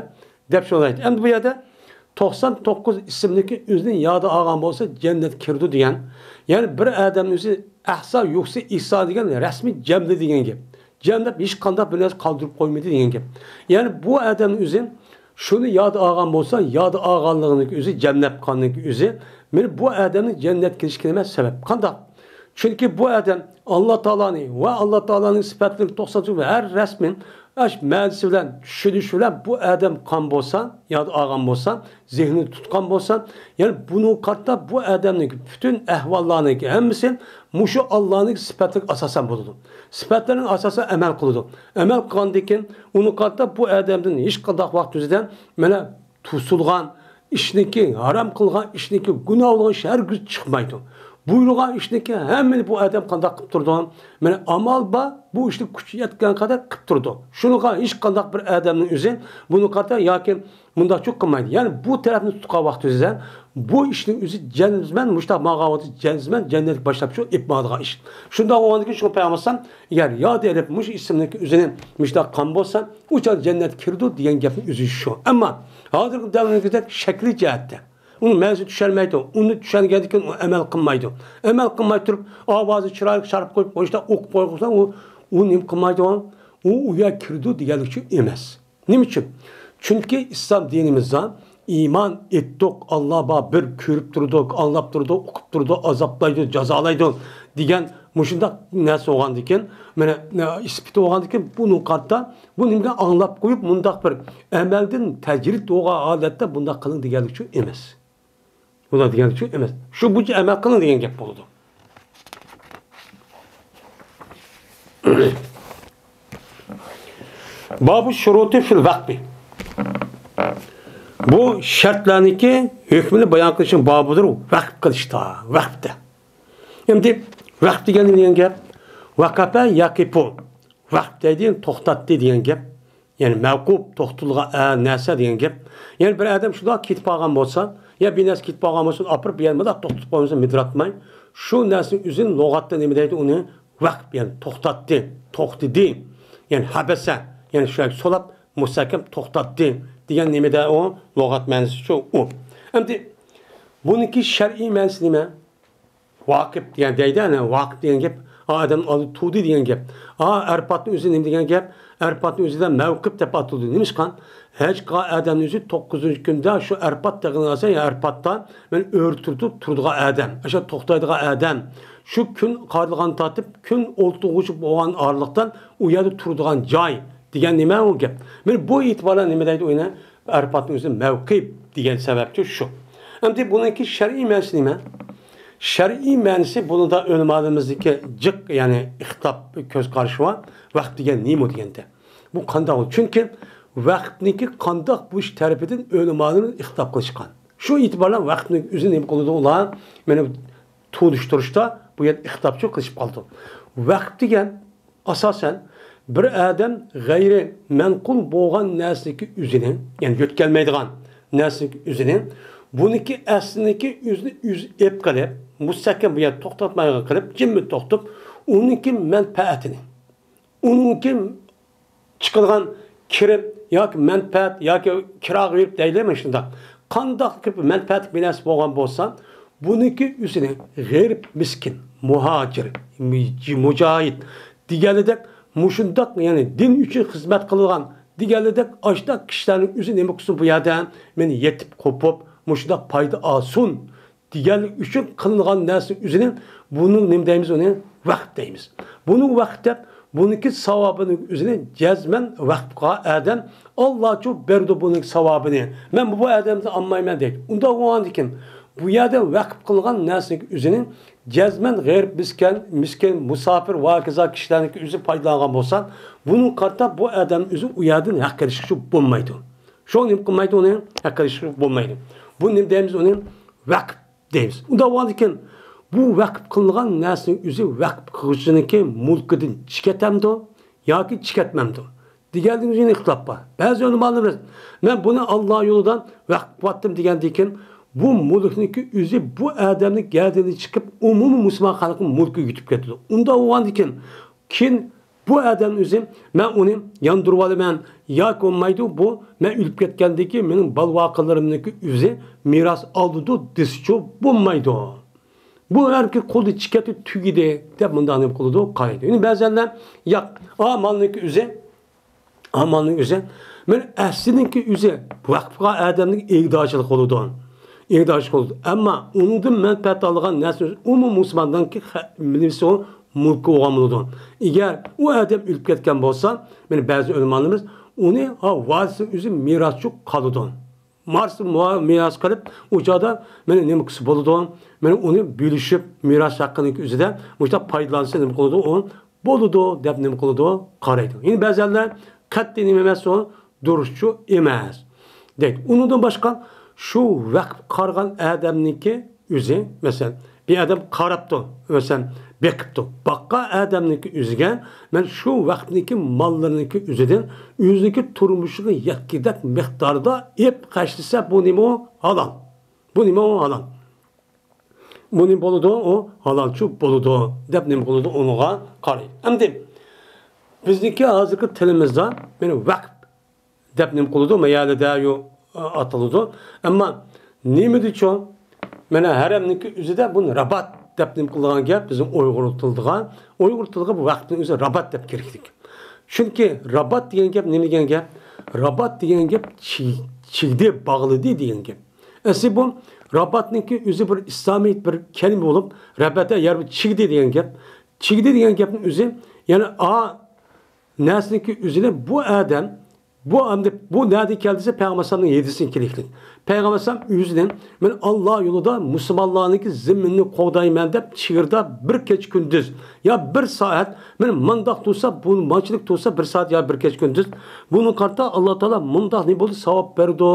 دەپ شۇنداق ئېيتتى. ئەمدى بۇ يەردە توقسان توققۇز ئىسىملىكى ئۆزىنى يادى ئالغان بولسا جەننەتكە كىرىدۇ دېگەن. يەنى بىر ئادەمنىڭ ئۆزى ئەھسا يۇھسى ئىھسا دېگەن رەسمىي جەملىدى دېگەن گەپ. جەملەپ ھېچقانداق بىر نەرسە قالدۇرۇپ قويمىدى دېگەن گەپ. يەنى بۇ ئادەمنىڭ ئۆزى شۇنى يادى ئالغان بولسا، يادى ئالغانلىقىنىڭ ئۆزى، جەملەپ قالغاننىڭ ئۆزى، مانا بۇ ئادەمنىڭ جەننەتكە كىرىشكە نېمە سەۋەب؟ قانداق؟ چۈنكى بۇ ئادەم ئاللا تائالانى ۋە ئاللا تائالانىڭ سۈپەتلىرىنى توقسان توققۇز ھەر رەسمىي ئاش مەنىسى بىلەن چۈشىنىشى بىلەن بۇ ئادەم قان بولسا، يادى ئالغان بولسا، زېھنىنى تۇتقان بولسا، يەنى بۇنىڭغا قارىتا بۇ ئادەمنىڭ پۈتۈن ئەھۋاللارنىڭ ھەممىسى مۇشۇ ئاللانىڭ سۈپەتلىرىگە ئاساسەن بولىدۇ. سۈپەتلىرىنىڭ ئاساسىدا ئەمەل قىلىدۇ. ئەمەل قىلغاندىن كېيىن ئۇنىڭغا قارىتا بۇ ئادەمدىن ھېچقانداق ۋاقىت ئۆزىدە مانا توسۇلغان ئىشنىكى، ھارام قىلغان ئىشنىكى، گۇناھ بولغان ئىش ھەرگىز چىقمايدۇ. بۇيرۇغان ئىشنىكى ھەممىنى بۇ ئادەم قانداق قىلىپ تۇرىدۇ؟ مانا ئامال بار، بۇ ئىشنى كۈچى يەتكەن قەدەر قىلىپ تۇرىدۇ. شۇنىڭغا ھېچقانداق بىر ئادەمنىڭ ئۆزى بۇنى قارىتا ياكى مۇنداقچۇ قىلمايدۇ. يەنى بۇ تەرەپنى تۇتقان ۋاقتىڭىزدا بۇ ئىشنىڭ ئۆزى جەزمەن مۇشۇنداق ماڭغان ۋاقتى جەزمەن جەننەتكە باشلاپچۇ ئېلىپ ماڭىدىغان ئىش. شۇنداق بولغاندىكىن شۇ پەيغەمبەر ئەگەر ياد ئېلىپ مۇشۇ ئىسىمنىڭكى ئۆزىنى مۇشۇنداق قىلغان بولسا، ئۇ چاغدا جەننەتكە كىرىدۇ دېگەن گەپنىڭ ئۆزى شۇ. ئەمما ھازىرقى دەۋردىكىدەك شەكلىي جەھەتتە ئۇنىڭ مەنىسىنى چۈشەنمەيدۇ. ئۇنى چۈشەنگەندىن كېيىن ئۇ ئەمەل قىلمايدۇ. ئەمەل قىلماي تۇرۇپ، ئاۋازى چىرايلىق چارپ قويۇپ، مۇشۇنداق ئوقۇپ قويغۇزسا، ئۇ، ئۇ نېمە قىلمايدۇ؟ ئۇ، ئۇ يەر كىرىدۇ دېگەنلىكچۇ ئەمەس. نېمە ئۈچۈن؟ چۈنكى ئىسلام دىنىمىزدا ئىمان ئېيتتۇق، ئاللا بار، بىر كۆرۈپ تۇرىدۇ، ئاڭلاپ تۇرىدۇ، ئۇقۇپ تۇرىدۇ، ئازابلايدۇ، جازالايدۇ دېگەن مۇشۇنداق نەرسە بولغاندىكىن، مانا، ئىسپىتى بولغاندىكىن، بۇنى قارىتا، بۇ نېمىگە ئاڭلاپ قويۇپ، مۇنداق بىر ئەمەلدىن تەجرىد بولغان ھالەتتە بۇنداق قىلىڭ دېگەنلىكچۇ ئەمەس. بۇنداق دېگەنلىكچۇ ئەمەس. شۇ بويىچە ئەمەل قىلىڭ دېگەن گەپ بولىدۇ. بابۇ شۇرۇتى فىل ۋەقپى. بۇ شەرتلەرنىڭكى ھۆكمىنى بايان قىلىشنىڭ بابىدۇر ۋەقپ قىلىشتا، ۋەقپتە. ئەمدى ۋەقپ دېگەن نېمە دېگەن گەپ؟ ۋەقەپە يەقىپۇ. ۋەقپ دەيدۇ، توختاتتى دېگەن گەپ. يەنى مەۋقۇپ، توختىتىلغان، ئە، نەرسە دېگەن گەپ. يەنى بىر ئادەم شۇنداق كېتىپ قالغان بولسا، يا بىر نەرسە كېتىپ قالغان بولسا، ئاپىرىپ بىر يەردە مۇنداق توختىتىپ قويمىسا، مىدىراتماي. شۇ نەرسىنىڭ ئۆزىنى لۇغەتتە نېمە دەيدۇ؟ ئۇنى ۋەقپ، يەنى توختاتتى، توختىدى. يەنى ھەبەسە، يەنى شۇ يەرگە سولاپ، مۇستەھكەم توختاتتى دېگەن نېمىدە ئۇ؟ لۇغەت مەنىسىچۇ ئۇ. ئەمدى بۇنىڭكى شەرئىي مەنىسى نېمە؟ ۋاقىپ دېگەن دەيدۇ، ئەنە ۋاقىپ دېگەن گەپ، ئا، ئادەم ئالدى تۇردى دېگەن گەپ. ئا، ئەرپاتنىڭ ئۆزى نېمە دېگەن گەپ؟ ئەرپاتنىڭ ئۆزىدە مەۋقىپ دەپ ئاتىلىدۇ. نېمىشقا؟ ھەج قىلغان ئادەمنىڭ ئۆزى توققۇزىنچى كۈندە شۇ ئەرپات دېگەن نەرسە، يا ئەرپاتتا مەن ئۆرە تۇرۇپ تۇرىدىغان ئادەم، ئاشۇ توختايدىغان ئادەم. شۇ كۈن قارىغان تارتىپ، كۈن ئولتۇرغۇچە بولغان ئارىلىقتا ئۇ يەردە تۇرىدىغان جاي دېگەن نېمە ئۇ گەپ؟ مانا بۇ ئېتىبار بىلەن نېمە دەيدۇ ئۇنى؟ ئەرپاتنىڭ ئۆزى مەۋقىپ دېگەن سەۋەبچۇ شۇ. ئەمدى بۇنىڭكى شەرئىي مەنىسى نېمە؟ شەرئىي مەنىسى بۇنىڭدا ئۆلىمالىرىمىزدىكى جىق، يەنى ئىختىلاپ كۆز قارىشى بار. ۋەقىپ دېگەن نېمە دېگەندە؟ بۇ قانداق بولىدۇ؟ چۈنكى ۋەقىپنىڭكى قانداق بولۇش تەرىپىدىن ئۆلىمالىرىمىز ئىختىلاپ قىلىشقان. شۇ ئېتىبار بىلەن ۋەقىپنىڭ ئۆزى نېمە قىلىدۇ؟ ئۇلار مانا تونۇشتۇرۇشتا بۇ يەردە ئىختىلاپچۇ قىلىشىپ قالىدۇ. ۋەقىپ دېگەن ئاساسەن، بىر ئادەم غەيرىي مەنقۇل بولغان نەرسىنىڭكى ئۆزىنى، يەنى يۆتكەلمەيدىغان نەرسىنىڭكى ئۆزىنى، بۇنىڭكى ئەسلىنىڭكى ئۆزىنى ئۆزى ئېلىپ قېلىپ، مۇستەھكەم بۇ يەردە توختاتمايدىغان قىلىپ، جىممىدە توختىتىپ، ئۇنىڭكى مەنپەئەتىنى، ئۇنىڭكى چىقىدىغان كىرىم ياكى مەنپەئەت ياكى كىراغا بېرىپ دەيلى مانا شۇنداق. قانداق كىرىپ مەنپەئەتلىك بىر نەرسە بولغان بولسا، بۇنىڭكى ئۆزىنى غېرىب، مىسكىن، مۇھاجىر، مۇ-، مۇجاھىد دېگەنلىدەك مۇشۇنداق، يەنى دىن ئۈچۈن خىزمەت قىلىدىغان دېگەنلىدەك ئاشۇنداق كىشىلەرنىڭ ئۆزى نېمە قىلسۇن بۇ يەردە؟ مانا يېتىپ قوپۇپ، مۇشۇنداق پايدا ئالسۇن دېگەنلىك ئۈچۈن قىلىنغان نەرسىنىڭ ئۆزىنى، بۇنىڭ نېمە دەيمىز ئۇنى؟ ۋەقىپ دەيمىز. بۇنىڭ ۋەقىپ دەپ، بۇنىڭكى ساۋابىنىڭ ئۆزىنى جەزمەن ۋەقىپ قىلغان ئادەم ئاللاچۇ بېرىدۇ بۇنىڭ ساۋابىنى. مەن بۇ ئادەمدىن ئالمايمەن دەيدۇ. ئۇنداق بولغاندىكىن، بۇ يەردە ۋەقىپ قىلغان نەرسىنىڭ ئۆزىنى جەزمەن غېرىب، مىسكىن، مىسكىن، مۇساپىر ۋە ھاكازا كىشىلەرنىڭكى ئۆزى پايدىلانغان بولسا، بۇنىڭغا قارىتا بۇ ئادەم ئۆزى ئۇ يەردىن ھەق ئېلىشقا بولمايدۇ. شۇ نېمە قىلمايدۇ ئۇنى؟ ھەق ئېلىشقا بولمايدۇ. بۇ نېمە دەيمىز ئۇنى؟ ۋەقىپ دەيمىز. ئۇنداق بولغاندىكىن، بۇ ۋەقىپ قىلىنغان نەرسىنىڭ ئۆزى ۋەقىپ قىلغۇچىنىڭكى مۇلكىدىن چىقىۋېتەمدۇ ياكى چىقىۋەتمەمدۇ دېگەندىن كېيىن ئىختىلاپ بار. بەزى ئۆلىمالىرىمىز، مەن بۇنى ئاللا يولىدا ۋەقىپ قىلىۋەتتىم دېگەندىن كېيىن، بۇ مۈلۈكنىڭكى ئۆزى بۇ ئادەمنىڭ گەدىنىدىن چىقىپ، ئومۇمىي مۇسۇلمان خەلقنىڭ مۈلكىگە ئۆتۈپ كېتىدۇ. ئۇنداق بولغاندىن كېيىن، كېيىن بۇ ئادەم ئۆزى، مەن ئۇنى ياندۇرۇۋالىمەن ياكى بولمايدۇ، بۇ مەن ئۆلۈپ كەتكەندىن كېيىن مېنىڭ بالىۋاقىلىرىمنىڭكى ئۆزى مىراس ئالىدۇ دېسىچۇ بولمايدۇ. بۇ ھەركى قولدا چىكەتتى تۈگىدى دەپ مۇنداق نېمە قىلىدۇ، قارايدۇ. يەنى بەزەنلەر، ياق، ئا مالنىڭكى ئۆزى، ئا مالنىڭ ئۆزى، مانا ئەسلىنىڭكى ئۆزى ۋەقىپ قىلغان ئادەمنىڭ ئىگىدارچىلىقى بولىدۇ. ئىگىدارچىلىقى بولىدۇ. ئەمما ئۇنىڭدىن مەنپەئەت ئالغان نەرسە ئۆزى ئومۇمىي مۇسۇلماننىڭكى خە-، نېمىسى ئۇ مۈلكى بولغان بولىدۇ. ئەگەر ئۇ ئادەم ئۆلۈپ كەتكەن بولسا، مانا بەزى ئۆلىمالىرىمىز ئۇنى، ھا، ۋارىسى ئۆزى مىراسچۇ قالىدۇ. مارس مۇ-، مىراس قىلىپ، ئۇ چاغدا مانا نېمە قىلسا بولىدۇ؟ مانا ئۇنى بۆلۈشۈپ، مىراس ھەققىنىڭ ئۆزىدە مۇشۇنداق پايدىلانسا نېمە قىلىدۇ؟ ئۇ بولىدۇ دەپ نېمە قىلىدۇ؟ قارايدۇ. يەنى بەزەنلەر قەتئىي نېمە ئەمەس ئۇ، دۇرۇسچۇ ئەمەس دەيدۇ. ئۇنىڭدىن باشقا شۇ ۋەقىپ قارىغان ئادەمنىڭكى ئۆزى، مەسىلەن، بىر ئادەم قاراپتۇ، مەسىلەن، بېقىپتۇ. باققان ئادەمنىڭكى ئۆزىگە مەن شۇ ۋەقىپنىڭكى ماللىرىنىڭكى ئۆزىدىن ئۆزىنىڭكى تۇرمۇشىغا يەتكۈدەك مىقداردا ئېپ خەجلىسە، بۇ نېمە ئۇ؟ ھالال. بۇ نېمە ئۇ؟ ھالال. بۇ نېمە بولىدۇ؟ ئۇ ھالالچۇ بولىدۇ دەپ نېمە قىلىدۇ؟ ئۇنىڭغا قارايدۇ. ئەمدى بىزنىڭكى ھازىرقى تىلىمىزدا مانا ۋەقىپ دەپ نېمە قىلىدۇ؟ مەيەلىدەيۇ ئاتىلىدۇ. ئەمما نېمىدىچۇ؟ مانا ھەرەمنىڭكى ئۆزىدە بۇنى رابات دەپ نېمە قىلىدىغان گەپ، بىزنىڭ ئۇيغۇر تىلىدا. ئۇيغۇر تىلىغا بۇ ۋەقىپنىڭ ئۆزى رابات دەپ كىرىكلىك. چۈنكى رابات دېگەن گەپ نېمە دېگەن گەپ؟ رابات دېگەن گەپ چىگ-، چىگدى، باغلىدى دېگەن گەپ. ئەسلى بۇ راباتنىڭكى ئۆزى بىر ئىسلامىي بىر كەلىمە بولۇپ، رەبەتە يەر بىر چىگدى دېگەن گەپ. چىگدى دېگەن گەپنىڭ ئۆزى، يەنى ئا نەرسىنىڭكى ئۆزىنى بۇ ئادەم، بۇ ئەمدى بۇ نەدىن كەلدى دېسە، پەيغەمبەر ئەلەيھىسسالامنىڭ ھەدىسىدىن كېلىكلىك. پەيغەمبەر ئەلەيھىسسالام ئۆزىنى، مەن ئاللا يولىدا مۇسۇلمانلارنىڭكى زېمىنىنى قوغدايمەن دەپ، چېگرىدا بىر كېچە كۈندۈز يا بىر سائەت، مەن مانداق تۇرسا، بۇ مانچىلىك تۇرسا، بىر سائەت يا بىر كېچە كۈندۈز، بۇنىڭغا قارىتا ئاللا تائالا مۇنداق نېمە بولدى، ساۋاب بېرىدۇ.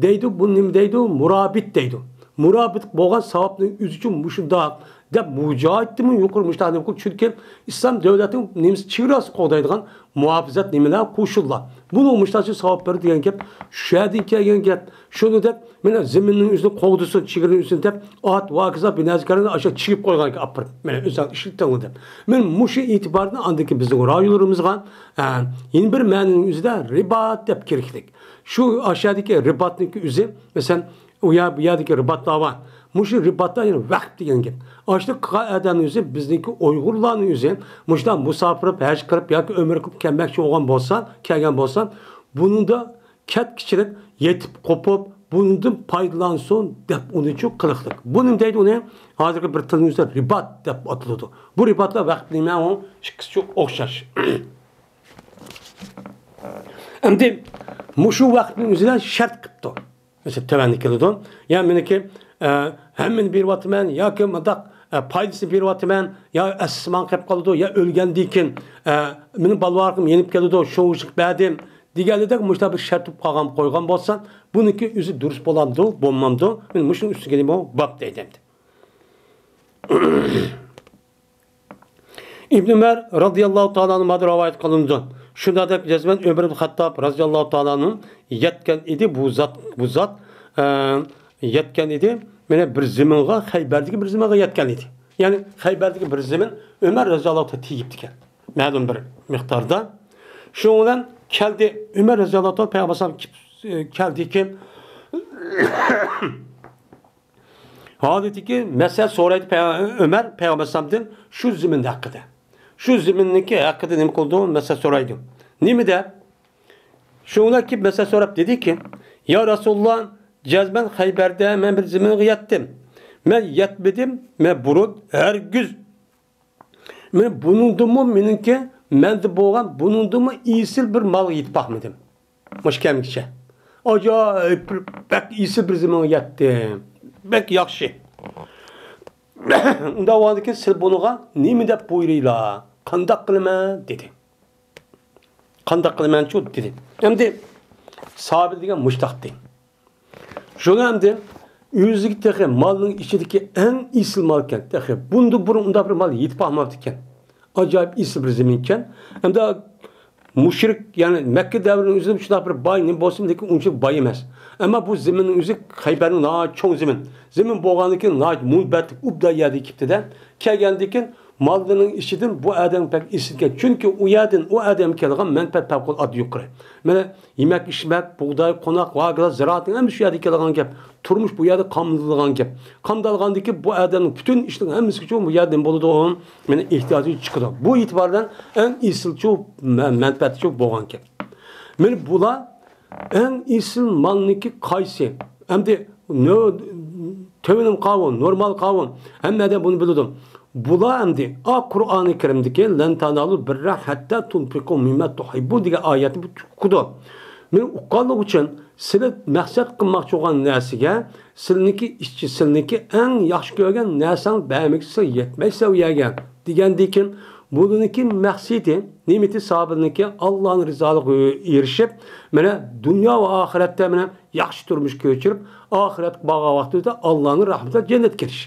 دەيدۇ، بۇ نېمە دەيدۇ؟ مۇرابىت دەيدۇ. مۇرابىت بولغان ساۋابنىڭ ئۆزىچۇ مۇشۇنداق دەپ، مۇجاھىدتىنمۇ يۇقىرى مۇشۇنداق نېمە قىلىدۇ؟ چۈنكى ئىسلام دۆلەتنىڭ نېمىسى، چېگراسىنى قوغدايدىغان مۇھاپىزەت نېمىلەر، قوشۇنلار. بۇنىڭ مۇشۇنداقچە ساۋاب بېرىدۇ دېگەن گەپ، شۇ يەردىن كەلگەن گەپ. شۇنى دەپ، مانا زېمىننىڭ ئۆزىنى قوغدىسۇن، چېگرىنىڭ ئۆزىنى دەپ، ئات ۋە ھاكازا بىنەزىكارنى ئاشۇ چىگىپ قويغان ئىكەن، ئاپىرىپ، مانا ئۆزۈڭ ئىشلىتىڭلار دەپ. مانا مۇشۇ ئېتىباردىن ئاندىن كېيىن بىزنىڭ رايونلىرىمىزغا، ئە، يەنە بىر مەنىنىڭ ئۆزىدە رىبات دەپ كىرىكلىك. شۇ ئاشۇ يەردىكى رىباتنىڭكى ئۆزى، مەسىلەن، ئۇ يەر، بۇ يەردىكى رىباتلار بار. مۇشۇ رىباتتا يەنە ۋەقىپ دېگەن گەپ. ئاشۇنداق قىلغان ئادەمنىڭ ئۆزى، بىزنىڭكى ئۇيغۇرلارنىڭ ئۆزى مۇشۇنداق مۇساپىر بولۇپ، ھەج قىلىپ ياكى ئۆمرە قىلىپ كەلمەكچى بولغان بولسا، كەلگەن بولسا، بۇنىڭدا كەتكۈچىلىك يېتىپ قوپۇپ، بۇنىڭدىن پايدىلانسۇن دەپ ئۇنىچۇ قىلىقلىق. بۇ نېمە دەيدۇ ئۇنى؟ ھازىرقى بىر تىلنىڭ ئۆزىدە رىبات دەپ ئاتىلىدۇ. بۇ رىباتتا ۋەقىپ دېمە ئۇ ئىككىسىچۇ ئوخشاش. ئەمدى مۇشۇ ۋەقىپنىڭ ئۆزىدە شەرت قىپتۇ. مەسىلەن، تۆۋەندە كېلىدۇ. يا مېنىڭكى، ئە، ھەممىنى بېرىۋاتىمەن ياكى مۇنداق، ئە، پايدىسىنى بېرىۋاتىمەن، يا ئەسلىسى ماڭا قېلىپ قالىدۇ، يا ئۆلگەندىن كېيىن، ئە، مېنىڭ بالىۋاقلىقىم يېنىپ كېلىدۇ، شۇنىڭ ئۈچۈن بەردىم دېگەنلىدەك مۇشۇنداق بىر شەرت قويغان، قويغان بولسا، بۇنىڭكى ئۆزى دۇرۇس بولامدۇ، بولمامدۇ؟ مېنى مۇشۇنىڭ ئۈستىگە نېمە باب دەيدۇ ئەمدى. ئىبن ئۆمەر رازىياللاھۇ تائالا ئەنھۇدىن رىۋايەت قىلىنىدۇ. شۇنداق دەپ يازىمەن، ئۆمەر ئىبن خەتتاب رازىياللاھۇ تائالا ئەنھۇ يەتكەن ئىدى، بۇ زات، بۇ زات، ئە، يەتكەن ئىدى. مانا بىر زېمىنغا، خەيبەردىكى بىر زېمىنغا يەتكەن ئىدى. يەنى خەيبەردىكى بىر زېمىن ئۆمەر رازىياللاھۇ تائالا تېگىپتىكەن. مەلۇم بىر مىقداردا. شۇنىڭ بىلەن كەلدى، ئۆمەر رازىياللاھۇ تائالا پەيغەمبەر ئەلەيھىسسالام كېلىپ، ئە، كەلدىكى ھالىتىكى مەسلىھەت سورايدۇ پەيغە-، ئۆمەر پەيغەمبەر ئەلەيھىسسالامدىن شۇ زېمىن ھەققىدە. شۇ زېمىننىڭكى ھەققىدە نېمە قىلىدۇ؟ مەسلىھەت سورايدۇ. نېمە دەپ؟ شۇڭلار كېلىپ مەسلىھەت سوراپ دېدىكى، يا رەسۇلۇللا، جەزمەن خەيبەردە مەن بىر زېمىنغا يەتتىم. مەن يەتمىدىم، مەن بۇرۇن ھەرگىز مانا بۇنىڭدىنمۇ مېنىڭكى، مەندە بولغان بۇنىڭدىنمۇ ئېسىل بىر مالغا يېتىپ باقمىدىم. مۇشۇ كەمگىچە. ئاجايىپ بىر، بەك ئېسىل بىر زېمىنغا يەتتىم. بەك ياخشى. ئۇنداق بولغاندىكىن سىلەر بۇنىڭغا نېمە دەپ بۇيرۇيلا؟ قانداق قىلىمەن؟ دېدى. قانداق قىلىمەنچۇ؟ دېدى. ئەمدى ساھابە دېگەن مۇشتاقتى. شۇڭا ئەمدى ئۆزىگە تېخى مالنىڭ ئىچىدىكى ئەڭ ئېسىل مالكەن. تېخى بۇندىن بۇرۇن ئۇنداق بىر مال يېتىپ باقماپتىكەن. ئاجايىپ ئېسىل بىر زېمىنكەن. ئەمدى مۇشرىك، يەنى مەككە دەۋرىنىڭ ئۆزىدە شۇنداق بىر باي نېمە بولسىمۇ، لېكىن ئۇنچىلىك باي ئەمەس. ئەمما بۇ زېمىننىڭ ئۆزى خەيبەرنىڭ ناھايىتى چوڭ زېمىن. زېمىن بولغاندىن كېيىن ناھايىتى مۇنبەتلىك، ئوبدان يەردىن كېلىپتىدە. كەلگەندىن كېيىن ماللىرىنىڭ ئىچىدىن بۇ ئادەم بەك ئېسىلكەن. چۈنكى ئۇ يەردىن ئۇ ئادەمگە كېلىدىغان مەنپەئەت پەۋقۇلئاددە يۇقىرى. مانا يېمەك-ئىچمەك، بۇغداي، قوناق، ۋاگىلا، زىرائەتنىڭ ھەممىسى شۇ يەردىن كېلىدىغان گەپ. تۇرمۇش بۇ يەردە قامدىلىدىغان گەپ. قامدالغاندىن كېيىن بۇ ئادەمنىڭ پۈتۈن ئىشنىڭ ھەممىسىگىچۇ بۇ يەردىن بولىدۇ. مانا ئېھتىياجى چىقىدۇ. بۇ ئېتىبار بىلەن ئەڭ ئېسىلچۇ مە-، مەنپەئەتچۇ بولغان گەپ. مانا بۇلار ئەڭ ئېسىل مالنىكى قايسى؟ ئەمدى نۆ-، تۆۋىنىم قاۋۇن، نورمال قاۋۇن. ھەممە ئادەم بۇنى بىلىدۇ. بۇلار ئەمدى، ئا، قۇرئانى كەرىمدىكى «لەن تانالۇل بىررە ھەتتا تۇنفىقۇ مىمما تۇھىببۇن» دېگەن ئايەتنى بۇ ئۇقىدۇ. مېنى ئۇققانلىقى ئۈچۈن سىلەر مەقسەت قىلماقچى بولغان نەرسىگە سىلىنىكى ئىچى، سىلىنىكى ئەڭ ياخشى كۆرگەن نەرسەڭ بەرمىگۈچە يەتمەيسەن ئۇ يەرگە دېگەندىكىن، بۇنىڭكى مەقسىتى نېمىتى؟ ساھابىنىڭكى ئاللانىڭ رىزالىقىغا ئېرىشىپ، مانا دۇنيا ۋە ئاخىرەتتە مانا ياخشى تۇرمۇش كۆچۈرۈپ، ئاخىرەتكە بارغان ۋاقتىدا ئاللانىڭ رەھمىتىدە جەننەتكە كىرىش.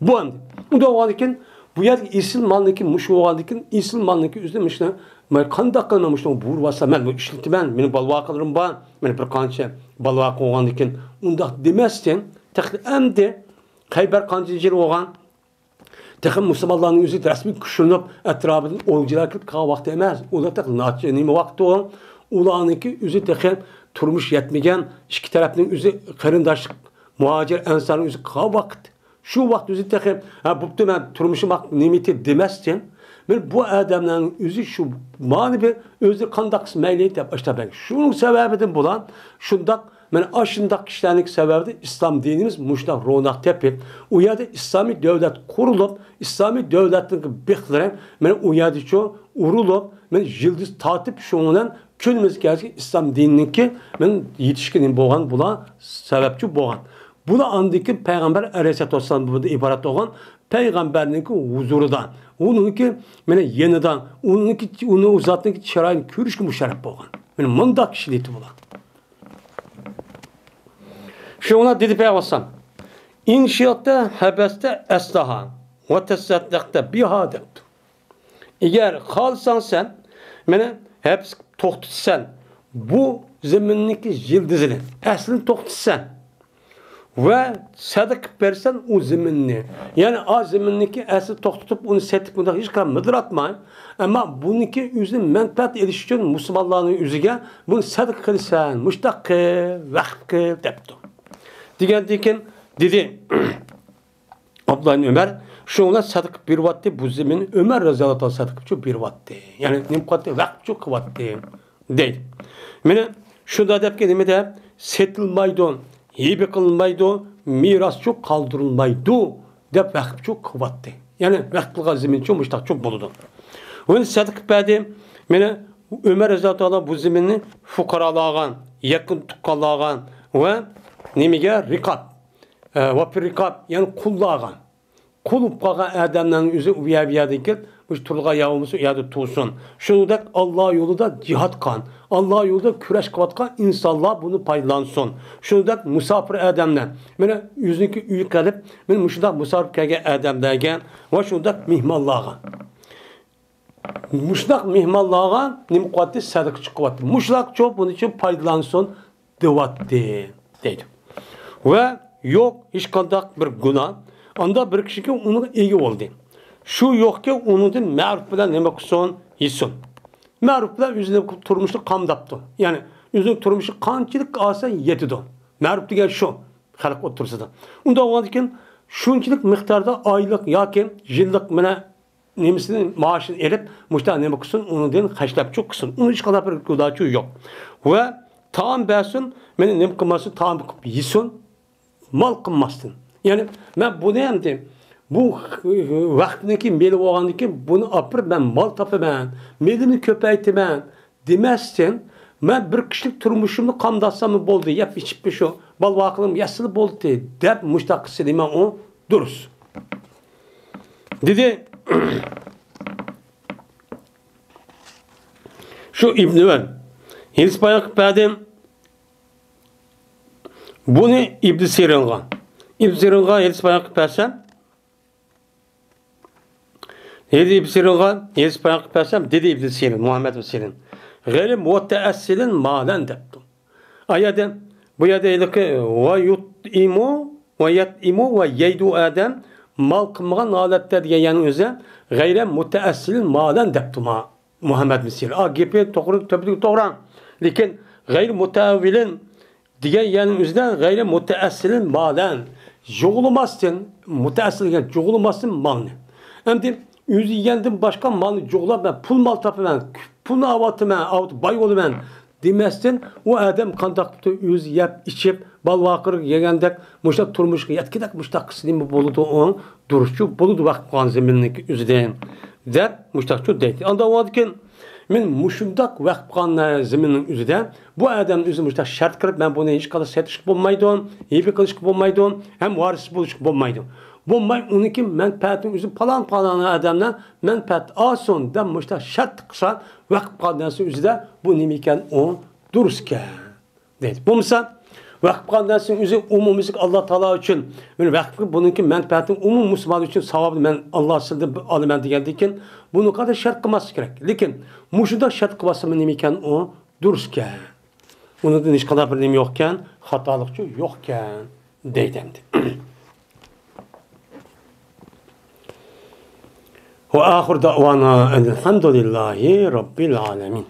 بۇ ئەمدى. ئۇنداق بولغاندىكىن، بۇ يەردىكى ئېسىل مالنىكى مۇشۇ بولغاندىكىن، ئېسىل مالنىكى ئۆزىنى مۇشۇنى، مەن قانداق قىلىمەن مۇشۇنى بۇيرۇۋالسام، مەن بۇ ئىشلىتىمەن، مېنىڭ بالىۋاقىلىرىم بار، مېنىڭ بىر قانچە بالىۋاقىم بولغاندىكىن، ئۇنداق دېمەستىن، تېخى ئەمدى خەيبەر قانچىنچى يىل بولغان؟ تېخى مۇسۇلمانلارنىڭ ئۆزى رەسمىي كۈچلىنىپ، ئەتراپىدىن ئوۋچىلار كېلىپ قالغان ۋاقتى ئەمەس. ئۇلار تېخى ناچ-، نېمە ۋاقتى ئۇ؟ ئۇلارنىڭكى ئۆزى تېخى تۇرمۇش يەتمىگەن، ئىككى تەرەپنىڭ ئۆزى قېرىنداشلىق، مۇھاجىر، ئەنسارنىڭ ئۆزى قالغان ۋاقىت. شۇ ۋاقىت ئۆزى تېخى، ھە، بوپتۇ، مەن تۇرمۇشۇم ھەق نېمىتى دېمەستىن، مانا بۇ ئادەملەرنىڭ ئۆزى شۇ مانى بىر ئۆزى قانداق قىلسا مەيلى دەپ ئاشتا بەرگەن. شۇنىڭ سەۋەبىدىن بۇلار شۇنداق، مانا ئاشۇنداق كىشىلەرنىڭ سەۋەبىدىن ئىسلام دىنىمىز مۇشۇنداق روناق تېپىپ، ئۇ يەردە ئىسلامىي دۆلەت قۇرۇلۇپ، ئىسلامىي دۆلەتنىڭ بېقلىرى مانا ئۇ يەردىچۇ ئۇرۇلۇپ، مانا يىلدىز تارتىپ، شۇنىڭ بىلەن كۈنىمىزگە كەلگەن ئىسلام دىنىنىڭكى مانا يېتىشكىنى بولغان بۇلار سەۋەبچى بولغان. بۇلار ئاندىن كېيىن پەيغەمبەر ئەلەيھىسسالاتۇ ۋەسسالام بۇ يەردە ئىبارەت بولغان پەيغەمبەرنىڭكى ھۇزۇرىدا، ئۇنىڭكى مانا يېنىدا، ئۇنىڭكى، ئۇنى، ئۇ زاتنىڭكى چىرايىنى كۆرۈشكە مۇشەررەپ بولغان. مانا مۇنداق كىشىلەر بۇلار. شۇڭا دېدى پەيغەمبەر ئەلەيھىسسالام، «ئىن شىئتە ھەبەستە ئەسلەھا ۋە تەسەددەقتە بىھا» دەپتۇ. ئەگەر خالىساڭ سەن مېنى ھەبىس توختىتىسەن، بۇ زېمىننىڭكى يىلدىزىنى، ئەسلىنى توختىتىسەن ۋە سەدىقە قىلىپ بەرسەن ئۇ زېمىننى. يەنى ئا زېمىننىڭكى ئەسلىنى توختىتىپ، ئۇنى سېتىپ، ئۇنداق ھېچقانداق مىدىراتماي، ئەمما بۇنىڭكى ئۆزىنى مەنپەئەت ئېلىش ئۈچۈن مۇسۇلمانلارنىڭ ئۆزىگە بۇنى سەدىقە قىلىسەن، مۇشتاق قىل، ۋەقىپ قىل دەپتۇ. دېگەندىن كېيىن دېدى، ئابدۇللا ئىبن ئۆمەر شۇنىڭ بىلەن سەدىقە بېرىۋاتتى، بۇ زېمىننى ئۆمەر رەزىياللاھۇ تائالا سەدىقىچۇ بېرىۋاتتى. يەنى نېمە قىلاتتى؟ ۋەقىپچۇ قىلىۋاتتى، دەيدۇ. مانا شۇندا دەپكەن نېمىدە؟ سېتىلمايدۇ، ھەيبە قىلىنمايدۇ، مىراسچۇ قالدۇرۇلمايدۇ، دەپ ۋەقىپچۇ قىلىۋاتتى. يەنى ۋەقىپ قىلغان زېمىنچۇ مۇشتاقچۇ بولىدۇ. ئۇنى سەدىقە بەردى. مانا ئۆمەر رەزىياللاھۇ تائالا بۇ زېمىننى فۇقارالارغا، يېقىن تۇغقانلارغا ۋە نېمىگە؟ رىقاب، ئە، ۋە فىر رىقاب، يەنى قۇللارغا. قۇل بولۇپ قالغان ئادەملەرنىڭ ئۆزى ئۇ يەر، بۇ يەردىن كېلىپ، مۇشۇ تۇرىدىغان يەر بولمىسا، ئۇ يەردە تۇرسۇن. شۇنىڭدەك ئاللا يولىدا جىھاد قىلغان، ئاللا يولىدا كۈرەش قىلىۋاتقان ئىنسانلار بۇنى پايدىلانسۇن. شۇنىڭدەك مۇساپىر ئادەملەر، مانا ئۆزىنىڭكى ئۆيىگە قېلىپ، مانا مۇشۇنداق مۇساپىر كەلگەن ئادەملەرگە ۋە شۇنداق مېھمانلارغا. مۇشۇنداق مېھمانلارغا نېمە قىلىۋاتتى؟ سەدىقە چىقىۋاتتى. مۇشۇلارچۇ بۇنىڭ ئۈچۈن پايدىلانسۇن دەۋاتتى، دەيدۇ. ۋە يوق ھېچقانداق بىر گۇناھ. ئاندا بىر كىشىكى ئۇنىڭغا ئىگە بولدى. شۇ يوقكى ئۇنىڭدىن مەرۇپ بىلەن نېمە قىلسۇن؟ يېسۇن. مەرۇپ بىلەن ئۆزىنىڭ تۇرمۇشىنى قامداپتۇ. يەنى ئۆزىنىڭ تۇرمۇشى قانچىلىك ئالسا يېتىدۇ. مەرۇپ دېگەن شۇ، خەلق ئوتتۇرىسىدا. ئۇنداق بولغاندىكىن شۇنچىلىك مىقداردا ئايلىق ياكى يىللىق مانا نېمىسىنى، مائاشىنى ئېلىپ، مۇشۇنداق نېمە قىلسۇن، ئۇنىڭدىن خەجلەپچۇ قىلسۇن. ئۇنىڭ ھېچقانداق بىر گۇناھچۇ يوق. ۋە تائام بەرسۇن، مانا نېمە قىلماسۇن، تائام قىلىپ يېسۇن، مال قىلماستىن. يەنى مەن بۇنى ئەمدى بۇ ۋەقىپنىڭكى مېلى بولغاندىن كېيىن بۇنى ئاپىرىپ مەن مال تاپىمەن، مېلىمنى كۆپەيتىمەن دېمەستىن، مەن بىر كىشىلىك تۇرمۇشۇمنى قامداتساملا بولدى، يەپ ئىچىپ شۇ بالا-ۋاقىلىرىمنى يەتسىلا بولدى دەپ مۇشۇنداق قىلسا دېمەن ئۇ دۇرۇس. دېدى. شۇ ئىبنى ھېدىس بايان قىلىپ بەردىم. بۇنى ئىبنى سىرىنغا، ئىبنى سىرىنغا ھېدىس بايان قىلىپ بەرسەم، دېدى ئىبنى سىرىنغا، ھېدىس بايان قىلىپ بەرسەم، دېدى ئىبنى سىرىن، مۇھەممەد ئىبنى سىرىن، غەيرى مۇتەئەسسىلىن مالەن دەپتۇ. ئا يەردە، بۇ يەردە ھېلىقى ۋە يۇتئىمۇ ۋە يەتئىمۇ ۋە يەيدۇ ئادەم مال قىلمىغان ھالەتتە دېگەن يەرنىڭ ئۆزى غەيرە مۇتەئەسسىلىن مالەن دەپتۇ ما مۇھەممەد مىسىر. ئا، گېپى توغرا، تۈپتىن توغرا. لېكىن غەيرى مۇتەئەۋۋىلىن دېگەن يەرنىڭ ئۆزىدە غەيرى مۇتەئەسسىلىن مالەن، جۇغلىماستىن، مۇتەئەسسىل دېگەن جۇغلىماستىن مالنى. ئەمدى ئۆزى يېگەندىن باشقا مالنى جۇغلاپ، مەن پۇل مال تاپىمەن، پۇلنى ئاۋاتىمەن، ئاۋۇت باي بولىمەن دېمەستىن، ئۇ ئادەم قانداق قىلىپتۇ، ئۆزى يەپ ئىچىپ، بالا-ۋاقىرغا يەگەندەك، مۇشۇنداق تۇرمۇشقا يەتكۈدەك مۇشۇنداق قىلسا نېمە بولىدۇ، ئۇ دۇرۇسچۇ بولىدۇ ۋەقىپ قىلغان زېمىننىڭكى ئۆزىدىن، دەپ مۇشۇنداقچۇ دەيتتى. ئاندىن بولغاندىكىن، مەن مۇشۇنداق ۋەقىپ قىلغان زېمىننىڭ ئۆزىدە بۇ ئادەم ئۆزى مۇشۇنداق شەرت قىلىپ، مەن بۇنى ھېچقانداق سېتىشقا بولمايدۇ، ھەيبە قىلىشقا بولمايدۇ، ھەم ۋارىس بولۇشقا بولمايدۇ. بولماي، ئۇنىڭكى مەنپەئەتىنىڭ ئۆزى پالان-پالان ئادەملەر مەنپەئەت ئالسۇن دەپ مۇشۇنداق شەرت قىلسا، ۋەقىپ قىلغان نەرسە ئۆزىدە بۇ نېمە ئىكەن، ئۇ دۇرۇس ئىكەن. دەيدۇ. بولمىسا، ۋەقىپ قىلغان نەرسىنىڭ ئۆزى ئومۇمىي ئاللا تائالا ئۈچۈن، مەن ۋەقىپ قىلىپ، بۇنىڭكى مەنپەئەتىنى ئومۇم مۇسۇلمان ئۈچۈن ساۋابىنى مەن ئاللا سىزدىن ئالىمەن دېگەندىن كېيىن، بۇنى قانداق شەرت قىلماسلىق كېرەك. لېكىن مۇشۇنداق شەرت قىلىۋاتسىمۇ نېمە ئىكەن، ئۇ دۇرۇس ئىكەن. ئۇنىڭدىن ھېچقانداق بىر نېمە يوق ئىكەن، خاتالىقچۇ يوق ئىكەن، دەيدۇ ئەمدى. وآخر دعوانا أن الحمد لله رب العالمين.